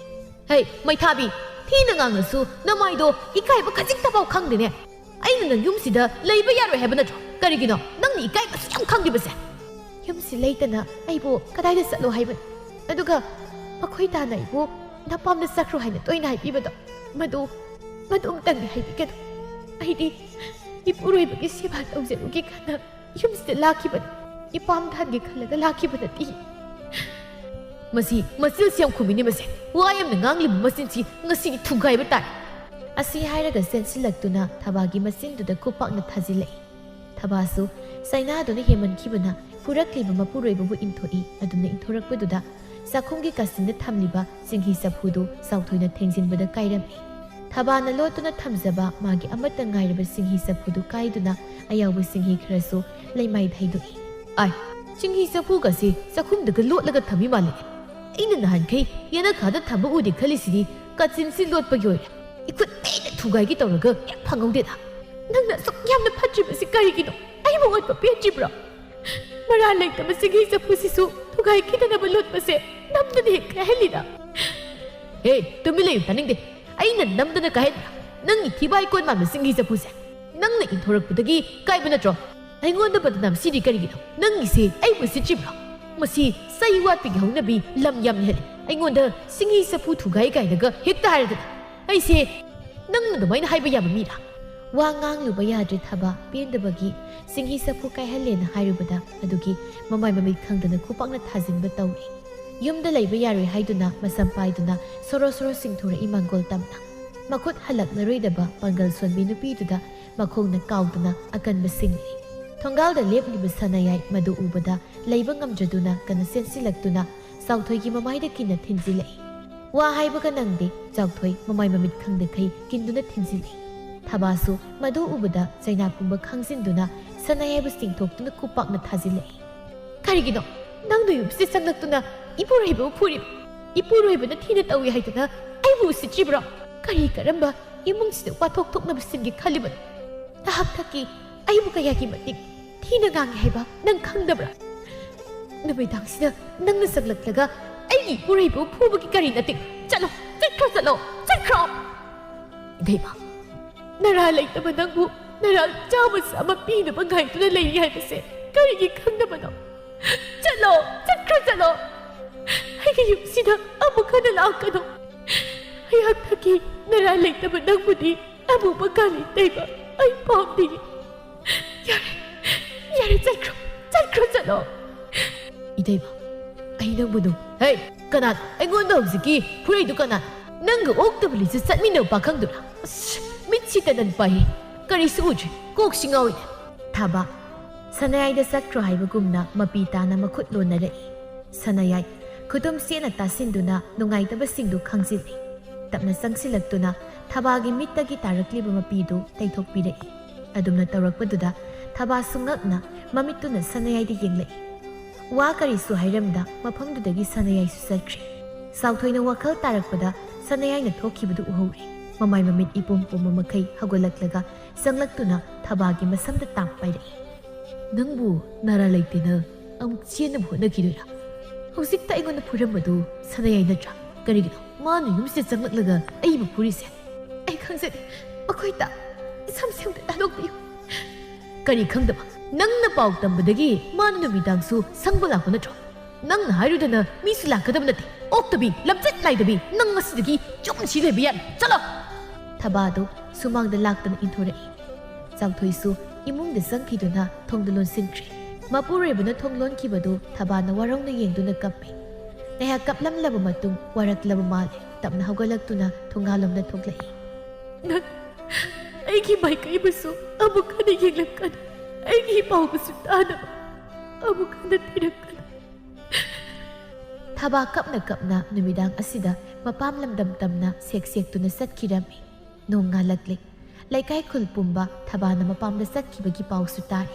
"ꯍꯩ, ꯃꯩꯊꯥꯕꯤ, ꯊꯤꯅ ꯉꯥꯡꯂꯁꯨ ꯅꯃꯥꯏꯗꯣ ꯏꯀꯥꯏꯕ ꯈꯖꯤꯛꯇꯐꯥꯎ ꯈꯪꯗꯦꯅꯦ꯫ ꯑꯩꯅ ꯅꯪ ꯌꯨꯝꯁꯤꯗ ꯂꯩꯕ ꯌꯥꯔꯣꯏ ꯍꯥꯏꯕ ꯅꯠꯇ꯭ꯔꯣ? ꯀꯔꯤꯒꯤꯅꯣ ꯅꯪꯅ ꯏꯀꯥꯏꯕꯁꯨ ꯌꯥꯝ ꯈꯪꯗ꯭ꯔꯤꯕꯁꯦ?" "ꯌꯨꯝꯁꯤ ꯂꯩꯇꯅ ꯑꯩꯕꯨ ꯀꯗꯥꯏꯗ ꯆꯠꯂꯣ ꯍꯥꯏꯕꯅꯣ? ꯑꯗꯨꯒ ꯃꯈꯣꯏ ꯇꯥꯅ ꯑꯩꯕꯨ ꯅꯄꯥꯝꯗ ꯆꯠꯈ꯭ꯔꯣ ꯍꯥꯏꯅ ꯇꯣꯏꯅ ꯍꯥꯏꯕꯤꯕꯗꯣ, ꯃꯗꯨ, ꯃꯗꯨ ꯑꯃꯇꯪꯗꯤ ꯍꯥꯏꯕꯤꯒꯅꯨ꯫ ꯑꯩꯗꯤ ꯏꯄꯨꯔꯣꯏꯕꯒꯤ ꯁꯦꯕꯥ ꯇꯧꯖꯔꯨꯒꯦ ꯈꯟꯅ ꯌꯨꯝꯁꯤꯗ ꯂꯥꯛꯈꯤꯕꯅꯤ꯫ ꯏꯄꯥꯝ ꯊꯥꯟꯒꯦ ꯈꯜꯂꯒ ꯂꯥꯛꯈꯤꯕ ꯅꯠꯇꯦ꯫ ꯃꯁꯤ ꯃꯆꯤꯜꯁꯤ ꯌꯥꯝ ꯈꯨꯝꯃꯤꯅꯦ ꯃꯁꯦ꯫ ꯋꯥ ꯌꯥꯝꯅ ꯉꯥꯡꯂꯤꯕ ꯃꯆꯤꯟꯁꯤ ꯉꯁꯤꯗꯤ ꯊꯨꯒꯥꯏꯕ ꯇꯥꯔꯦ꯫ ꯑꯁꯤ ꯍꯥꯏꯔꯒ ꯆꯦꯟꯁꯤꯜꯂꯛꯇꯨꯅ ꯊꯕꯥꯒꯤ ꯃꯆꯤꯟꯗꯨꯗ ꯈꯨꯄꯥꯛꯅ ꯊꯥꯖꯤꯜꯂꯛꯏ꯫ ꯊꯕꯥꯁꯨ ꯆꯩꯅꯥꯗꯨꯅ ꯍꯦꯟꯃꯟꯈꯤꯕꯅ ꯐꯨꯔꯛꯂꯤꯕ ꯃꯄꯨꯔꯣꯏꯕꯕꯨ ꯏꯟꯊꯣꯛꯏ꯫ ꯑꯗꯨꯅ ꯏꯟꯊꯣꯔꯛꯄꯗꯨꯗ ꯆꯥꯛꯈꯨꯝꯒꯤ ꯀꯥꯆꯤꯟꯗ ꯊꯝꯂꯤꯕ ꯆꯤꯡꯍꯤ ꯆꯐꯨꯗꯨ ꯆꯥꯎꯊꯣꯏꯅ ꯊꯦꯡꯖꯤꯟꯕꯗ ꯀꯥꯏꯔꯝꯃꯤ꯫ ꯊꯕꯥꯅ ꯂꯣꯠꯇꯨꯅ ꯊꯝꯖꯕ ꯃꯥꯒꯤ ꯑꯃꯠꯇ ꯉꯥꯏꯔꯕ ꯆꯤꯡꯍꯤ ꯆꯐꯨꯗꯨ ꯀꯥꯏꯗꯨꯅ ꯑꯌꯥꯎꯕ ꯆꯤꯡꯍꯤ ꯈꯔꯁꯨ ꯂꯩꯃꯥꯏ ꯊꯩꯗꯣꯛꯏ꯫ "ꯑꯥꯏ, ꯆꯤꯡꯍꯤ ꯆꯐꯨꯒꯁꯤ ꯆꯥꯛꯈꯨꯝꯗꯒ ꯂꯣꯠꯂꯒ ꯊꯝꯃꯤ ꯃꯥꯜꯂꯦ꯫ ꯑꯩꯅ ꯅꯍꯥꯟꯈꯩ ꯌꯦꯅꯈꯥꯗ ꯊꯝꯕ ꯎꯗꯦ ꯈꯜꯂꯤꯁꯤꯗꯤ ꯀꯥꯆꯤꯟꯁꯤ ꯂꯣꯠꯄꯒꯤ ꯑꯣꯏꯔꯦ꯫ ꯏꯈꯨꯠ ꯂꯣꯏꯅ ꯊꯨꯒꯥꯏꯒꯦ ꯇꯧꯔꯒ ꯍꯦꯛ ꯐꯪꯍꯧꯗꯦꯗ꯫ ꯅꯪꯅ ꯑꯁꯨꯛ ꯌꯥꯝꯅ ꯐꯠꯇ꯭ꯔꯤꯕꯁꯤ ꯀꯔꯤꯒꯤꯅꯣ? ꯑꯩꯕꯨ ꯑꯣꯠꯄ ꯄꯦꯟꯗ꯭ꯔꯤꯕ꯭ꯔꯣ? ꯃꯔꯥꯜ ꯂꯩꯇꯕ ꯆꯤꯡꯍꯤ ꯆꯐꯨꯁꯤꯁꯨ ꯊꯨꯒꯥꯏꯈꯤꯗꯅꯕ ꯂꯣꯠꯄꯁꯦ ꯅꯝꯗꯅ ꯍꯦꯛ ꯀꯥꯏꯍꯜꯂꯤꯗ꯫" "ꯍꯦ, ꯇꯨꯃꯤꯟ ꯂꯩꯌꯨ, ꯇꯥꯅꯤꯡꯗꯦ꯫ ꯑꯩꯅ ꯅꯝꯗꯅ ꯀꯥꯏꯍꯟꯕ꯭ꯔꯥ? ꯅꯪꯒꯤ ꯊꯤꯕꯥꯏ ꯀꯣꯟ ꯃꯥꯟꯕ ꯆꯤꯡꯍꯤ ꯆꯐꯨꯁꯦ ꯅꯪꯅ ꯏꯟꯊꯣꯔꯛꯄꯗꯒꯤ ꯀꯥꯏꯕ ꯅꯠꯇ꯭ꯔꯣ? ꯑꯩꯉꯣꯟꯗ ꯕꯗꯅꯥꯝ ꯁꯤꯔꯤ ꯀꯔꯤꯒꯤꯅꯣ? ꯅꯪꯒꯤꯁꯦ ꯑꯩꯕꯨ ꯎꯁꯤꯠꯇ꯭ꯔꯤꯕ꯭ꯔꯣ? ꯃꯁꯤ ꯆꯩ ꯋꯥꯠꯄꯒꯤ ꯍꯧꯅꯕꯤ ꯂꯝ ꯌꯥꯝꯅ ꯍꯦꯜꯂꯦ꯫ ꯑꯩꯉꯣꯟꯗ ꯆꯤꯡꯍꯤ ꯆꯐꯨ ꯊꯨꯒꯥꯏ ꯀꯥꯏꯅꯒ ꯍꯦꯛꯇ ꯍꯥꯏꯔꯗꯅ꯫ ꯑꯩꯁꯦ ꯅꯪꯅ ꯑꯗꯨꯃꯥꯏꯅ ꯍꯥꯏꯕ ꯌꯥꯕ ꯃꯤꯔꯥ?" ꯋꯥ ꯉꯥꯡꯂꯨꯕ ꯌꯥꯗ꯭ꯔꯦ ꯊꯕꯥ꯫ ꯄꯦꯟꯗꯕꯒꯤ ꯆꯤꯡꯍꯤ ꯆꯐꯨ ꯀꯥꯏꯍꯜꯂꯦꯅ ꯍꯥꯏꯔꯨꯕꯗ ꯑꯗꯨꯒꯤ ꯃꯃꯥꯏ ꯃꯃꯤꯠ ꯈꯪꯗꯅ ꯈꯨꯄꯥꯛꯅ ꯊꯥꯖꯤꯟꯕ ꯇꯧꯔꯦ꯫ ꯌꯨꯝꯗ ꯂꯩꯕ ꯌꯥꯔꯣꯏ ꯍꯥꯏꯗꯨꯅ ꯃꯁꯝ ꯄꯥꯏꯗꯨꯅ ꯁꯣꯔꯣ ꯁꯣꯔꯣ ꯆꯤꯡꯊꯣꯔꯛꯏ ꯃꯥꯡꯒꯣꯜ ꯇꯝꯅ꯫ ꯃꯈꯨꯠ ꯍꯜꯂꯛꯂꯔꯣꯏꯗꯕ ꯄꯥꯡꯒꯜ ꯁꯣꯟꯕꯤ ꯅꯨꯄꯤꯗꯨꯗ ꯃꯈꯣꯡꯅ ꯀꯥꯎꯗꯨꯅ ꯑꯀꯟꯕ ꯁꯤꯡꯂꯤ꯫ ꯊꯣꯡꯒꯥꯜꯗ ꯂꯦꯞꯂꯤꯕ ꯁꯅꯥꯌꯥꯏ ꯃꯗꯨ ꯎꯕꯗ ꯂꯩꯕ ꯉꯝꯗ꯭ꯔꯗꯨꯅ ꯀꯟꯅ ꯆꯦꯟꯁꯤꯜꯂꯛꯇꯨꯅ ꯆꯥꯎꯊꯣꯏꯒꯤ ꯃꯃꯥꯏꯗ ꯀꯤꯟꯅ ꯊꯤꯟꯖꯤꯜꯂꯛꯏ꯫ ꯋꯥ ꯍꯥꯏꯕꯒ ꯅꯪꯗꯦ, ꯆꯥꯎꯊꯣꯏ ꯃꯃꯥꯏ ꯃꯃꯤꯠ ꯈꯪꯗꯈꯩ ꯀꯤꯟꯗꯨꯅ ꯊꯤꯟꯖꯤꯜꯂꯤ꯫ ꯊꯕꯥꯁꯨ ꯃꯗꯨ ꯎꯕꯗ ꯆꯩꯅꯥ ꯄꯨꯝꯕ ꯈꯥꯡꯖꯤꯟꯗꯨꯅ ꯁꯅꯥꯌꯥꯏꯕꯨ ꯆꯤꯡꯊꯣꯛꯇꯨꯅ ꯈꯨꯄꯥꯛꯅ ꯊꯥꯖꯤꯜꯂꯛꯏ꯫ "ꯀꯔꯤꯒꯤꯅꯣ ꯅꯪꯅ ꯌꯨꯝꯁꯤꯗ ꯆꯪꯂꯛꯇꯨꯅ ꯏꯄꯨꯔꯣꯏꯕꯕꯨ ꯐꯨꯔꯤꯕ? ꯏꯄꯨꯔꯣꯏꯕꯅ ꯊꯤꯅ ꯇꯧꯏ ꯍꯥꯏꯗꯅ ꯑꯩꯕꯨ ꯎꯁꯤꯠꯇ꯭ꯔꯤꯕ꯭ꯔꯣ? ꯀꯔꯤ ꯀꯔꯝꯕ ꯏꯃꯨꯡꯁꯤꯗ ꯋꯥꯊꯣꯛ ꯊꯣꯛꯅꯕ ꯁꯤꯟꯒꯦ ꯈꯜꯂꯤꯕꯅꯣ? ꯅꯍꯥꯛ ꯊꯛꯀꯤ ꯑꯩꯕꯨ ꯀꯌꯥꯒꯤ ꯃꯇꯤꯛ ꯊꯤꯅ ꯉꯥꯡꯉꯤ ꯍꯥꯏꯕ ꯅꯪ ꯈꯪꯗꯕ꯭ꯔꯥ? ꯅꯨꯃꯤꯗꯥꯡꯁꯤꯗ ꯅꯪꯅ ꯆꯪꯂꯛꯂꯒ ꯑꯩꯒꯤ ꯏꯄꯨꯔꯣꯏꯕꯕꯨ ꯐꯨꯕꯒꯤ ꯀꯔꯤ ꯅꯠꯇꯦ? ꯆꯠꯂꯣ, ꯆꯠꯈ꯭ꯔꯣ, ꯆꯠꯂꯣ, ꯆꯠꯈ꯭ꯔꯣ!" "ꯏꯕꯦꯝꯃ, ꯅꯔꯥ ꯂꯩꯇꯕ ꯅꯪꯕꯨ ꯅꯔꯥ ꯆꯥꯃ ꯆꯥꯃ ꯄꯤꯅꯕ ꯉꯥꯏꯗꯨꯅ ꯂꯩꯔꯤ ꯍꯥꯏꯕꯁꯦ ꯀꯔꯤꯒꯤ ꯈꯪꯗꯕꯅꯣ? ꯆꯠꯂꯣ, ꯆꯠꯈ꯭ꯔꯣ, ꯆꯠꯂꯣ꯫ ꯑꯩꯒꯤ ꯌꯨꯝꯁꯤꯗ ꯑꯃꯨꯛ ꯍꯟꯅ ꯂꯥꯛꯀꯅꯨ꯫ ꯑꯩꯍꯥꯛ ꯊꯛꯀꯤ ꯅꯔꯥ ꯂꯩꯇꯕ ꯅꯪꯕꯨꯗꯤ ꯑꯃꯨꯕ ꯀꯥꯂꯤ ꯇꯩꯕ ꯑꯩ ꯄꯥꯝꯗꯦ꯫ ꯌꯥꯔꯦ, ꯌꯥꯔꯦ, ꯆꯠꯈ꯭ꯔꯣ, ꯆꯠꯈ꯭ꯔꯣ, ꯆꯠꯂꯣ꯫" "ꯏꯇꯩꯃ, ꯅꯪꯕꯨ ꯑꯗꯨꯝ, ꯍꯦ, ꯀꯅꯥꯅꯣ? ꯑꯩꯉꯣꯟꯗ ꯍꯧꯖꯤꯛꯀꯤ ꯐꯨꯔꯩꯗꯨ ꯀꯅꯥꯅꯣ? ꯅꯪꯒ ꯑꯣꯛꯇꯕ ꯂꯤꯁꯨ ꯆꯠꯃꯤꯟꯅꯕ ꯄꯥꯈꯪꯗꯨꯔꯥ? ꯑꯁ, ꯃꯤꯠꯁꯤ ꯇꯅꯟ ꯄꯥꯏꯍꯦ꯫ ꯀꯔꯤꯁꯨ ꯎꯗ꯭ꯔꯤ꯫ ꯀꯣꯛꯁꯤ ꯉꯥꯎꯏ꯫ ꯊꯥꯕ, ꯁꯅꯥꯌꯥꯏꯗ ꯆꯠꯈ꯭ꯔꯣ ꯍꯥꯏꯕꯒꯨꯝꯅ ꯃꯄꯤ ꯇꯥꯅ ꯃꯈꯨꯠ ꯂꯣꯟꯅꯔꯛꯏ꯫ ꯁꯅꯥꯌꯥꯏ, ꯈꯨꯗꯨꯝ ꯆꯦꯠꯅ ꯇꯥꯁꯤꯟꯗꯨꯅ ꯅꯨꯡꯉꯥꯏꯇꯕꯁꯤꯡꯗꯨ ꯈꯪꯖꯤꯜꯂꯤ꯫ ꯇꯞꯅ ꯆꯪꯁꯤꯜꯂꯛꯇꯨꯅ ꯊꯥꯕꯒꯤ ꯃꯤꯠꯇꯒꯤ ꯇꯥꯔꯛꯂꯤꯕ ꯃꯄꯤꯗꯨ ꯇꯩꯊꯣꯛꯄꯤꯔꯛꯏ꯫ ꯑꯗꯨꯝꯅ ꯇꯧꯔꯛꯄꯗꯨꯗ ꯊꯥꯕꯁꯨ ꯉꯛꯅ ꯃꯃꯤꯠꯇꯨꯅ ꯁꯅꯥꯌꯥꯏꯗ ꯌꯦꯡꯂꯛꯏ꯫ ꯋꯥ ꯀꯔꯤꯁꯨ ꯍꯥꯏꯔꯝꯗ ꯃꯐꯝꯗꯨꯗꯒꯤ ꯁꯅꯥꯌꯥꯏꯁꯨ ꯆꯠꯈ꯭ꯔꯦ꯫ ꯆꯥꯎꯊꯣꯏꯅ ꯋꯥꯈꯜ ꯇꯥꯔꯛꯄꯗ ꯁꯅꯥꯌꯥꯏꯅ ꯊꯣꯛꯈꯤꯕꯗꯨ ꯎꯍꯧꯔꯦ꯫ ꯃꯃꯥꯏ ꯃꯃꯤꯠ ꯏꯄꯣꯝ ꯄꯣꯝꯕ ꯃꯈꯩ ꯍꯧꯒꯠꯂꯛꯂꯒ ꯆꯪꯂꯛꯇꯨꯅ ꯊꯥꯕꯒꯤ ꯃꯁꯝꯗ ꯇꯥꯡ ꯄꯥꯏꯔꯛꯏ꯫ "ꯅꯪꯕꯨ ꯅꯥꯔꯥ ꯂꯩꯇꯦꯅ ꯑꯃꯨꯛ ꯆꯦꯟꯅꯕ ꯍꯣꯠꯅꯈꯤꯗꯣꯏꯔꯥ? ꯍꯧꯖꯤꯛꯇ ꯑꯩꯉꯣꯟꯗ ꯐꯨꯔꯝꯕꯗꯨ ꯁꯅꯥꯌꯥꯏ ꯅꯠꯇ꯭ꯔꯥ? ꯀꯔꯤꯒꯤꯅꯣ ꯃꯥꯅ ꯌꯨꯝꯁꯤꯗ ꯆꯪꯂꯛꯂꯒ ꯑꯩꯕꯨ ꯐꯨꯔꯤꯁꯦ? ꯑꯩ ꯈꯪꯖꯗꯦ꯫ ꯃꯈꯣꯏ ꯇ-, ꯏꯁꯝ ꯁꯦꯝꯗ ꯊꯥꯗꯣꯛꯄꯤꯌꯨ꯫" "ꯀꯔꯤ ꯈꯪꯗꯕ? ꯅꯪꯅ ꯄꯥꯎ ꯇꯝꯕꯗꯒꯤ ꯃꯥꯅ ꯅꯨꯃꯤꯗꯥꯡꯁꯨ ꯁꯪꯕ ꯂꯥꯛꯄ ꯅꯠꯇ꯭ꯔꯣ? ꯅꯪꯅ ꯍꯥꯏꯔꯨꯗꯅ ꯃꯤꯁꯨ ꯂꯥꯛꯀꯗꯕ ꯅꯠꯇꯦ꯫ ꯑꯣꯛꯇꯕꯤ, ꯂꯝꯆꯠ ꯅꯥꯏꯗꯕꯤ, ꯅꯪ ꯉꯁꯤꯗꯒꯤ ꯌꯨꯝꯁꯤ ꯂꯩꯕ ꯌꯥꯔꯦ꯫ ꯆꯠꯂꯣ!" ꯊꯥꯕꯗꯨ ꯁꯨꯃꯥꯡꯗ ꯂꯥꯛꯇꯅ ꯏꯟꯊꯣꯔꯛꯏ꯫ ꯆꯥꯎꯊꯣꯏꯁꯨ ꯏꯃꯨꯡꯗ ꯆꯪꯈꯤꯗꯨꯅ ꯊꯣꯡꯗꯨ ꯂꯣꯟꯁꯤꯟꯈ꯭ꯔꯦ꯫ ꯃꯄꯨꯔꯣꯏꯕꯅ ꯊꯣꯡ ꯂꯣꯟꯈꯤꯕꯗꯨ ꯊꯥꯕꯅ ꯋꯥꯔꯧꯅ ꯌꯦꯡꯗꯨꯅ ꯀꯞꯄꯤ꯫ ꯉꯥꯏꯍꯥꯛ ꯀꯞꯂꯝꯂꯕ ꯃꯇꯨꯡ ꯋꯥꯔꯛꯂꯕ ꯃꯥꯜꯂꯦ꯫ ꯇꯞꯅ ꯍꯧꯒꯠꯂꯛꯇꯨꯅ ꯊꯣꯡꯒꯥꯜꯂꯣꯝꯗ ꯊꯣꯛꯂꯛꯏ꯫ "ꯅꯪ ꯑꯩꯒꯤ ꯃꯥꯏꯀꯩꯕꯨꯁꯨ ꯑꯃꯨꯛ ꯍꯟꯅ ꯌꯦꯡꯂꯛꯀꯅꯨ꯫ ꯑꯩꯒꯤ ꯏꯄꯥꯎꯕꯨꯁꯨ ꯇꯥꯅꯕ ꯑꯃꯨꯛ ꯍꯟꯅ ꯊꯤꯔꯛꯀꯅꯨ꯫" ꯊꯥꯕ ꯀꯞꯅ ꯀꯞꯅ ꯅꯨꯃꯤꯗꯥꯡ ꯑꯁꯤꯗ ꯃꯄꯥꯝ ꯂꯝꯗꯝ ꯇꯝꯅ ꯁꯦꯛ ꯁꯦꯛꯇꯨꯅ ꯆꯠꯈꯤꯔꯝꯃꯤ꯫ ꯅꯣꯡ ꯉꯥꯜꯂꯛꯂꯦ꯫ ꯂꯩꯀꯥꯏ ꯈꯨꯜ ꯄꯨꯝꯕ ꯊꯥꯕꯅ ꯃꯄꯥꯝꯗ ꯆꯠꯈꯤꯕꯒꯤ ꯄꯥꯎꯁꯨ ꯇꯥꯔꯦ꯫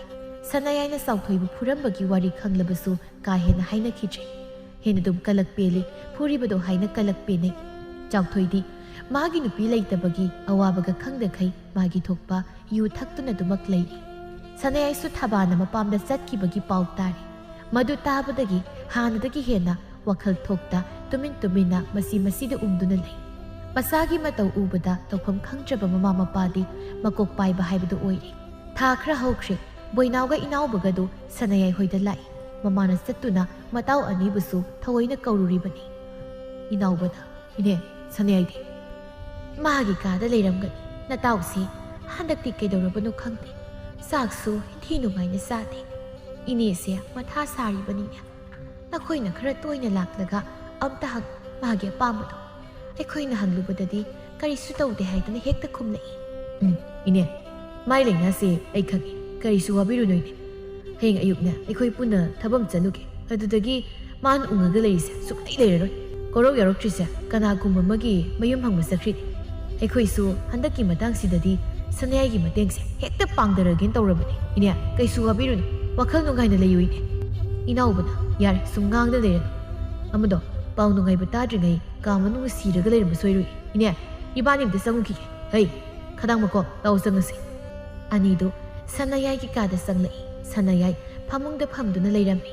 ꯁꯅꯥꯌꯥꯏꯅ ꯆꯥꯎꯊꯣꯏꯕꯨ ꯐꯨꯔꯝꯕꯒꯤ ꯋꯥꯔꯤ ꯈꯪꯂꯕꯁꯨ ꯀꯥ ꯍꯦꯟꯅ ꯍꯥꯏꯅꯈꯤꯗ꯭ꯔꯦ꯫ ꯍꯦꯟꯅ ꯑꯗꯨꯝ ꯀꯂꯛ ꯄꯦꯜꯂꯤ, ꯐꯨꯔꯤꯕꯗꯣ ꯍꯥꯏꯅ ꯀꯂꯛ ꯄꯦꯟꯅꯩ꯫ ꯆꯥꯎꯊꯣꯏꯗꯤ ꯃꯥꯒꯤ ꯅꯨꯄꯤ ꯂꯩꯇꯕꯒꯤ ꯑꯋꯥꯕꯒ ꯈꯪꯗꯈꯩ ꯃꯥꯒꯤ ꯊꯣꯛꯄ ꯌꯨ ꯊꯛꯇꯨꯅ ꯑꯗꯨꯃꯛ ꯂꯩꯔꯤ꯫ ꯁꯅꯥꯌꯥꯏꯁꯨ ꯊꯥꯕꯅ ꯃꯄꯥꯝꯗ ꯆꯠꯈꯤꯕꯒꯤ ꯄꯥꯎ ꯇꯥꯔꯦ꯫ ꯃꯗꯨ ꯇꯥꯕꯗꯒꯤ ꯍꯥꯟꯅꯗꯒꯤ ꯍꯦꯟꯅ ꯋꯥꯈꯜ ꯊꯣꯛꯇ ꯇꯨꯃꯤꯟ ꯇꯨꯃꯤꯟꯅ ꯃꯁꯤ ꯃꯁꯤꯗ ꯎꯝꯗꯨꯅ ꯂꯩ꯫ ꯃꯆꯥꯒꯤ ꯃꯇꯧ ꯎꯕꯗ ꯇꯧꯐꯝ ꯈꯪꯗ꯭ꯔꯕ ꯃꯃꯥ ꯃꯄꯥꯗꯤ ꯃꯀꯣꯛ ꯄꯥꯏꯕ ꯍꯥꯏꯕꯗꯨ ꯑꯣꯏꯔꯦ꯫ ꯊꯥ ꯈꯔ ꯍꯧꯈ꯭ꯔꯦ꯫ ꯕꯣꯏꯅꯥꯎꯒ ꯏꯅꯥꯎꯕꯒꯗꯨ ꯁꯅꯥꯌꯥꯏ ꯍꯣꯏꯗ ꯂꯥꯛꯏ꯫ ꯃꯃꯥꯅ ꯆꯠꯇꯨꯅ ꯃꯇꯥꯎ ꯑꯅꯤꯕꯨꯁꯨ ꯊꯑꯣꯏꯅ ꯀꯧꯔꯨꯔꯤꯕꯅꯤ꯫ ꯏꯅꯥꯎꯕꯅ, "ꯏꯅꯦ, ꯁꯅꯥꯌꯥꯏꯗꯤ?" "ꯃꯥꯒꯤ ꯀꯥꯗ ꯂꯩꯔꯝꯒꯅꯤ꯫ ꯅꯇꯥꯎꯁꯤ ꯍꯟꯗꯛꯇꯤ ꯀꯩꯗꯧꯔꯕꯅꯣ ꯈꯪꯗꯦ꯫ ꯆꯥꯛꯁꯨ ꯏꯟꯊꯤ ꯅꯨꯡꯉꯥꯏꯅ ꯆꯥꯗꯦ꯫ ꯏꯅꯦꯁꯦ ꯃꯊꯥ ꯁꯥꯔꯤꯕꯅꯤꯅꯦ꯫ ꯅꯈꯣꯏꯅ ꯈꯔ ꯇꯣꯏꯅ ꯂꯥꯛꯂꯒ ꯑꯝꯇ ꯍꯪꯉꯨ ꯃꯥꯒꯤ ꯑꯄꯥꯝꯕꯗꯣ꯫ ꯑꯩꯈꯣꯏꯅ ꯍꯪꯂꯨꯕꯗꯗꯤ ꯀꯔꯤꯁꯨ ꯇꯧꯗꯦ ꯍꯥꯏꯗꯨꯅ ꯍꯦꯛꯇ ꯈꯨꯝꯂꯛꯏ꯫ ꯎꯝ, ꯏꯅꯦ, ꯃꯥꯏ ꯂꯥꯏꯅꯥꯁꯦ ꯑꯩ ꯈꯪꯉꯦ, ꯀꯔꯤꯁꯨ ꯋꯥꯕꯤꯔꯨꯅꯨ ꯏꯅꯦ꯫ ꯍꯌꯦꯡ ꯑꯌꯨꯛꯅꯦ ꯑꯩꯈꯣꯏ ꯄꯨꯟꯅ ꯊꯕꯛ ꯑꯃ ꯆꯠꯂꯨꯒꯦ, ꯑꯗꯨꯗꯒꯤ ꯃꯥꯅ ꯎꯪꯉꯒ ꯂꯩꯔꯤꯁꯦ ꯁꯨꯛꯂꯩ ꯂꯩꯔꯔꯣꯏ꯫ ꯀꯣꯔꯧ ꯌꯥꯎꯔꯛꯇ꯭ꯔꯤꯁꯦ ꯀꯅꯥꯒꯨꯝꯕ ꯑꯃꯒꯤ ꯃꯌꯨꯝ ꯍꯪꯕ ꯆꯠꯈ꯭ꯔꯤꯅꯤ꯫ ꯑꯩꯈꯣꯏꯁꯨ ꯍꯟꯗꯛꯀꯤ ꯃꯇꯥꯡꯁꯤꯗꯗꯤ ꯁꯅꯥꯌꯥꯏꯒꯤ ꯃꯇꯦꯡꯁꯦ ꯍꯦꯛꯇ ꯄꯥꯡꯗꯔꯒꯦꯅ ꯇꯧꯔꯕꯅꯤ꯫ ꯏꯅꯦ, ꯀꯩꯁꯨ ꯋꯥꯕꯤꯔꯨꯅꯨ, ꯋꯥꯈꯜ ꯅꯨꯡꯉꯥꯏꯅ ꯂꯩꯌꯨ ꯏꯅꯦ꯫ ꯏꯅꯥꯎꯕꯅ, ꯌꯥꯔꯦ, ꯁꯨꯝ ꯉꯥꯡꯗ ꯂꯩꯔꯅꯨ꯫ ꯑꯃꯗꯣ ꯄꯥꯎ ꯅꯨꯡꯉꯥꯏꯕ ꯇꯥꯗ꯭ꯔꯤꯉꯩ ꯀꯥ ꯃꯅꯨꯡꯗ ꯁꯤꯔꯒ ꯂꯩꯔꯝꯕ ꯁꯣꯏꯔꯣꯏ꯫ ꯏꯅꯦ, ꯏꯕꯥꯅꯤ ꯑꯝꯇ ꯆꯪꯉꯨꯈꯤꯒꯦ꯫ ꯍꯩ, ꯈꯗꯥꯡ ꯃꯈꯣꯡ, ꯂꯥꯎ ꯆꯪꯉꯁꯤ꯫ ꯑꯅꯤꯗꯨ ꯁꯅꯥꯌꯥꯏꯒꯤ ꯀꯥꯗ ꯆꯪꯂꯛꯏ꯫ ꯁꯅꯥꯌꯥꯏ ꯐꯃꯨꯡꯗ ꯐꯝꯗꯨꯅ ꯂꯩꯔꯝꯃꯤ꯫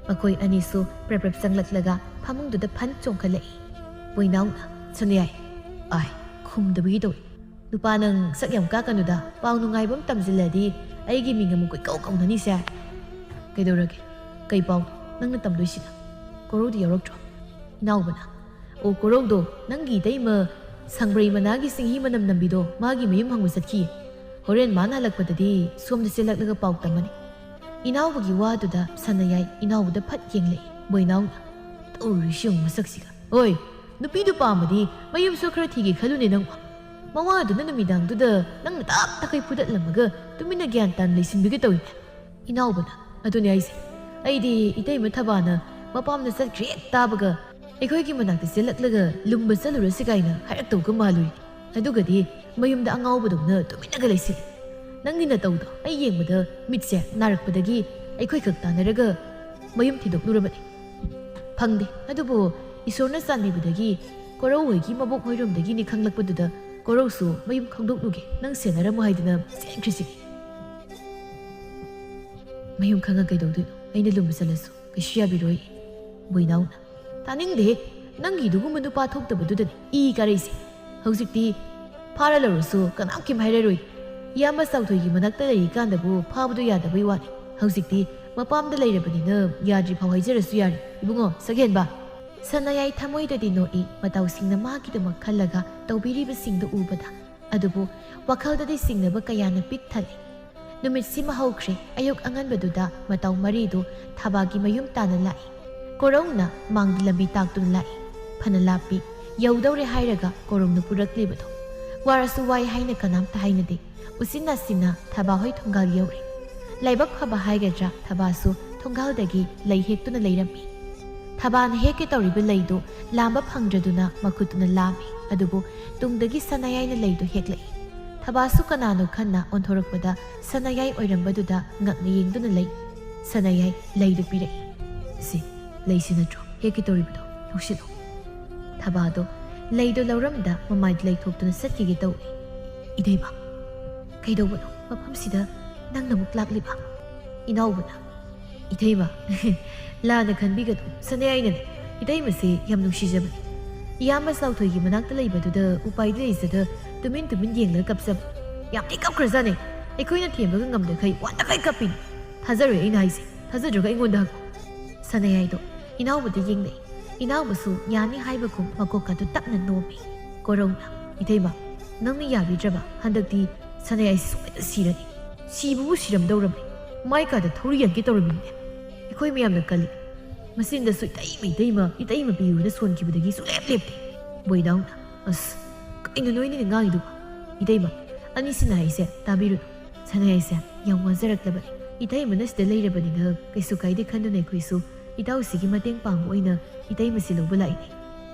ꯃꯈꯣꯏ ꯑꯅꯤꯁꯨ ꯄ꯭ꯔꯞ ꯄ꯭ꯔꯞ ꯆꯪꯂꯛꯂꯒ ꯐꯃꯨꯡꯗꯨꯗ ꯐꯟ ꯆꯣꯡꯈꯠꯂꯛꯏ꯫ ꯕꯣꯏꯅꯥꯎꯅ, ꯁꯅꯥꯌꯥꯏ, ꯑꯥꯏ, ꯈꯨꯝꯗꯕꯒꯤ ꯇꯧꯏ꯫ ꯅꯨꯄꯥ ꯅꯪ ꯁꯛ ꯌꯥꯝ ꯀꯥꯛꯀꯅꯨꯗ, ꯄꯥꯎ ꯅꯨꯡꯉꯥꯏꯕ ꯑꯃ ꯇꯝꯁꯤꯜꯂꯗꯤ ꯑꯩꯒꯤ ꯃꯤꯡ ꯑꯃꯨꯛ ꯀꯣꯏꯀꯧ ꯀꯧꯅꯅꯤꯁꯦ꯫ ꯀꯩꯗꯧꯔꯒꯦ? ꯀꯩ ꯄꯥꯎꯅꯣ ꯅꯪꯅ ꯇꯝꯗꯣꯏꯁꯤꯅ? ꯀꯣꯔꯧꯗꯤ ꯌꯥꯎꯔꯛꯇ꯭ꯔꯣ? ꯏꯅꯥꯎꯕꯅ, ꯑꯣ ꯀꯣꯔꯧꯗꯣ, ꯅꯪꯒꯤ ꯏꯇꯩꯃ ꯁꯪꯕ꯭ꯔꯩ ꯃꯅꯥꯒꯤ ꯁꯤꯡꯍꯤ ꯃꯅꯝ ꯅꯝꯕꯤꯗꯣ ꯃꯥꯒꯤ ꯃꯌꯨꯝ ꯍꯪꯕ ꯆꯠꯈꯤ꯫ ꯍꯣꯔꯦꯟ ꯃꯥꯅ ꯍꯜꯂꯛꯄꯗꯗꯤ ꯁꯣꯝꯗ ꯆꯦꯜꯂꯛꯂꯒ ꯄꯥꯎ ꯇꯝꯃꯅꯤ꯫ ꯏꯅꯥꯎꯕꯒꯤ ꯋꯥꯗꯨꯗ ꯁꯅꯥꯌꯥꯏ ꯏꯅꯥꯎꯕꯗ ꯐꯠ ꯌꯦꯡꯂꯛꯏ꯫ ꯕꯣꯏꯅꯥꯎꯅ, ꯇꯧꯔꯤꯁꯤ ꯌꯦꯡꯉꯨ ꯃꯁꯛꯁꯤꯒ꯫ ꯍꯣꯏ, ꯅꯨꯄꯤꯗꯨ ꯄꯥꯝꯃꯗꯤ ꯃꯌꯨꯝꯁꯨ ꯈꯔ ꯊꯤꯒꯦ ꯈꯜꯂꯨꯅꯦ ꯅꯪ꯫ ꯃꯋꯥꯗꯨꯅ ꯅꯨꯃꯤꯗꯥꯡꯗꯨꯗ ꯅꯪꯅ ꯇꯥꯞ ꯇꯈꯩ ꯐꯨꯗꯠꯂꯝꯃꯒ ꯇꯨꯃꯤꯟꯅ ꯒ꯭ꯌꯥꯟ ꯇꯥꯅ ꯂꯩꯁꯤꯟꯕꯤꯒꯦ ꯇꯧꯏꯅꯦ꯫ ꯏꯅꯥꯎꯕꯅ, ꯑꯗꯨꯅꯦ ꯑꯩꯁꯦ꯫ ꯑꯩꯗꯤ ꯏꯇꯩꯃ ꯊꯕꯥꯅ ꯃꯄꯥꯝꯗ ꯆꯠꯈ꯭ꯔꯦ ꯍꯦꯛ ꯇꯥꯕꯒ ꯑꯩꯈꯣꯏꯒꯤ ꯃꯅꯥꯛꯇ ꯆꯦꯜꯂꯛꯂꯒ ꯂꯨꯝꯕ ꯆꯠꯂꯨꯔꯁꯤ ꯀꯥꯏꯅ ꯍꯥꯏꯔꯛꯇꯧꯒ ꯃꯥꯜꯂꯨꯔꯤꯅꯦ꯫ ꯑꯗꯨꯒꯗꯤ ꯃꯌꯨꯝꯗ ꯑꯉꯥꯎꯕꯗꯧꯅ ꯇꯨꯃꯤꯟꯅꯒ ꯂꯩꯁꯤꯜꯂꯤ꯫ ꯅꯪꯒꯤ ꯅꯇꯧꯗꯣ ꯑꯩ ꯌꯦꯡꯕꯗ ꯃꯤꯠꯁꯦ ꯅꯥꯔꯛꯄꯗꯒꯤ ꯑꯩꯈꯣꯏ ꯈꯛ ꯇꯥꯟꯅꯔꯒ ꯃꯌꯨꯝ ꯊꯤꯗꯣꯛꯂꯨꯔꯕꯅꯤ꯫ ꯐꯪꯗꯦ꯫ ꯑꯗꯨꯕꯨ ꯏꯁꯣꯔꯅ ꯆꯥꯟꯕꯤꯕꯗꯒꯤ ꯀꯣꯔꯧ ꯍꯣꯏꯒꯤ ꯃꯕꯣꯛ ꯍꯣꯏꯔꯣꯝꯗꯒꯤꯅꯤ ꯈꯪꯂꯛꯄꯗꯨꯗ ꯀꯣꯔꯧꯁꯨ ꯃꯌꯨꯝ ꯈꯪꯗꯣꯛꯂꯨꯒꯦ, ꯅꯪ ꯁꯦꯟꯅꯔꯝꯃꯨ ꯍꯥꯏꯗꯨꯅ ꯆꯦꯟꯈ꯭ꯔꯤꯁꯤꯅꯤ꯫ ꯃꯌꯨꯝ ꯈꯪꯉ ꯀꯩꯗꯧꯗꯣꯏꯅꯣ? ꯑꯩꯅ ꯂꯨꯝꯕ ꯆꯠꯂꯁꯨ ꯀꯩꯁꯨ ꯌꯥꯕꯤꯔꯣꯏ꯫ ꯕꯣꯏꯅꯥꯎꯅ, ꯇꯥꯅꯤꯡꯗꯦꯍꯦ, ꯅꯪꯒꯤ ꯑꯗꯨꯒꯨꯝꯕ ꯅꯨꯄꯥ ꯊꯣꯛꯇꯕꯗꯨꯗꯅꯤ ꯏ ꯀꯥꯔꯛꯏꯁꯦ꯫ ꯍꯧꯖꯤꯛꯇꯤ ꯐꯥꯔ ꯂꯧꯔꯁꯨ ꯀꯅꯥꯝ ꯀꯩꯝ ꯍꯥꯏꯔꯔꯣꯏ꯫ ꯏꯌꯥꯝꯕ ꯆꯥꯎꯊꯣꯏꯒꯤ ꯃꯅꯥꯛꯇ ꯂꯩꯔꯤꯀꯥꯟꯗꯕꯨ ꯐꯥꯕꯗꯣ ꯌꯥꯗꯕꯩ ꯋꯥꯅꯤ꯫ ꯍꯧꯖꯤꯛꯇꯤ ꯃꯄꯥꯝꯗ ꯂꯩꯔꯕꯅꯤꯅ ꯌꯥꯗ꯭ꯔꯤ ꯐꯥꯎ ꯍꯥꯏꯖꯔꯁꯨ ꯌꯥꯔꯦ꯫ ꯏꯕꯨꯡꯉꯣ, ꯁꯛꯍꯦꯟꯕ꯫ ꯁꯅꯥꯌꯥꯏ ꯊꯃꯣꯏꯗꯗꯤ ꯅꯣꯛꯏ, ꯃꯇꯥꯎꯁꯤꯡꯅ ꯃꯥꯒꯤꯗꯃꯛ ꯈꯜꯂꯒ ꯇꯧꯕꯤꯔꯤꯕꯁꯤꯡꯗꯨ ꯎꯕꯗ꯫ ꯑꯗꯨꯕꯨ ꯋꯥꯈꯜꯗꯗꯤ ꯆꯤꯡꯅꯕ ꯀꯌꯥꯅ ꯄꯤꯛ ꯊꯜꯂꯤ꯫ ꯅꯨꯃꯤꯠꯁꯤꯃ ꯍꯧꯈ꯭ꯔꯦ꯫ ꯑꯌꯨꯛ ꯑꯉꯟꯕꯗꯨꯗ ꯃꯇꯥꯎ ꯃꯔꯤꯗꯨ ꯊꯕꯥꯒꯤ ꯃꯌꯨꯝ ꯇꯥꯟꯅ ꯂꯥꯛꯏ꯫ ꯀꯣꯔꯧꯅ ꯃꯥꯡꯗ ꯂꯝꯕꯤ ꯇꯥꯛꯇꯨꯅ ꯂꯥꯛꯏ꯫ ꯐꯅ ꯂꯥꯞꯄꯤ꯫ ꯌꯧꯗꯧꯔꯦ ꯍꯥꯏꯔꯒ ꯀꯣꯔꯧꯅ ꯄꯨꯔꯛꯂꯤꯕꯗꯣ꯫ ꯋꯥꯔꯁꯨ ꯋꯥꯏ ꯍꯥꯏꯅ ꯀꯅꯥꯝꯇ ꯍꯥꯏꯅꯗꯦ꯫ ꯎꯆꯤꯟ ꯅꯥꯆꯤꯟꯅ ꯊꯕꯥ ꯍꯣꯏ ꯊꯣꯡꯒꯥꯜ ꯌꯧꯔꯦ꯫ ꯂꯥꯏꯕꯛ ꯐꯕ ꯍꯥꯏꯒꯗ꯭ꯔꯥ, ꯊꯕꯥꯁꯨ ꯊꯣꯡꯒꯥꯜꯗꯒꯤ ꯂꯩ ꯍꯦꯛꯇꯨꯅ ꯂꯩꯔꯝꯃꯤ꯫ ꯊꯕꯥꯅ ꯍꯦꯛꯀꯦ ꯇꯧꯔꯤꯕ ꯂꯩꯗꯨ ꯂꯥꯝꯕ ꯐꯪꯗ꯭ꯔꯗꯨꯅ ꯃꯈꯨꯠꯇꯨꯅ ꯂꯥꯝꯃꯤ꯫ ꯑꯗꯨꯕꯨ ꯇꯨꯡꯗꯒꯤ ꯁꯅꯥꯌꯥꯏꯅ ꯂꯩꯗꯨ ꯍꯦꯛꯂꯛꯏ꯫ ꯊꯕꯥꯁꯨ ꯀꯅꯥꯅꯣ ꯈꯟꯅ ꯑꯣꯟꯊꯣꯔꯛꯄꯗ ꯁꯅꯥꯌꯥꯏ ꯑꯣꯏꯔꯝꯕꯗꯨꯗ ꯉꯛꯅ ꯌꯦꯡꯗꯨꯅ ꯂꯩ꯫ ꯁꯅꯥꯌꯥꯏ ꯂꯩꯗꯨ ꯄꯤꯔꯛꯏ꯫ "ꯁꯤ, ꯂꯩꯁꯤ ꯅꯠꯇ꯭ꯔꯣ ꯍꯦꯛꯀꯦ ꯇꯧꯔꯤꯕꯗꯣ? ꯂꯧꯁꯤꯜꯂꯣ꯫" ꯊꯕꯥꯗꯣ ꯂꯩꯗꯣ ꯂꯧꯔꯝꯗ ꯃꯃꯥꯏꯗ ꯂꯩꯊꯣꯛꯇꯨꯅ ꯆꯠꯈꯤꯒꯦ ꯇꯧꯏ꯫ "ꯏꯇꯩꯃ, ꯀꯩꯗꯧꯕꯅꯣ? ꯃꯐꯝꯁꯤꯗ ꯅꯪꯅ ꯑꯃꯨꯛ ꯂꯥꯛꯂꯤꯕ?" ꯏꯅꯥꯎꯕꯅ, "ꯏꯇꯩꯃ, ꯂꯥꯟꯅ ꯈꯟꯕꯤꯒꯅꯨ, ꯁꯅꯥꯌꯥꯏꯅꯅꯦ꯫ ꯏꯇꯩꯃꯁꯦ ꯌꯥꯝ ꯅꯨꯡꯁꯤꯖꯕꯅꯤ꯫ ꯏꯌꯥꯝꯕ ꯆꯥꯎꯊꯣꯏꯒꯤ ꯃꯅꯥꯛꯇ ꯂꯩꯕꯗꯨꯗ ꯎꯄꯥꯏꯗꯤ ꯂꯩꯖꯗ ꯇꯨꯃꯤꯟ ꯇꯨꯃꯤꯟ ꯌꯦꯡꯂꯒ ꯀꯞꯆꯕ꯫ ꯌꯥꯝ ꯊꯤ ꯀꯞꯈ꯭ꯔꯖꯥꯠꯅꯤ꯫ ꯑꯩꯈꯣꯏꯅ ꯊꯦꯝꯕꯒ ꯉꯝꯗꯈꯩ ꯋꯥꯅꯈꯩ ꯀꯞꯄꯤꯅꯤ꯫ ꯊꯥꯖꯔꯣꯏ ꯑꯩꯅ ꯍꯥꯏꯁꯦ꯫ ꯊꯥꯖꯗ꯭ꯔꯒ ꯑꯩꯉꯣꯟꯗ ꯍꯪꯉꯨ꯫" ꯁꯅꯥꯌꯥꯏꯗꯣ ꯏꯅꯥꯎꯕꯗ ꯌꯦꯡꯂꯛꯏ꯫ ꯏꯅꯥꯎꯕꯁꯨ ꯌꯥꯅꯤ ꯍꯥꯏꯕꯒꯨꯝ ꯃꯀꯣꯛꯀꯗꯨ ꯇꯞꯅ ꯅꯣꯝꯃꯤ꯫ ꯀꯣꯔꯧꯅ, "ꯏꯇꯩꯃ, ꯅꯪꯅ ꯌꯥꯕꯤꯗ꯭ꯔꯕ? ꯍꯟꯗꯛꯇꯤ ꯁꯅꯥꯌꯥꯏꯁꯤ ꯁꯣꯏꯗꯅ ꯁꯤꯔꯅꯤ꯫ ꯁꯤꯕꯕꯨ ꯁꯤꯔꯝꯗꯧꯔꯕꯅꯤ꯫ ꯃꯥꯏ ꯀꯥꯗ ꯊꯧꯔꯤ ꯌꯥꯟꯒꯦ ꯇꯧꯔꯝꯃꯤꯅꯦ꯫ ꯑꯩꯈꯣꯏ ꯃꯌꯥꯝꯅ ꯀꯜꯂꯤ꯫ ꯃꯆꯤꯟꯗꯁꯨ 'ꯏꯇꯩꯃ, ꯏꯇꯩꯃ, ꯏꯇꯩꯃ' ꯄꯤꯌꯨꯅ ꯁꯣꯟꯈꯤꯕꯗꯒꯤ ꯁꯨꯡꯂꯦꯞ ꯂꯦꯞꯇꯦ꯫" ꯕꯣꯏꯅꯥꯎꯅ, "ꯑꯁ, ꯀꯩꯅꯣ ꯅꯣꯏꯅꯤꯅ ꯉꯥꯡꯉꯤꯗꯨꯕꯣ? ꯏꯇꯩꯃ, ꯑꯅꯤꯁꯤꯅ ꯍꯥꯏꯁꯦ ꯇꯥꯕꯤꯔꯨꯅꯨ꯫ ꯁꯅꯥꯌꯥꯏꯁꯦ ꯌꯥꯝ ꯋꯥꯖꯔꯛꯂꯕꯅꯤ꯫ ꯏꯇꯩꯃꯅ ꯁꯤꯗ ꯂꯩꯔꯕꯅꯤꯅ ꯀꯩꯁꯨ ꯀꯥꯏꯗꯦ ꯈꯟꯗꯨꯅ ꯑꯩꯈꯣꯏꯁꯨ ꯏꯇꯥꯎꯁꯤꯒꯤ ꯃꯇꯦꯡ ꯄꯥꯡꯕ ꯑꯣꯏꯅ ꯏꯇꯩꯃꯁꯤ ꯂꯧꯕ ꯂꯥꯛꯏꯅꯦ꯫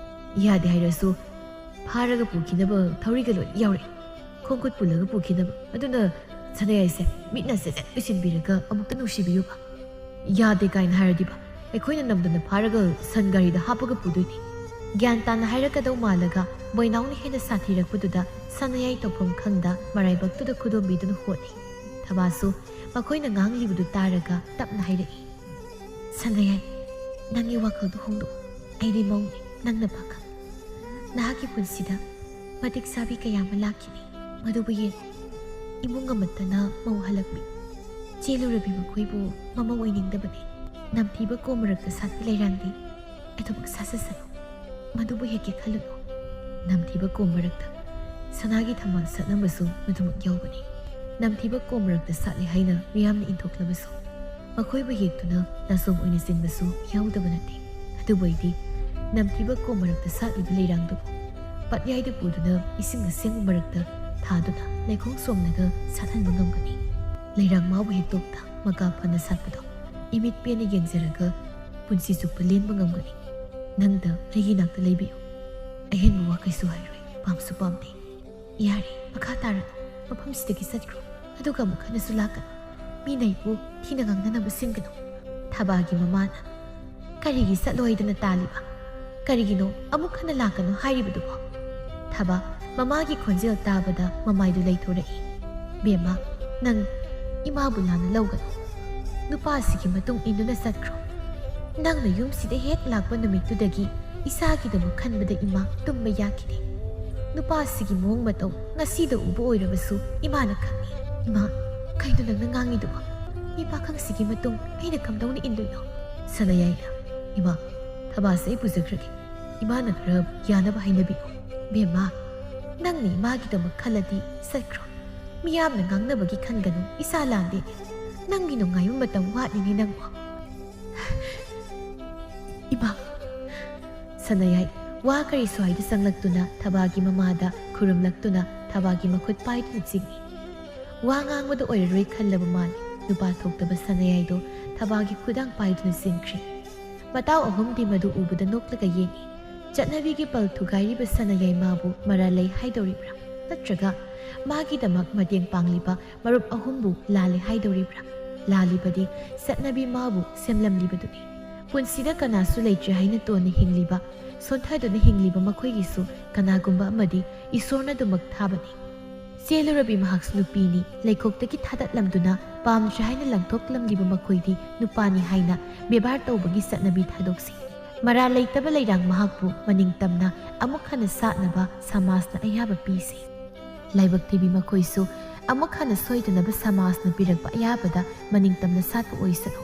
ꯌꯥꯗꯦ ꯍꯥꯏꯔꯁꯨ ꯐꯥꯔꯒ ꯄꯨꯈꯤꯅꯕ ꯊꯧꯔꯤꯒ ꯂꯣꯏ ꯌꯥꯎꯔꯛꯏ꯫ ꯈꯣꯡ ꯈꯨꯠ ꯄꯨꯜꯂꯒ ꯄꯨꯈꯤꯅꯕ꯫ ꯑꯗꯨꯅ ꯁꯅꯥꯌꯥꯏꯁꯦ ꯃꯤꯠꯅ ꯁꯠ ꯁꯠ ꯎꯏꯁꯤꯟꯕꯤꯔꯒ ꯑꯃꯨꯛꯇ ꯅꯨꯡꯁꯤꯕꯤꯌꯨꯕ꯫ ꯌꯥꯗꯦ ꯀꯥꯏꯅ ꯍꯥꯏꯔꯗꯤꯕ, ꯑꯩꯈꯣꯏꯅ ꯅꯝꯗꯅ ꯐꯥꯔꯒ ꯁꯟ ꯒꯥꯔꯤꯗ ꯍꯥꯞꯄꯒ ꯄꯨꯗꯣꯏꯅꯤ꯫" ꯒ꯭ꯌꯥꯟ ꯇꯥꯅ ꯍꯥꯏꯔꯛꯀꯗꯧ ꯃꯥꯜꯂꯒ ꯕꯣꯏꯅꯥꯎꯅ ꯍꯦꯟꯅ ꯁꯥꯊꯤꯔꯛꯄꯗꯨꯗ ꯁꯅꯥꯌꯥꯏ ꯇꯧꯐꯝ ꯈꯪꯗ ꯃꯔꯥꯏꯕꯛꯇꯨꯗ ꯈꯨꯗꯣꯝꯕꯤꯗꯨꯅ ꯍꯣꯠꯂꯤ꯫ ꯊꯕꯥꯁꯨ ꯃꯈꯣꯏꯅ ꯉꯥꯡꯂꯤꯕꯗꯨ ꯇꯥꯔꯒ ꯇꯞꯅ ꯍꯥꯏꯔꯛꯏ, "ꯁꯅꯥꯌꯥꯏ, ꯅꯪꯒꯤ ꯋꯥꯈꯜꯗꯨ ꯍꯣꯡꯗꯣꯛꯑꯣ꯫ ꯑꯩꯗꯤ ꯃꯧꯅꯤ, ꯅꯪꯅ ꯄꯥꯈꯪ꯫ ꯅꯍꯥꯛꯀꯤ ꯄꯨꯟꯁꯤꯗ ꯃꯇꯤꯛ ꯆꯥꯕꯤ ꯀꯌꯥ ꯑꯃ ꯂꯥꯛꯈꯤꯅꯤ꯫ ꯃꯗꯨꯕꯨ ꯌꯦꯡꯉꯨ꯫ ꯏꯃꯨꯡ ꯑꯃꯠꯇꯅ ꯃꯧ ꯍꯜꯂꯛꯄꯤ꯫ ꯆꯦꯜꯂꯨꯔꯕꯤ ꯃꯈꯣꯏꯕꯨ ꯃꯃꯧ ꯑꯣꯏꯅꯤꯡꯗꯕꯅꯤ꯫ ꯅꯝꯊꯤꯕ ꯀꯣꯝ ꯃꯔꯛꯇ ꯁꯥꯠꯄꯤ ꯂꯩꯔꯥꯡꯗꯤ ꯑꯗꯨꯃꯛ ꯁꯥꯠꯆꯁꯅꯨ꯫ ꯃꯗꯨꯕꯨ ꯍꯦꯛꯀꯦ ꯈꯜꯂꯨꯅꯨ꯫" ꯅꯝꯊꯤꯕ ꯀꯣꯝ ꯃꯔꯛꯇ ꯁꯅꯥꯒꯤ ꯊꯝꯕꯥꯜ ꯁꯥꯠꯂꯝꯕꯁꯨ ꯃꯗꯨꯃꯛ ꯌꯥꯎꯕꯅꯤ꯫ ꯅꯝꯊꯤꯕ ꯀꯣꯝ ꯃꯔꯛꯇ ꯁꯥꯠꯂꯦ ꯍꯥꯏꯅ ꯃꯤꯌꯥꯝꯅ ꯏꯟꯊꯣꯛꯂꯕꯁꯨ, ꯃꯈꯣꯏꯕꯨ ꯍꯦꯛꯇꯨꯅ ꯅꯥꯆꯣꯝ ꯑꯣꯏꯅ ꯆꯤꯟꯕꯁꯨ ꯌꯥꯎꯗꯕ ꯅꯠꯇꯦ꯫ ꯑꯗꯨꯕꯨ ꯑꯩꯗꯤ ꯅꯝꯊꯤꯕ ꯀꯣꯝ ꯃꯔꯛꯇ ꯁꯥꯠꯂꯤꯕ ꯂꯩꯔꯥꯡꯗꯨꯕꯨ ꯄꯠꯌꯥꯏꯗ ꯄꯨꯗꯨꯅ ꯏꯁꯤꯡ ꯑꯁꯦꯡꯕ ꯃꯔꯛꯇ ꯊꯥꯗꯨꯅ ꯂꯩꯈꯣꯡ ꯁꯣꯝꯂꯒ ꯁꯥꯠꯍꯟꯕ ꯉꯝꯒꯅꯤ꯫ ꯂꯩꯔꯥꯡ ꯃꯥꯕꯨ ꯍꯦꯛꯇꯣꯛꯇ ꯃꯀꯥ ꯐꯅ ꯁꯥꯠꯄꯗꯣ ꯏꯃꯤꯠ ꯄꯦꯟꯅ ꯌꯦꯡꯖꯔꯒ ꯄꯨꯟꯁꯤ ꯆꯨꯞꯄ ꯂꯦꯟꯕ ꯉꯝꯒꯅꯤ꯫ ꯅꯪꯗ ꯑꯩꯒꯤ ꯅꯥꯛꯇ ꯂꯩꯕꯤꯌꯨ꯫ ꯑꯍꯦꯟꯕ ꯋꯥ ꯀꯩꯁꯨ ꯍꯥꯏꯔꯣꯏ, ꯄꯥꯝꯁꯨ ꯄꯥꯝꯗꯦ꯫ ꯌꯥꯔꯦ, ꯃꯈꯥ ꯇꯥꯔꯅꯨ꯫ ꯃꯐꯝꯁꯤꯗꯒꯤ ꯆꯠꯈ꯭ꯔꯣ꯫ ꯑꯗꯨꯒ ꯑꯃꯨꯛ ꯍꯟꯅꯁꯨ ꯂꯥꯛꯀꯅꯨ꯫ ꯃꯤꯅ ꯑꯩꯕꯨ ꯊꯤꯅ ꯉꯥꯡꯅꯅꯕ ꯁꯤꯟꯒꯅꯨ꯫ ꯊꯕꯥꯒꯤ ꯃꯃꯥꯅ, "ꯀꯔꯤꯒꯤ ꯆꯠꯂꯣꯏꯗꯅ ꯇꯥꯜꯂꯤꯕ? ꯀꯔꯤꯒꯤꯅꯣ ꯑꯃꯨꯛ ꯍꯟꯅ ꯂꯥꯛꯀꯅꯨ ꯍꯥꯏꯔꯤꯕꯗꯨꯕꯣ?" ꯊꯕꯥ ꯃꯃꯥꯒꯤ ꯈꯣꯟꯖꯦꯜ ꯇꯥꯕꯗ ꯃꯃꯥꯏꯗꯨ ꯂꯩꯊꯣꯔꯛꯏ꯫ "ꯕꯦꯝꯃ, ꯅꯪ ꯏꯃꯥꯕꯨ ꯂꯥꯟꯅ ꯂꯧꯒꯅꯨ꯫ ꯅꯨꯄꯥꯁꯤꯒꯤ ꯃꯇꯨꯡ ꯏꯟꯗꯨꯅ ꯆꯠꯈ꯭ꯔꯣ꯫ ꯅꯪꯅ ꯌꯨꯝꯁꯤꯗ ꯍꯦꯛ ꯂꯥꯛꯄ ꯅꯨꯃꯤꯠꯇꯨꯗꯒꯤ ꯏꯁꯥꯒꯤꯗꯃꯛ ꯈꯟꯕꯗ ꯏꯃꯥ ꯇꯨꯝꯕ ꯌꯥꯈꯤꯗꯦ꯫ ꯅꯨꯄꯥꯁꯤꯒꯤ ꯃꯑꯣꯡ ꯃꯇꯧ ꯉꯁꯤꯗ ꯎꯕ ꯑꯣꯏꯔꯕꯁꯨ ꯏꯃꯥꯅ ꯈꯪꯏ꯫" "ꯏꯃꯥ, ꯀꯩꯅꯣ ꯅꯪꯅ ꯉꯥꯡꯉꯤꯗꯨꯕꯣ? ꯃꯤ ꯄꯥꯈꯪꯁꯤꯒꯤ ꯃꯇꯨꯡ ꯑꯩꯅ ꯀꯝꯗꯧꯅ ꯏꯟꯗꯣꯏꯅꯣ?" ꯁꯅꯥꯌꯥꯏꯅ, "ꯏꯃꯥ, ꯊꯕꯥꯁꯦ ꯑꯩ ꯄꯨꯖꯈ꯭ꯔꯒꯦ꯫ ꯏꯃꯥꯅ ꯈꯔ ꯌꯥꯅꯕ ꯍꯥꯏꯅꯕꯤꯌꯨ꯫" "ꯕꯦꯝꯃ, ꯅꯪꯅ ꯏꯃꯥꯒꯤꯗꯃꯛ ꯈꯜꯂꯗꯤ ꯆꯠꯈ꯭ꯔꯣ꯫ ꯃꯤꯌꯥꯝꯅ ꯉꯥꯡꯅꯕꯒꯤ ꯈꯟꯒꯅꯨ, ꯏꯁꯥ ꯂꯥꯟꯗꯦ꯫ ꯅꯪꯒꯤ ꯅꯨꯡꯉꯥꯏꯕ ꯃꯇꯝ ꯋꯥꯠꯂꯤꯅꯦ ꯅꯪꯕꯨ꯫" "ꯏꯃꯥ!" ꯁꯅꯥꯌꯥꯏ ꯋꯥ ꯀꯔꯤꯁꯨ ꯍꯥꯏꯗ ꯆꯪꯂꯛꯇꯨꯅ ꯊꯕꯥꯒꯤ ꯃꯃꯥꯗ ꯈꯨꯔꯨꯝꯂꯛꯇꯨꯅ ꯊꯕꯥꯒꯤ ꯃꯈꯨꯠ ꯄꯥꯏꯗꯨꯅ ꯆꯤꯡꯏ꯫ ꯋꯥ ꯉꯥꯡꯕꯗ ꯑꯣꯏꯔꯔꯣꯏ ꯈꯜꯂꯕ ꯃꯥꯜꯂꯤ꯫ ꯅꯨꯄꯥ ꯊꯣꯛꯇꯕ ꯁꯅꯥꯌꯥꯏꯗꯣ ꯊꯕꯥꯒꯤ ꯈꯨꯗꯥꯡ ꯄꯥꯏꯗꯨꯅ ꯆꯦꯟꯈ꯭ꯔꯤ꯫ ꯃꯇꯥꯎ ꯑꯍꯨꯝꯗꯤ ꯃꯗꯨ ꯎꯕꯗ ꯅꯣꯛꯂꯒ ꯌꯦꯡꯏ꯫ ꯆꯠꯅꯕꯤꯒꯤ ꯄꯜ ꯊꯨꯒꯥꯏꯔꯤꯕ ꯁꯅꯥꯌꯥꯏ ꯃꯥꯕꯨ ꯃꯔꯥꯜ ꯂꯩ ꯍꯥꯏꯗꯧꯔꯤꯕ꯭ꯔꯥ? ꯅꯠꯇ꯭ꯔꯒ ꯃꯥꯒꯤꯗꯃꯛ ꯃꯇꯦꯡ ꯄꯥꯡꯂꯤꯕ ꯃꯔꯨꯞ ꯑꯍꯨꯝꯕꯨ ꯂꯥꯜꯂꯦ ꯍꯥꯏꯗꯧꯔꯤꯕ꯭ꯔꯥ? ꯂꯥꯜꯂꯤꯕꯗꯤ ꯆꯠꯅꯕꯤ ꯃꯥꯕꯨ ꯁꯦꯝꯂꯝꯂꯤꯕꯗꯨꯅꯤ꯫ ꯄꯨꯟꯁꯤꯗ ꯀꯅꯥꯁꯨ ꯂꯩꯇ꯭ꯔꯦ ꯍꯥꯏꯅ ꯇꯣꯟꯅ ꯍꯤꯡꯂꯤꯕ, ꯁꯣꯟꯊꯗꯨꯅ ꯍꯤꯡꯂꯤꯕ ꯃꯈꯣꯏꯒꯤꯁꯨ ꯀꯅꯥꯒꯨꯝꯕ ꯑꯃꯗꯤ ꯏꯁꯣꯔꯅ ꯑꯗꯨꯃꯛ ꯊꯥꯕꯅꯤ꯫ ꯆꯦꯜꯂꯨꯔꯕꯤ ꯃꯍꯥꯛꯁꯨ ꯅꯨꯄꯤꯅꯤ꯫ ꯂꯩꯈꯣꯛꯇꯒꯤ ꯊꯥꯗꯠꯂꯝꯗꯨꯅ ꯄꯥꯝꯗ꯭ꯔꯦ ꯍꯥꯏꯅ ꯂꯪꯊꯣꯛꯂꯝꯂꯤꯕ ꯃꯈꯣꯏꯗꯤ ꯅꯨꯄꯥꯅꯤ ꯍꯥꯏꯅ ꯕꯦꯕꯥꯔ ꯇꯧꯕꯒꯤ ꯆꯠꯅꯕꯤ ꯊꯥꯗꯣꯛꯁꯤ꯫ ꯃꯔꯥꯜ ꯂꯩꯇꯕ ꯂꯩꯔꯥꯡ ꯃꯍꯥꯛꯄꯨ ꯃꯅꯤꯡ ꯇꯝꯅ ꯑꯃꯨꯛ ꯍꯟꯅ ꯁꯥꯠꯅꯕ ꯁꯃꯥꯖꯅ ꯑꯌꯥꯕ ꯄꯤꯁꯤ꯫ ꯂꯥꯏꯕꯛ ꯊꯤꯕꯤ ꯃꯈꯣꯏꯁꯨ ꯑꯃꯨꯛ ꯍꯟꯅ ꯁꯣꯏꯗꯅꯕ ꯁꯃꯥꯖꯅ ꯄꯤꯔꯛꯄ ꯑꯌꯥꯕꯗ ꯃꯅꯤꯡ ꯇꯝꯅ ꯁꯥꯠꯄ ꯑꯣꯏꯁꯅꯨ꯫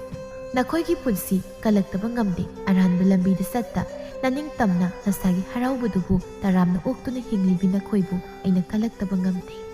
ꯅꯈꯣꯏꯒꯤ ꯄꯨꯟꯁꯤ ꯀꯜꯂꯛꯇꯕ ꯉꯝꯗꯦ꯫ ꯑꯔꯥꯟꯕ ꯂꯝꯕꯤꯗ ꯆꯠꯇ ꯅꯅꯤꯡ ꯇꯝꯅ ꯉꯁꯥꯏꯒꯤ ꯍꯔꯥꯎꯕꯗꯨꯕꯨ ꯇꯔꯥꯝꯅ ꯑꯣꯛꯇꯨꯅ ꯍꯤꯡꯂꯤꯕꯤ ꯅꯈꯣꯏꯕꯨ ꯑꯩꯅ ꯀꯜꯂꯛꯇꯕ ꯉꯝꯗꯦ꯫